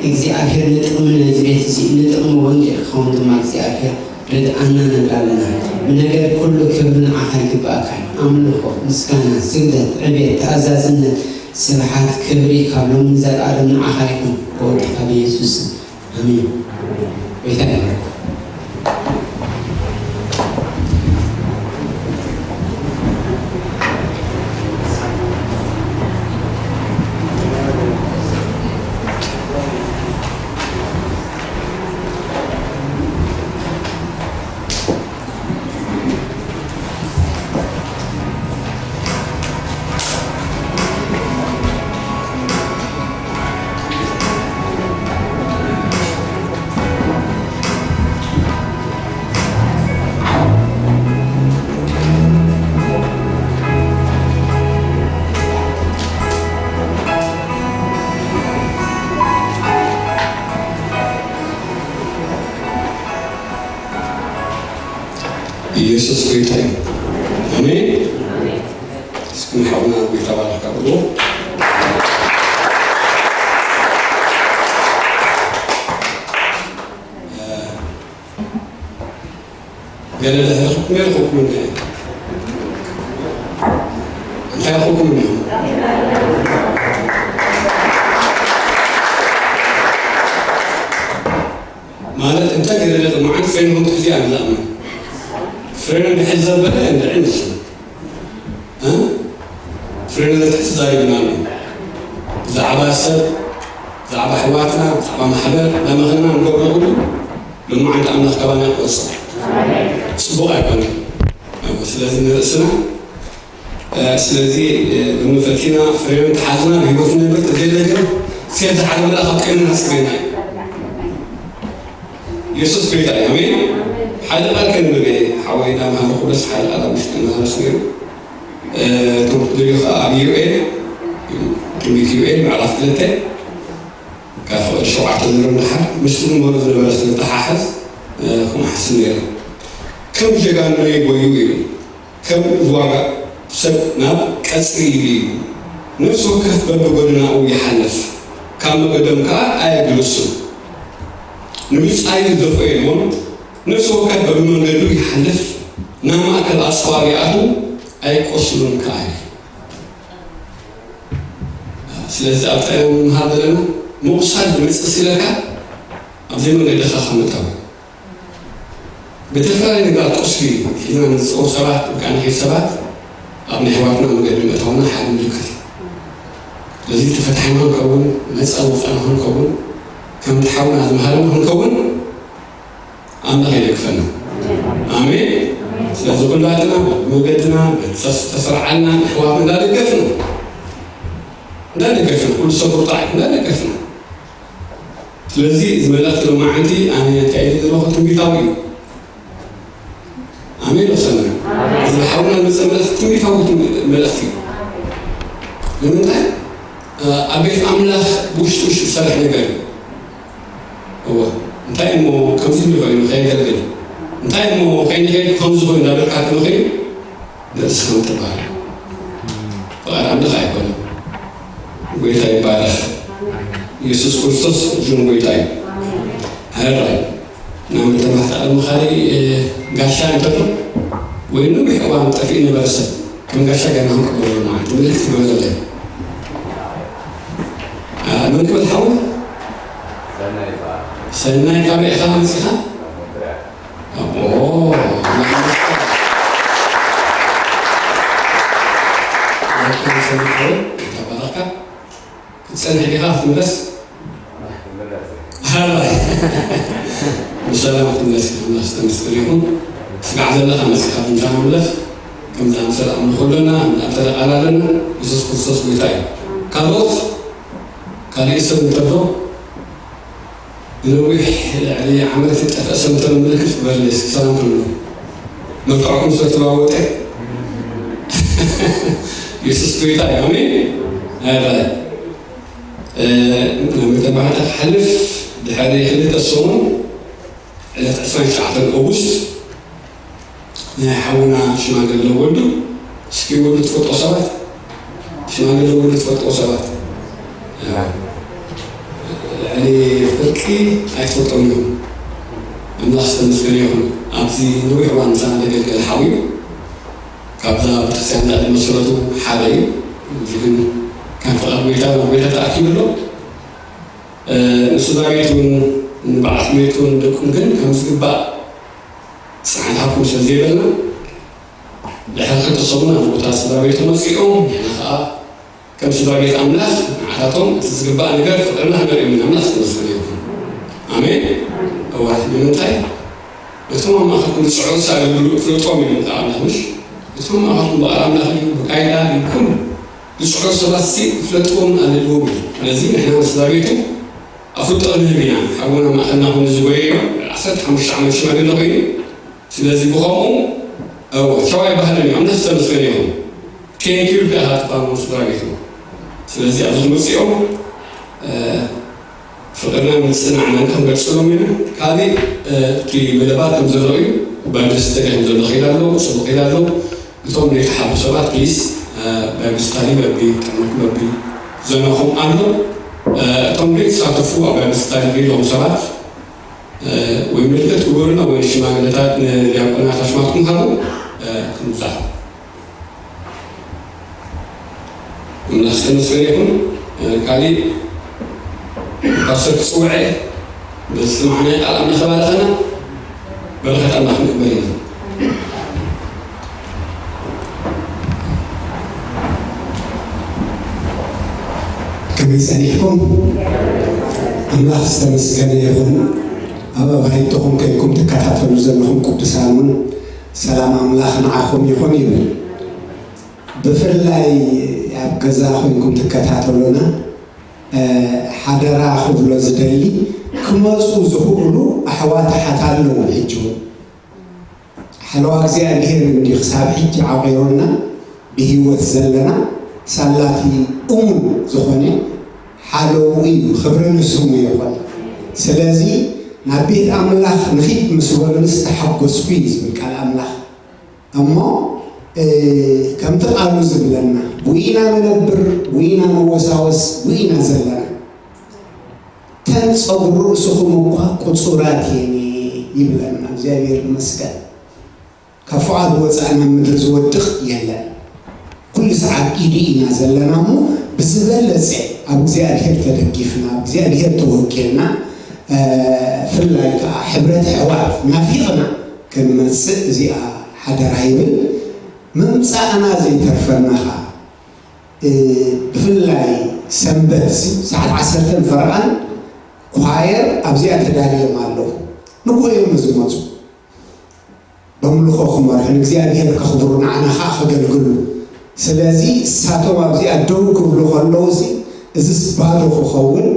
እግዚኣብሔር ንጥቕሚ ናይዚ ቤት እዚ ንጥቕሚ ወንጌል ክኸውን ድማ እግዚኣብሔር ርድኣና ንብል ኣለና። ብነገር ኩሉ ክብሪ ንዓኻ ይግባእካ እዩ። ኣምልኾ፣ ምስጋና፣ ስግደት፣ ዕቤት፣ ተኣዛዝነት፣ ስብሓት፣ ክብሪ ካብ ሎሚ ንዘለኣለም ንዓኻ ይኹን። ብወድኻ ብኢየሱስ ስም። ኣሜን። ጎይታ ይባርክ። ኢየሱስ ጎይታ እዩ። ኣሜን። እስኪ ንሓውና ጎይታ ባርካ ብሎ። ገለ ድሕሪ ክኩም ገለ ክኩም እንደ እንታይ ክኩም እንደ ማለት እንታይ ገለ ለጥማዓን ፍሬን ሆን ትሕዚ ኣንላእምን ፍሬን ድሕል ዘበለ እንድዕን ይችላል። ፍሬን ለትሕዚ ዛሪብና ኣሎ። ብዛዕባ ሰብ ብዛዕባ ኣሕዋትና ብዛዕባ ማሕበር ለመኸና ንገብሮ ኩሉ ልምዓት ኣምላኽ ካባና ይቆጽር። ጽቡቕ ኣይኮነን። ስለዚ ንርእስና ስለዚ መፈቲና ፍሬን ተሓዝና ብህይወት ነበር ተደለ ግን ሴፍ ዝሓለመላ ካብ ቀይምና ስገና እዩ። የሱስ ጎይታ እዩ። ኣሜን። ሓደ ቃል ከንብብ እየ። ሓወይ እናመሃረ ኩለስ ሓደ ቃል ኣብ ውሽጢ እናሃረስ ነይሩ። ትምህርቲ ደልዩ ከዓ ኣብ ዩኤል ትንቢት ዩኤል ምዕራፍ ክልተ ካብ ፍቕዲ ሸውዓተ ዝሮ ንደሓር ምስቲ ንመሮ ዝነበረ ስለተሓሕዝ ከምኡ ሓስብ ነይረ። ከም ጀጋኑ ይጎዩ እዩ። ከም ዋጋ ሰብ ናብ ቀጽሪ ይልዩ። ነፍሲ ወከፍ በብጎድናኡ ይሓልፍ፣ ካብ መገዶም ከኣ ኣየግልሱን። ንብጻዩ ዘፍኦ የልቦን፣ ነፍሲ ወከፍ በብመንገዱ ይሓልፍ፣ ናብ ማእከል ኣጽዋር ይኣትዉ ኣይቆስሉን ከኣ እዩ። ስለዚ ኣብ ጣይና ንምሃር ዘለና ምቑሳል ዝመጽእ ሲለካ ኣብ ዘይመንገድኻ ከምእታው ብተፈላለዩ ነገራት ቁስሊ ሒዝና ንዝፀወሩ ሰባት ወይ ከዓ ንሒድ ሰባት ኣብ ናይ ኣሕዋትና መገዲ ምእታውና ሓደ ምልክት እዩ። ስለዚ ተፈታሒና ክንከውን ነፃ ወፃና ክንከውን ከምቲ ሓውና ዝመሃረና ክንከውን ኣምላኽ ይደግፈና። ኣሜን። ስለዚ ኩላትና መገድና ተስርዓልና ኣሕዋትና እንዳደገፍና እንዳደገፍና ኩሉ ሰብ ቁርጣዕ እንዳደገፍና ስለዚ እዚ መልእኽቲ ሎማዓንቲ ኣነ እንታይ ኢለ ዘለኹ ትንቢታዊ እዩ። ኣሜን ወሰና እዚ ሓውና ዝመፀ መልእኽቲ ትንቢታዊ መልእኽቲ እዩ። ንምንታይ ኣብ ቤት ኣምላኽ ውሽጢ ውሽጢ ዝሰርሕ ነገር እዩ። እወ እንታይ እሞ ከምዚ ኢሉ ኮይኑ ከየገልግል እንታይ እሞ ከይንሄድ ከምዚ ኮይኑ እንዳበልካ ትምኽሪ ንርእስኻ ምጥባር ፍቓድ ኣምላኽ ኣይኮነን። ጎይታ ይባረኽ። ኢየሱስ ክርስቶስ እጁን ጎይታ እዩ። ሕራይ ናብ መተባሕቲ ዓለም መኻሪ ጋሻ እንተሎ ወይ ነዊሕ እዋን ጠፊኡ ነበረ ሰብ ከም ጋሻ ገና ክንቅበሎ ማለት ምልክት ግበረለይ። መን ክብል ሓው ሰናይ ካበይ ኢኻ መፂኻ? ኣቦ ተባረካ ክትፀንሕ ዲኻ ክትምለስ ተመስገን ይኹን። ስጋዕ ዘለኻ መሲኻ ብምሻ ምለስ። ከምዛ ምሰል ኣምልኾ ኣለና፣ ከምዛ ምሰል ቃል ኣለና። የሱስ ክርስቶስ ጎይታ እዩ። ካልኦት፣ ካልእ ሰብ እንተሎ፣ ንነዊሕ ልዕሊ ዓመት ዝጠፍአ ሰብ እንተሎ ምልክት ግበርለይ፣ እስኪ ሰላም ትብሉ። መልክዕኩም ስለተለዋወጠ። የሱስ ጎይታ እዩ። ኣሜን። ኣረ፣ እ፣ ናብ መተባህታ ክሓልፍ ድሕሪ ክልተ ሰሙን ዕለት ዕስራን ትሽዓተን ኦጉስት ናይ ሓውና ሽማግለ ወልዱ፣ እስኪ ወልዱ ትፈልጦ ሰባት፣ ሽማግለ ወልዱ ትፈልጦ ሰባት፣ ልዕሊ ፍርቂ ኣይትፈልጦም እዮም። ኣምላኽ ዝተመስገነ ይኹን። ኣብዚ ነዊሕ እዋን ምሳና ዘገልገለ ሓው እዩ። ካብዛ ቤተክርስትያን ዳኣ መሰረቱ ሓደ እዩ። እዚ ግን ከም ፍቓድ ጎይታ ናብ ጎይታ ተኣኪቡ ኣሎ። እ፣ ንስድራ ቤት እውን፣ ንበዓልቲ ቤት እውን፣ ደቁን ግን ከም ዝግባእ ጽንዓት ሃብኩም ስለ ዘይበልና፣ ድሕሪ ክልተ ሰሙን ኣብ ቦታ ስድራ ቤቱ መጺኦም፣ ንሕና ከኣ ከም ስድራ ቤት ኣምላኽ ንዓታቶም እቲ ዝግባእ ነገር ፍቕርና ክነርእዮም ኢና። ኣምላኽ ዝተመስገነ ይኹን። ኣሜን። እዋ፣ ንምንታይ? ነቶም ኣብ ማእከልኩም ዝጽዕሩ ዝሳገድሉ ፍለጦም ኢሉ ከኣ ኣምላኽ፣ ምሽ? ነቶም ኣብ ማእከልኩም በዓል ኣምላኽ እዩ፣ ብቃይዳ እዩ፣ ኩሉ ዝጽዕሩ ሰባት ሲ ፍለጥዎም ኣለዎም እዩ። ስለዚ ንሕና ንስድራ ቤቱ ኣፍልጦ ንህብ ኢና። ሓውና ማእከልና ኮይኑ ዝጎየ እዩ። ዓሰርተ ሓሙሽተ ዓመት ሽማግለ ኮይኑ። ስለዚ ብኸምኡ፣ እወ፣ ሸዋ ይበሃልን እዩ። ኣምላኽ ዝተመስገነ ይኹን። ቴንኪዩ ከኣ ተፋኑ ስድራ ቤቱ። ስለዚ ኣብዚ ክመጽኦም፣ እ፣ ፍቕርናን ምጽንናዕናን ክንገልጸሎም ኢና። ካልእ፣ እ፣ እቲ መደባት ከም ዘሎ እዩ። ባይብል ስተዲ ከም ዘሎ ከይዳ ኣሎ፣ ጽቡቕ ከይዳ ኣሎ። እቶም ዘይተሓቱ ሰባት ፕሊስ፣ እ፣ ባይብል ስታዲ በቢ ጥዕናኹም በቢ ዘናኹም ኣሎ። እ፣ እቶም ዘይተሳተፉ ኣብ ባይብል ስታዲ ዘለኹም ሰባት፣ እ፣ ወይ ምልክት ግበሩና ወይ ንሽማግለታት ንዲያቆናት ኣሽማትኩም ሃቡ፣ እ፣ ክንብዛሕ። ኣምላኽ ዝተመስገነ ይኹን። እ፣ ካሊእ ፓስተር ክጽውዐ በዚ ዝሰማዕናዮ ቃል ኣምላኽ ተባረኸና። በረኸት ኣምላኽ ክንቅበል ኢና። ከመይ ጸኒሕኩም? ኣምላኽ ዝተመስገነ ይኹን። ኣብ ኣባይትኹም ኮይንኩም ትከታተሉ ዘለኹም ቅዱሳን እውን ሰላም ኣምላኽ ንዓኹም ይኹን ይብል። ብፍላይ ኣብ ገዛ ኮይንኩም ትከታተሉና፣ እ፣ ሓደራ ክብሎ ዝደሊ፣ ክመጹ ዝኽእሉ ኣሕዋት ኣሓት ኣለዉ። ሕጂ እውን ሓለዋ እግዚኣብሔር እንዲ ክሳብ ሕጂ ዓቂሩና ብህይወት ዘለና፣ ሳላቲ እሙን ዝኾነ ሓለዉ እዩ። ክብሪ ንስሙ ይኹን። ስለዚ ናብ ቤት ኣምላኽ ንኺድ ምስ በሉንስ ተሓጎስኩ እዩ ዝብል ቃል ኣምላኽ። እሞ፣ እ፣ ከምቲ ቃሉ ዝብለና፣ ብኡ ኢና ንነብር፣ ብኡ ኢና ንወሳወስ፣ ብኡ ኢና ዘለና። ተን ጸጉሪ ርእስኹም እኳ ቁጹራት እየን ይብለና። እግዚኣብሔር ይመስገን። ካብ ፍቓዱ ወጻኢ ናብ ምድሪ ዝወድቕ የለን። ኩሉ ሰዓት ኢዱ ኢና ዘለና እሞ፣ ብዝበለጸ ኣብ እግዚኣብሔር ተደጊፍና፣ ኣብ እግዚኣብሔር ተወኪልና፣ እ፣ ፍላይ ከኣ ሕብረት ኣሕዋት ናፊቕና ክንመጽእ እዚኣ ሓደራ ይብል። ምምጻእና ዘይተርፈና ኸኣ፣ እ፣ ብፍላይ ሰንበት ሰዓት ዓሰርተን ፈረቓን ኳየር ኣብዚኣ ተዳልዮም ኣለዉ። ንግሆ እዮም ዝመጹ። በምልኾ ክመርሑ፣ ንእግዚኣብሔር ከኽብሩ፣ ንዓና ኸኣ ከገልግሉ። ስለዚ እሳቶም ኣብዚኣ ደው ክብሉ ከለዉ፣ እዚ፣ እዚስ ባዶ ክኸውን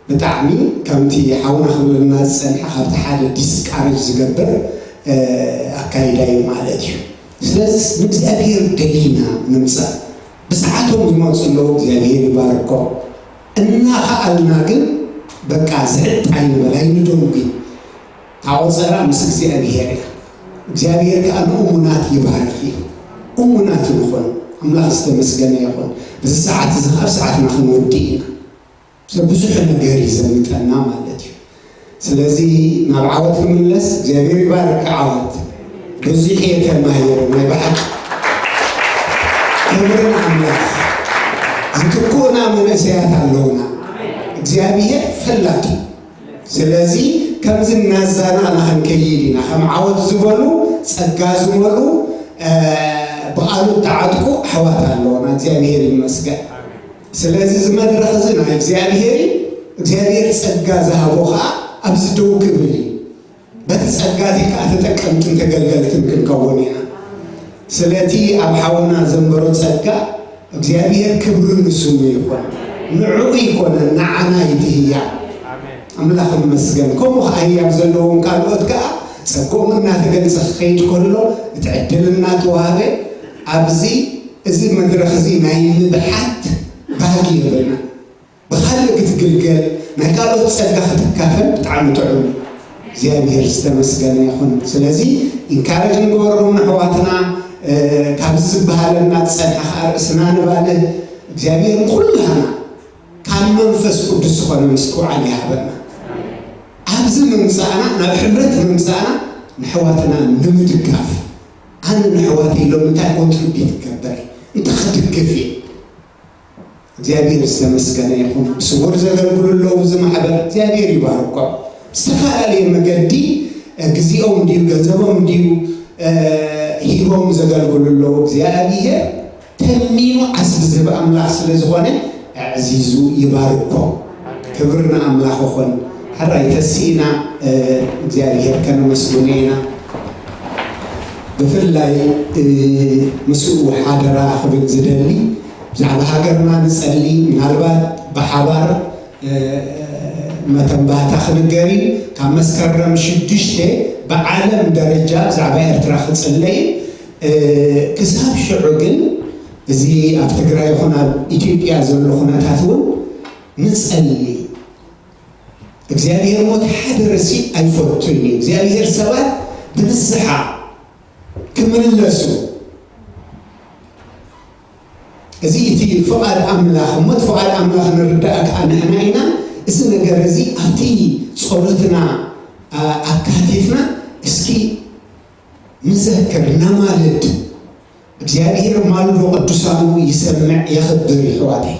ብጣዕሚ ከምቲ ሓውና ክብለና ዝጸንሐ፣ ካብቲ ሓደ ዲስካሬጅ ዝገብር፣ እ፣ ኣካይዳ እዩ ማለት እዩ። ስለዚ ንእግዚኣብሔር ደሊና ንምጻእ፣ ብሰዓቶም ዝመጹ ኣለዉ፣ እግዚኣብሔር ይባርኮም። እናኸኣልና ግን በቃ ዝዕጥ ኣይንበል፣ ኣይንደንጉይ። ታቆጸራ ምስ እግዚኣብሔር እያ። እግዚኣብሔር ከኣ ንእሙናት ይባርኽ እዩ። እሙናት ንኹን፣ ኣምላኽ ዝተመስገነ ይኹን። እዚ ሰዓት እዚ ካብ ሰዓትና ክንወዲ ኢና። ሰብ ብዙሕ ነገር እዩ ዘምጠና ማለት እዩ። ስለዚ ናብ ዓወት ክምለስ፣ እግዚኣብሔር ይባርክ። ዓወት ብዙሕ እየ ተማሂረ፣ ናይ ብሓቂ ክብሪ ንኣምላኽ። ዝትክኡና መንእሰያት ኣለውና። እግዚኣብሔር ፈላጥ እዩ። ስለዚ ከምዚ እናዛናእና ክንከይድ ኢና። ከም ዓወት ዝበሉ፣ ጸጋ ዝመልኡ፣ እ፣ ብቓሉ እተዓጥቁ ኣሕዋት ኣለውና። እግዚኣብሔር ይመስገን። ስለዚ እዚ መድረኽ እዚ ናይ እግዚኣብሔር እዩ። እግዚኣብሔር ጸጋ ዝሃቦ ኸኣ ኣብዚ ደው ክብል እዩ። በቲ ጸጋ እዚ ከኣ ተጠቀምትን ተገልገልትን ክንከውን ኢና። ስለቲ ኣብ ሓውና ዘንበሮ ጸጋ እግዚኣብሔር ክብሪ ንስሙ ይኹን። ንዕኡ ይኮነ ንዓና ይትህያ። ኣምላኽ ይመስገን። ከምኡ ከኣ ህያብ ዘለዎም ካልኦት ከኣ ጸግኦም እናተገልጸ ክኸይድ ከሎ እቲ ዕድል እናተዋህበ ኣብዚ እዚ መድረኽ እዚ ናይ ምብሓት ባህጊ የብልና። ብኻልእ ክትግልገል ናይ ካልኦት ጸጋ ክትካፈል ብጣዕሚ ጥዑም እዩ። እግዚኣብሔር ዝተመስገነ ይኹን። ስለዚ ኢንካረጅ ንግበሮም ንሕዋትና። ካብዚ ዝበሃለና ዝጸንሐ ከዓ ርእስና ንባልህ እግዚኣብሔር ንኩላህና ካብ መንፈስ ቅዱስ ዝኾነ ምስትውዓል ይሃበና። ኣብዚ ምምፃእና ናብ ሕብረት ምምፃእና ንሕዋትና ንምድጋፍ ኣነ ንሕዋተይ ሎሚ እንታይ ኮንትሪቢት ክገብር እንታይ ክድግፍ እየ እግዚኣብሔር ዝተመስገነ ይኹን። ብስውር ዘገልግሉ ኣለዉ። እዚ ማሕበር እግዚኣብሔር ይባርኮም። ዝተፈላለየ መገዲ ግዜኦም እንድዩ ገንዘቦም እንድዩ ሂቦም ዘገልግሉ ኣለዉ። እግዚኣብሔር ተሚኑ ዓስቢ ዝህብ ኣምላኽ ስለ ዝኾነ ኣዕዚዙ ይባርኮም። ክብሪ ንኣምላኽ ይኹን። ሕራይ ተሲእና እግዚኣብሔር ከነመስግኖ ኢና። ብፍላይ ምስኡ ሓደራ ክብል ዝደሊ ብዛዕባ ሃገርና ንጸሊ ምናልባት ብሓባር መተንባህታ ክንገር እዩ። ካብ መስከረም ሽዱሽተ ብዓለም ደረጃ ብዛዕባ ኤርትራ ክጽለይ ክሳብ ሽዑ ግን እዚ ኣብ ትግራይ ይኹን ኣብ ኢትዮጵያ ዘሎ ኩነታት እውን ንጸሊ እግዚኣብሔር ሞት ሓደ ርእሲ ኣይፈቱን እዩ እግዚኣብሔር ሰባት ብንስሓ ክምለሱ እዚ እቲ ፍቓድ ኣምላኽ እሞ እቲ ፍቓድ ኣምላኽ ንርዳእ ከዓ ንሕና ኢና እዚ ነገር እዚ ኣብቲ ጸሎትና ኣካቲትና እስኪ ንዘክር ነማልድ እግዚኣብሔር ማልዶ ቅዱሳኑ ይሰምዕ የኽብር ይሕዋተይ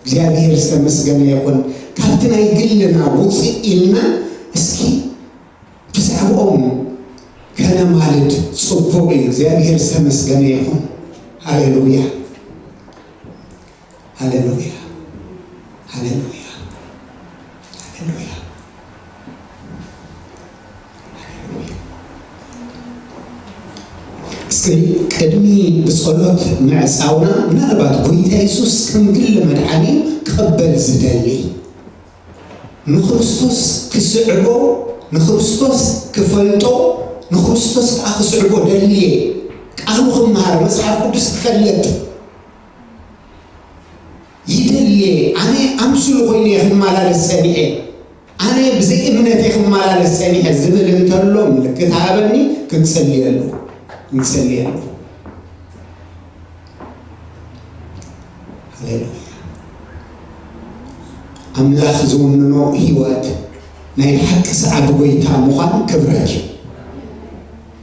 እግዚኣብሔር ዝተመስገነ ይኹን ካብቲ ናይ ግልና ውፅእ ኢልና እስኪ ብዛዕባኦም ከነማልድ ፅቡቕ እዩ እግዚኣብሔር ዝተመስገነ ይኹን ሃሌሉያ ሃሌሉያ ሃሌሉያ ሃሌሉያ እስኪ ቅድሚ ብጸሎት ምዕጻውና ምናልባት ጎይታ የሱስ ከም ግሊ መድሓኒ ክቕበል ዝደሊ ንክርስቶስ ክስዕቦ ንክርስቶስ ክፈልጦ ንክርስቶስ ከዓ ክስዕቦ ደልየ ቃሉ ክመሃር መፅሓፍ ቅዱስ ክፈልጥ ይደልየ ኣነ ኣምስሉ ኮይነ ክመላለስ ፀኒሐ ኣነ ብዘይ እምነተይ ክመላለስ ፀኒሐ ዝብል እንተሎ ምልክት ሃበኒ ክንፅልየሉ ክንፅልየሉ ሃሌሉያ ኣምላኽ ዝውንኖ ህይወት ናይ ብሓቂ ሰዓቢ ጎይታ ምዃን ክብረት እዩ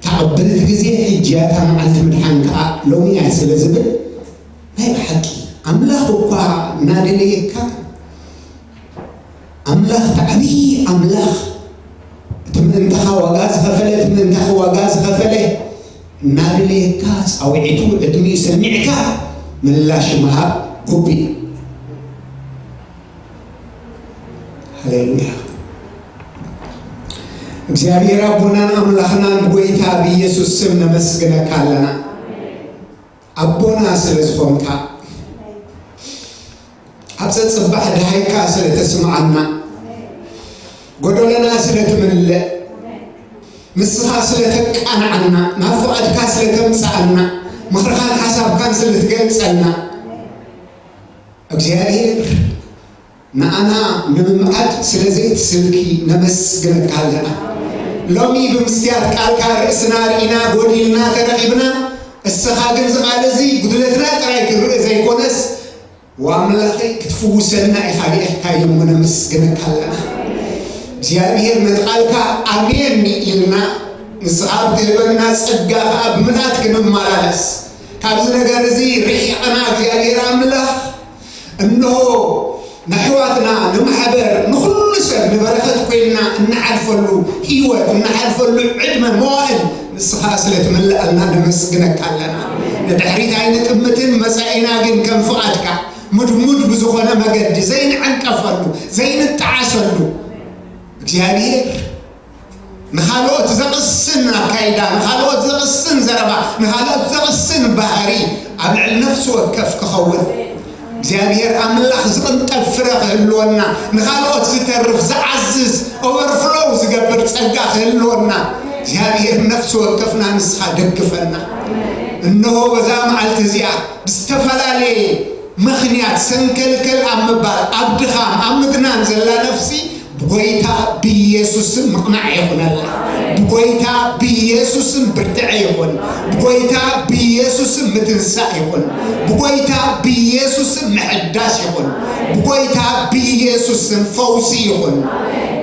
ተቐበልቲ ግዜ ሕጂ እያ እታ መዓልቲ ምድሓን ከዓ ሎሚ እያ ስለ ዝብል ናይ ብሓቂ ኣምላኽ እኳ እናደለየካ ኣምላኽ እቲ ዓብዪ ኣምላኽ እቲ ምእንታኻ ዋጋ ዝኸፈለ እቲ ምእንታኺ ዋጋ ዝኸፈለ እናደለየካ ፃውዒቱ ዕድሚኡ ሰሚዕካ ምላሽ ምሃብ ግቡእ እዩ ሃሌሉያ እግዚኣብሔር ኣቦናን ኣምላኽናን ብጎይታ ብኢየሱስ ስም ነመስግነካ ኣለና ኣቦና ስለ ዝኾንካ ኣብ ጸጽባሕ ደሃይካ ስለ ተስምዓና ጎደለና ስለ ትምልእ ንስኻ ስለ ተቃንዓና ናብ ፍቓድካ ስለ ተምጽኣና ምኽርኻን ሓሳብካን ስለ ትገልጸልና እግዚኣብሔር ንኣና ንምምዓድ ስለ ዘይትስልኪ ነመስግነካ ኣለና ሎሚ ብምስትያት ቃልካ ርእስና ርኢና ጎዲልና ተረኺብና እስኻ ግን ዝቓል እዚ ጉድለትና ጥራይ ክርኢ ዘይኮነስ ዋምላኸይ ክትፍውሰና ኢኻ ሊኢኽካዮ እሞ ነመስግነካ ኣለና እግዚኣብሔር ነቲ ቃልካ ኣሜን ኢልና ንስኻ ብትህበና ጸጋ ኸዓ ብምልኣት ክንመላለስ ካብዚ ነገር እዚ ርሒቕና እግዚኣብሔር ኣምላኽ እንሆ ንኣሕዋትና ንማሕበር ንኹሉ ሰብ ንበረኸት ኮይንና እንሓልፈሉ ህይወት እንሓልፈሉ ዕድመ መዋእል ንስኻ ስለ ትምልኣልና ነመስግነካ ኣለና ንድሕሪት ኣይንጥምትን መጻኢና ግን ከም ፍቓድካ ምድሙድ ብዝኾነ መገዲ ዘይንዕንቀፈሉ ዘይንጠዓሰሉ እግዚኣብሔር ንኻልኦት ዘቕስን ኣካይዳ፣ ንኻልኦት ዘቕስን ዘረባ፣ ንኻልኦት ዘቕስን ባህሪ ኣብ ልዕሊ ነፍሲ ወከፍ ክኸውን፣ እግዚኣብሔር ኣምላኽ ዝቕንጠብ ፍረ ክህልወና፣ ንኻልኦት ዝተርፍ ዝዓዝዝ ኦቨርፍሎው ዝገብር ጸጋ ክህልወና እግዚኣብሔር ነፍሲ ወከፍና ንስኻ ደግፈና። እንሆ በዛ መዓልቲ እዚኣ ብዝተፈላለየ ምኽንያት ሰንከልከል ኣብ ምባል፣ ኣብ ድኻም፣ ኣብ ምግናን ዘላ ነፍሲ ብጎይታ ብኢየሱስ ስም ምቕናዕ ይኹነላ። ብጎይታ ብኢየሱስ ስም ብርትዐ ይኹን። ብጎይታ ብኢየሱስ ስም ምትንሳእ ይኹን። ብጎይታ ብኢየሱስ ስም ምሕዳስ ይኹን። ብጎይታ ብኢየሱስ ስም ፈውሲ ይኹን።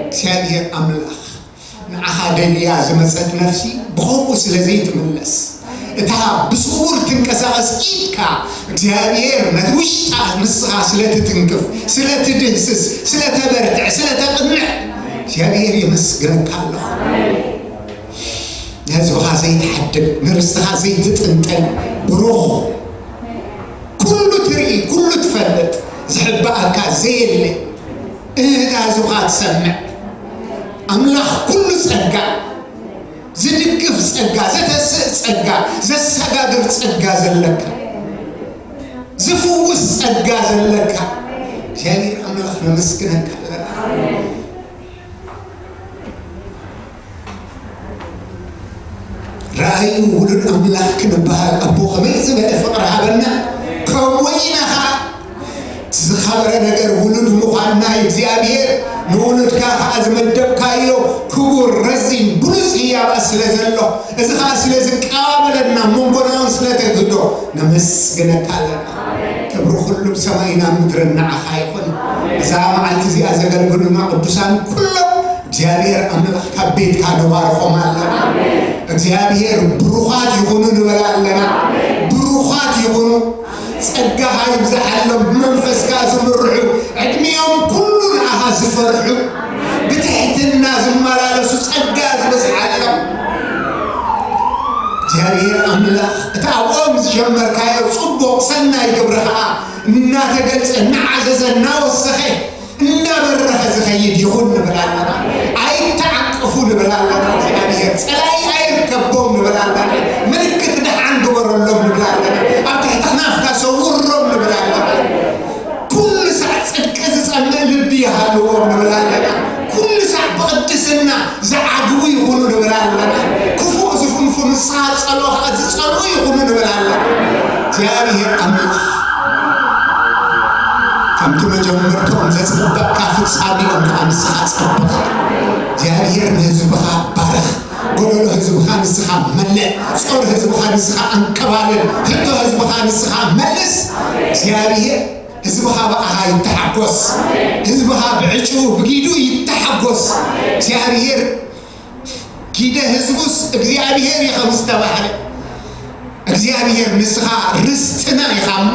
እግዚኣብሔር ኣምላኽ ንዓኻ ደልያ ዝመጸት ነፍሲ ብኸምኡ ስለ ዘይትምለስ፣ እታ ብስውር ትንቀሳቐስ ኢድካ እግዚኣብሔር ነቲ ውሽጣ ንስኻ ስለ ትትንክፍ፣ ስለ ትድህስስ፣ ስለ ተበርትዕ፣ ስለ ተቕንዕ እግዚኣብሔር የመስግነካ ኣለኹ። ንህዝብኻ ዘይትሓድግ፣ ንርስትኻ ዘይትጥንጠን ብሩኽ፣ ኩሉ ትርኢ፣ ኩሉ ትፈልጥ፣ ዝሕብኣካ ዘየለ፣ እህታ ህዝብኻ ትሰምዕ ኣምላኽ ኩሉ ጸጋ፣ ዝድግፍ ጸጋ፣ ዘተስእ ጸጋ፣ ዘሰጋግር ጸጋ ዘለካ፣ ዝፍውስ ጸጋ ዘለካ እግዚኣብሔር ኣምላኽ ነመስግነካ ኣለና። ረኣዩ ውሉድ ኣምላኽ ክንበሃል ኣቦ ከመይ ዝበለ ፍቕሪ ሃበና። ከምኡ ኢና ኸዓ እቲ ዝኸበረ ነገር ውሉድ ምዃንና እዩ። እግዚኣብሔር ንውሉድካ ኸዓ ዝመደብካዮ ክቡር ረዚን ብሉጽ ህያባት ስለ ዘሎ፣ እዚ ኸዓ ስለ ዝቀባበለና፣ መንጎና እውን ስለ ተግህዶ ነመስግነካ ኣለና። ክብሪ ኩሉ ብሰማይና ምድርን ንዓኻ ይኹን። እዛ መዓልቲ እዚኣ ዘገልግሉና ቅዱሳን ኩሎም እግዚኣብሔር ኣምላኽ ካብ ቤትካ ንባርኾም ኣለና። እግዚኣብሔር ብሩኻት ይኹኑ ንብል ኣለና። ብሩኻት ይኹኑ። ጸጋኻ ይብዝሓሎም፣ ብመንፈስካ ዝምርሑ፣ ዕድሚኦም ኩሉ ንኣኻ ዝፈርሑ፣ ብትሕትና ዝመላለሱ ጸጋ ዝበዝሓሎም። እግዚኣብሔር ኣምላኽ፣ እቲ ኣብኦም ዝጀመርካዮ ጽቡቕ ሰናይ ግብሪ ኸኣ እናተገልጸ፣ እናዓዘዘ፣ እናወሰኸ፣ እናበረኸ ዝኸይድ ይኹን ንብል ኣለና። ኣይተዓቀፉ ንብል ኣለና። እግዚኣብሔር ጸላኢ ኣይርከቦም ንብል ኣለና። ምልክት ደሓን ግበረሎም ንብል ኣለና። ኣብ ትሕቲ ክናፍካ ሰውሮም ንብል ኣለና። ኩሉ ሳዕ ጽድቂ ዝጸምእ ልቢ ይሃልዎም ንብል ኣለና። ኩሉ ሳዕ ብቕድስና ዝዓግቡ ይኹኑ ንብል ኣለና። ክፉእ ዝፍንፉ ንስኻ ጸልኦ ከኣ ዝጸልኡ ይኹኑ ንብል ኣለና። እግዚኣብሔር ኣምላኽ ከምቲ መጀመርትኦም ዘጸበቕካ ፍጻሜኦም ከኣ ንስኻ ጸብቕ። እግዚኣብሔር ንህዝብኻ ባርኽ። ጎደሎ ህዝብኻ ንስኻ መልእ። ጾር ህዝብኻ ንስኻ ኣንከባልል። ሕቶ ህዝብኻ ንስኻ መልስ። እግዚኣብሔር ህዝብኻ ብኣኻ ይተሓጎስ። ህዝብኻ ብዕጭኡ ብጊዱ ይተሓጎስ። እግዚኣብሔር ጊደ ህዝቡስ እግዚኣብሔር እዩ ከም ዝተባህለ፣ እግዚኣብሔር ንስኻ ርስትና ኢኻ እሞ፣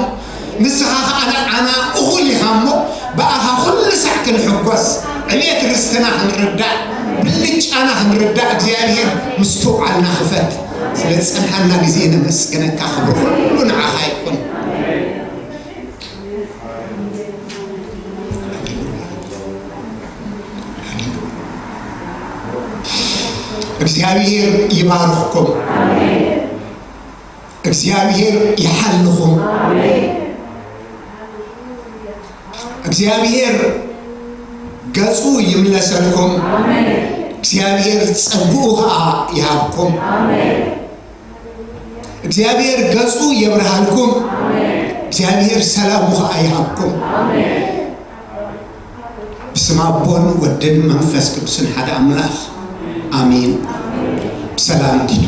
ንስኻ ኸዓ ንዓና እኹል ኢኻ እሞ፣ ብኣኻ ኩሉ ሳዕ ክንሕጎስ፣ ዕቤት ርስትና ክንርዳእ፣ ብልጫና ክንርዳእ እግዚኣብሔር ምስትውዓልና ክፈት። ስለ ዝጸንሓና ግዜ ነመስግነካ፣ ክብሪ ኩሉ ንዓኻ ይኹን። እግዚኣብሔር ይባርኽኩም። እግዚኣብሔር ይሓልኹም። እግዚኣብሔር ገጹ ይምለሰልኩም። እግዚኣብሔር ጸግኡ ኸኣ ይሃብኩም። እግዚኣብሔር ገጹ የብርሃልኩም። እግዚኣብሔር ሰላሙ ኸኣ ይሃብኩም። ብስም ኣቦን ወድን መንፈስ ቅዱስን ሓደ ኣምላኽ ኣሜን። ብሰላም ኪዱ።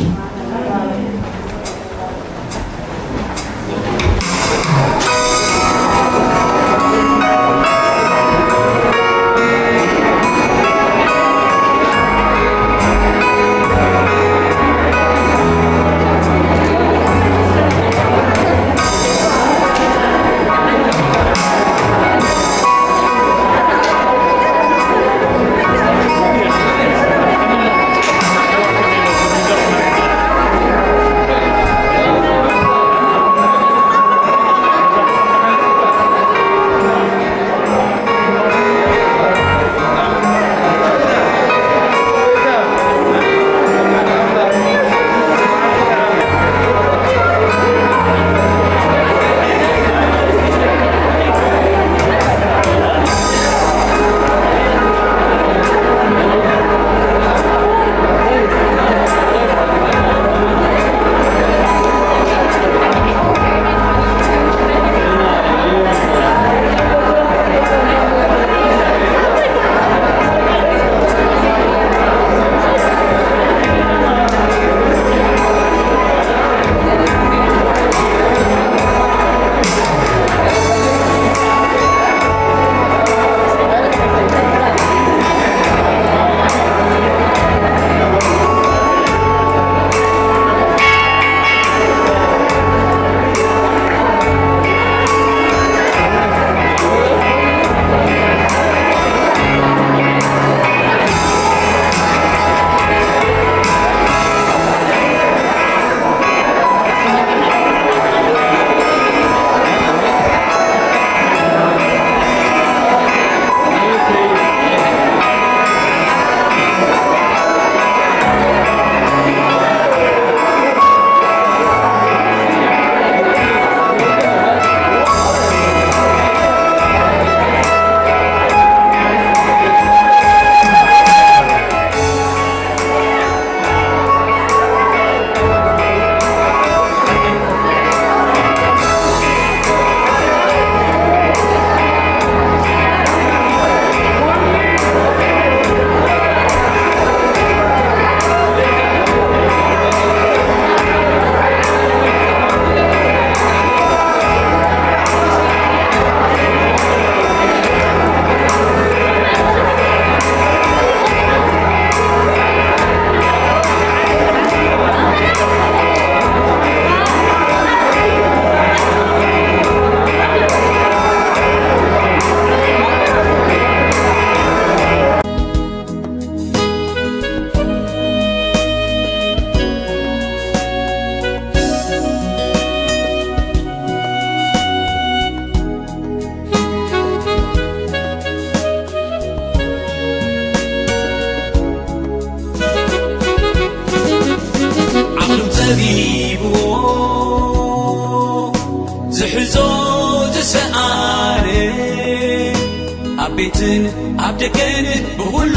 ቤትን ኣብ ደገን ብኹሉ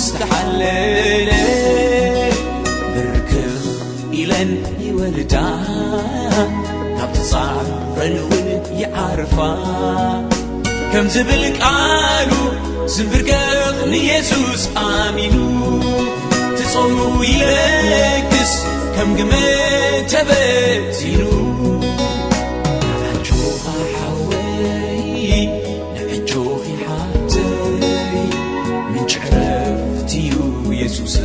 ዝተሓለለ ብርክኽ ኢለን ይወርዳ፣ ካብ ተጻረን እውን ይዓርፋ። ከም ዝብል ቃሉ ዝንብርከኽ ንየሱስ ኣሚኑ፣ ትጾሙ ይለግስ ከም ግመ ተበቲኑ። ንኣጆኻ ሓወይ፣ ንኣጆኺ ሓብተይ፣ ምንጪ ዕረፍቲ እዩ የሱስ።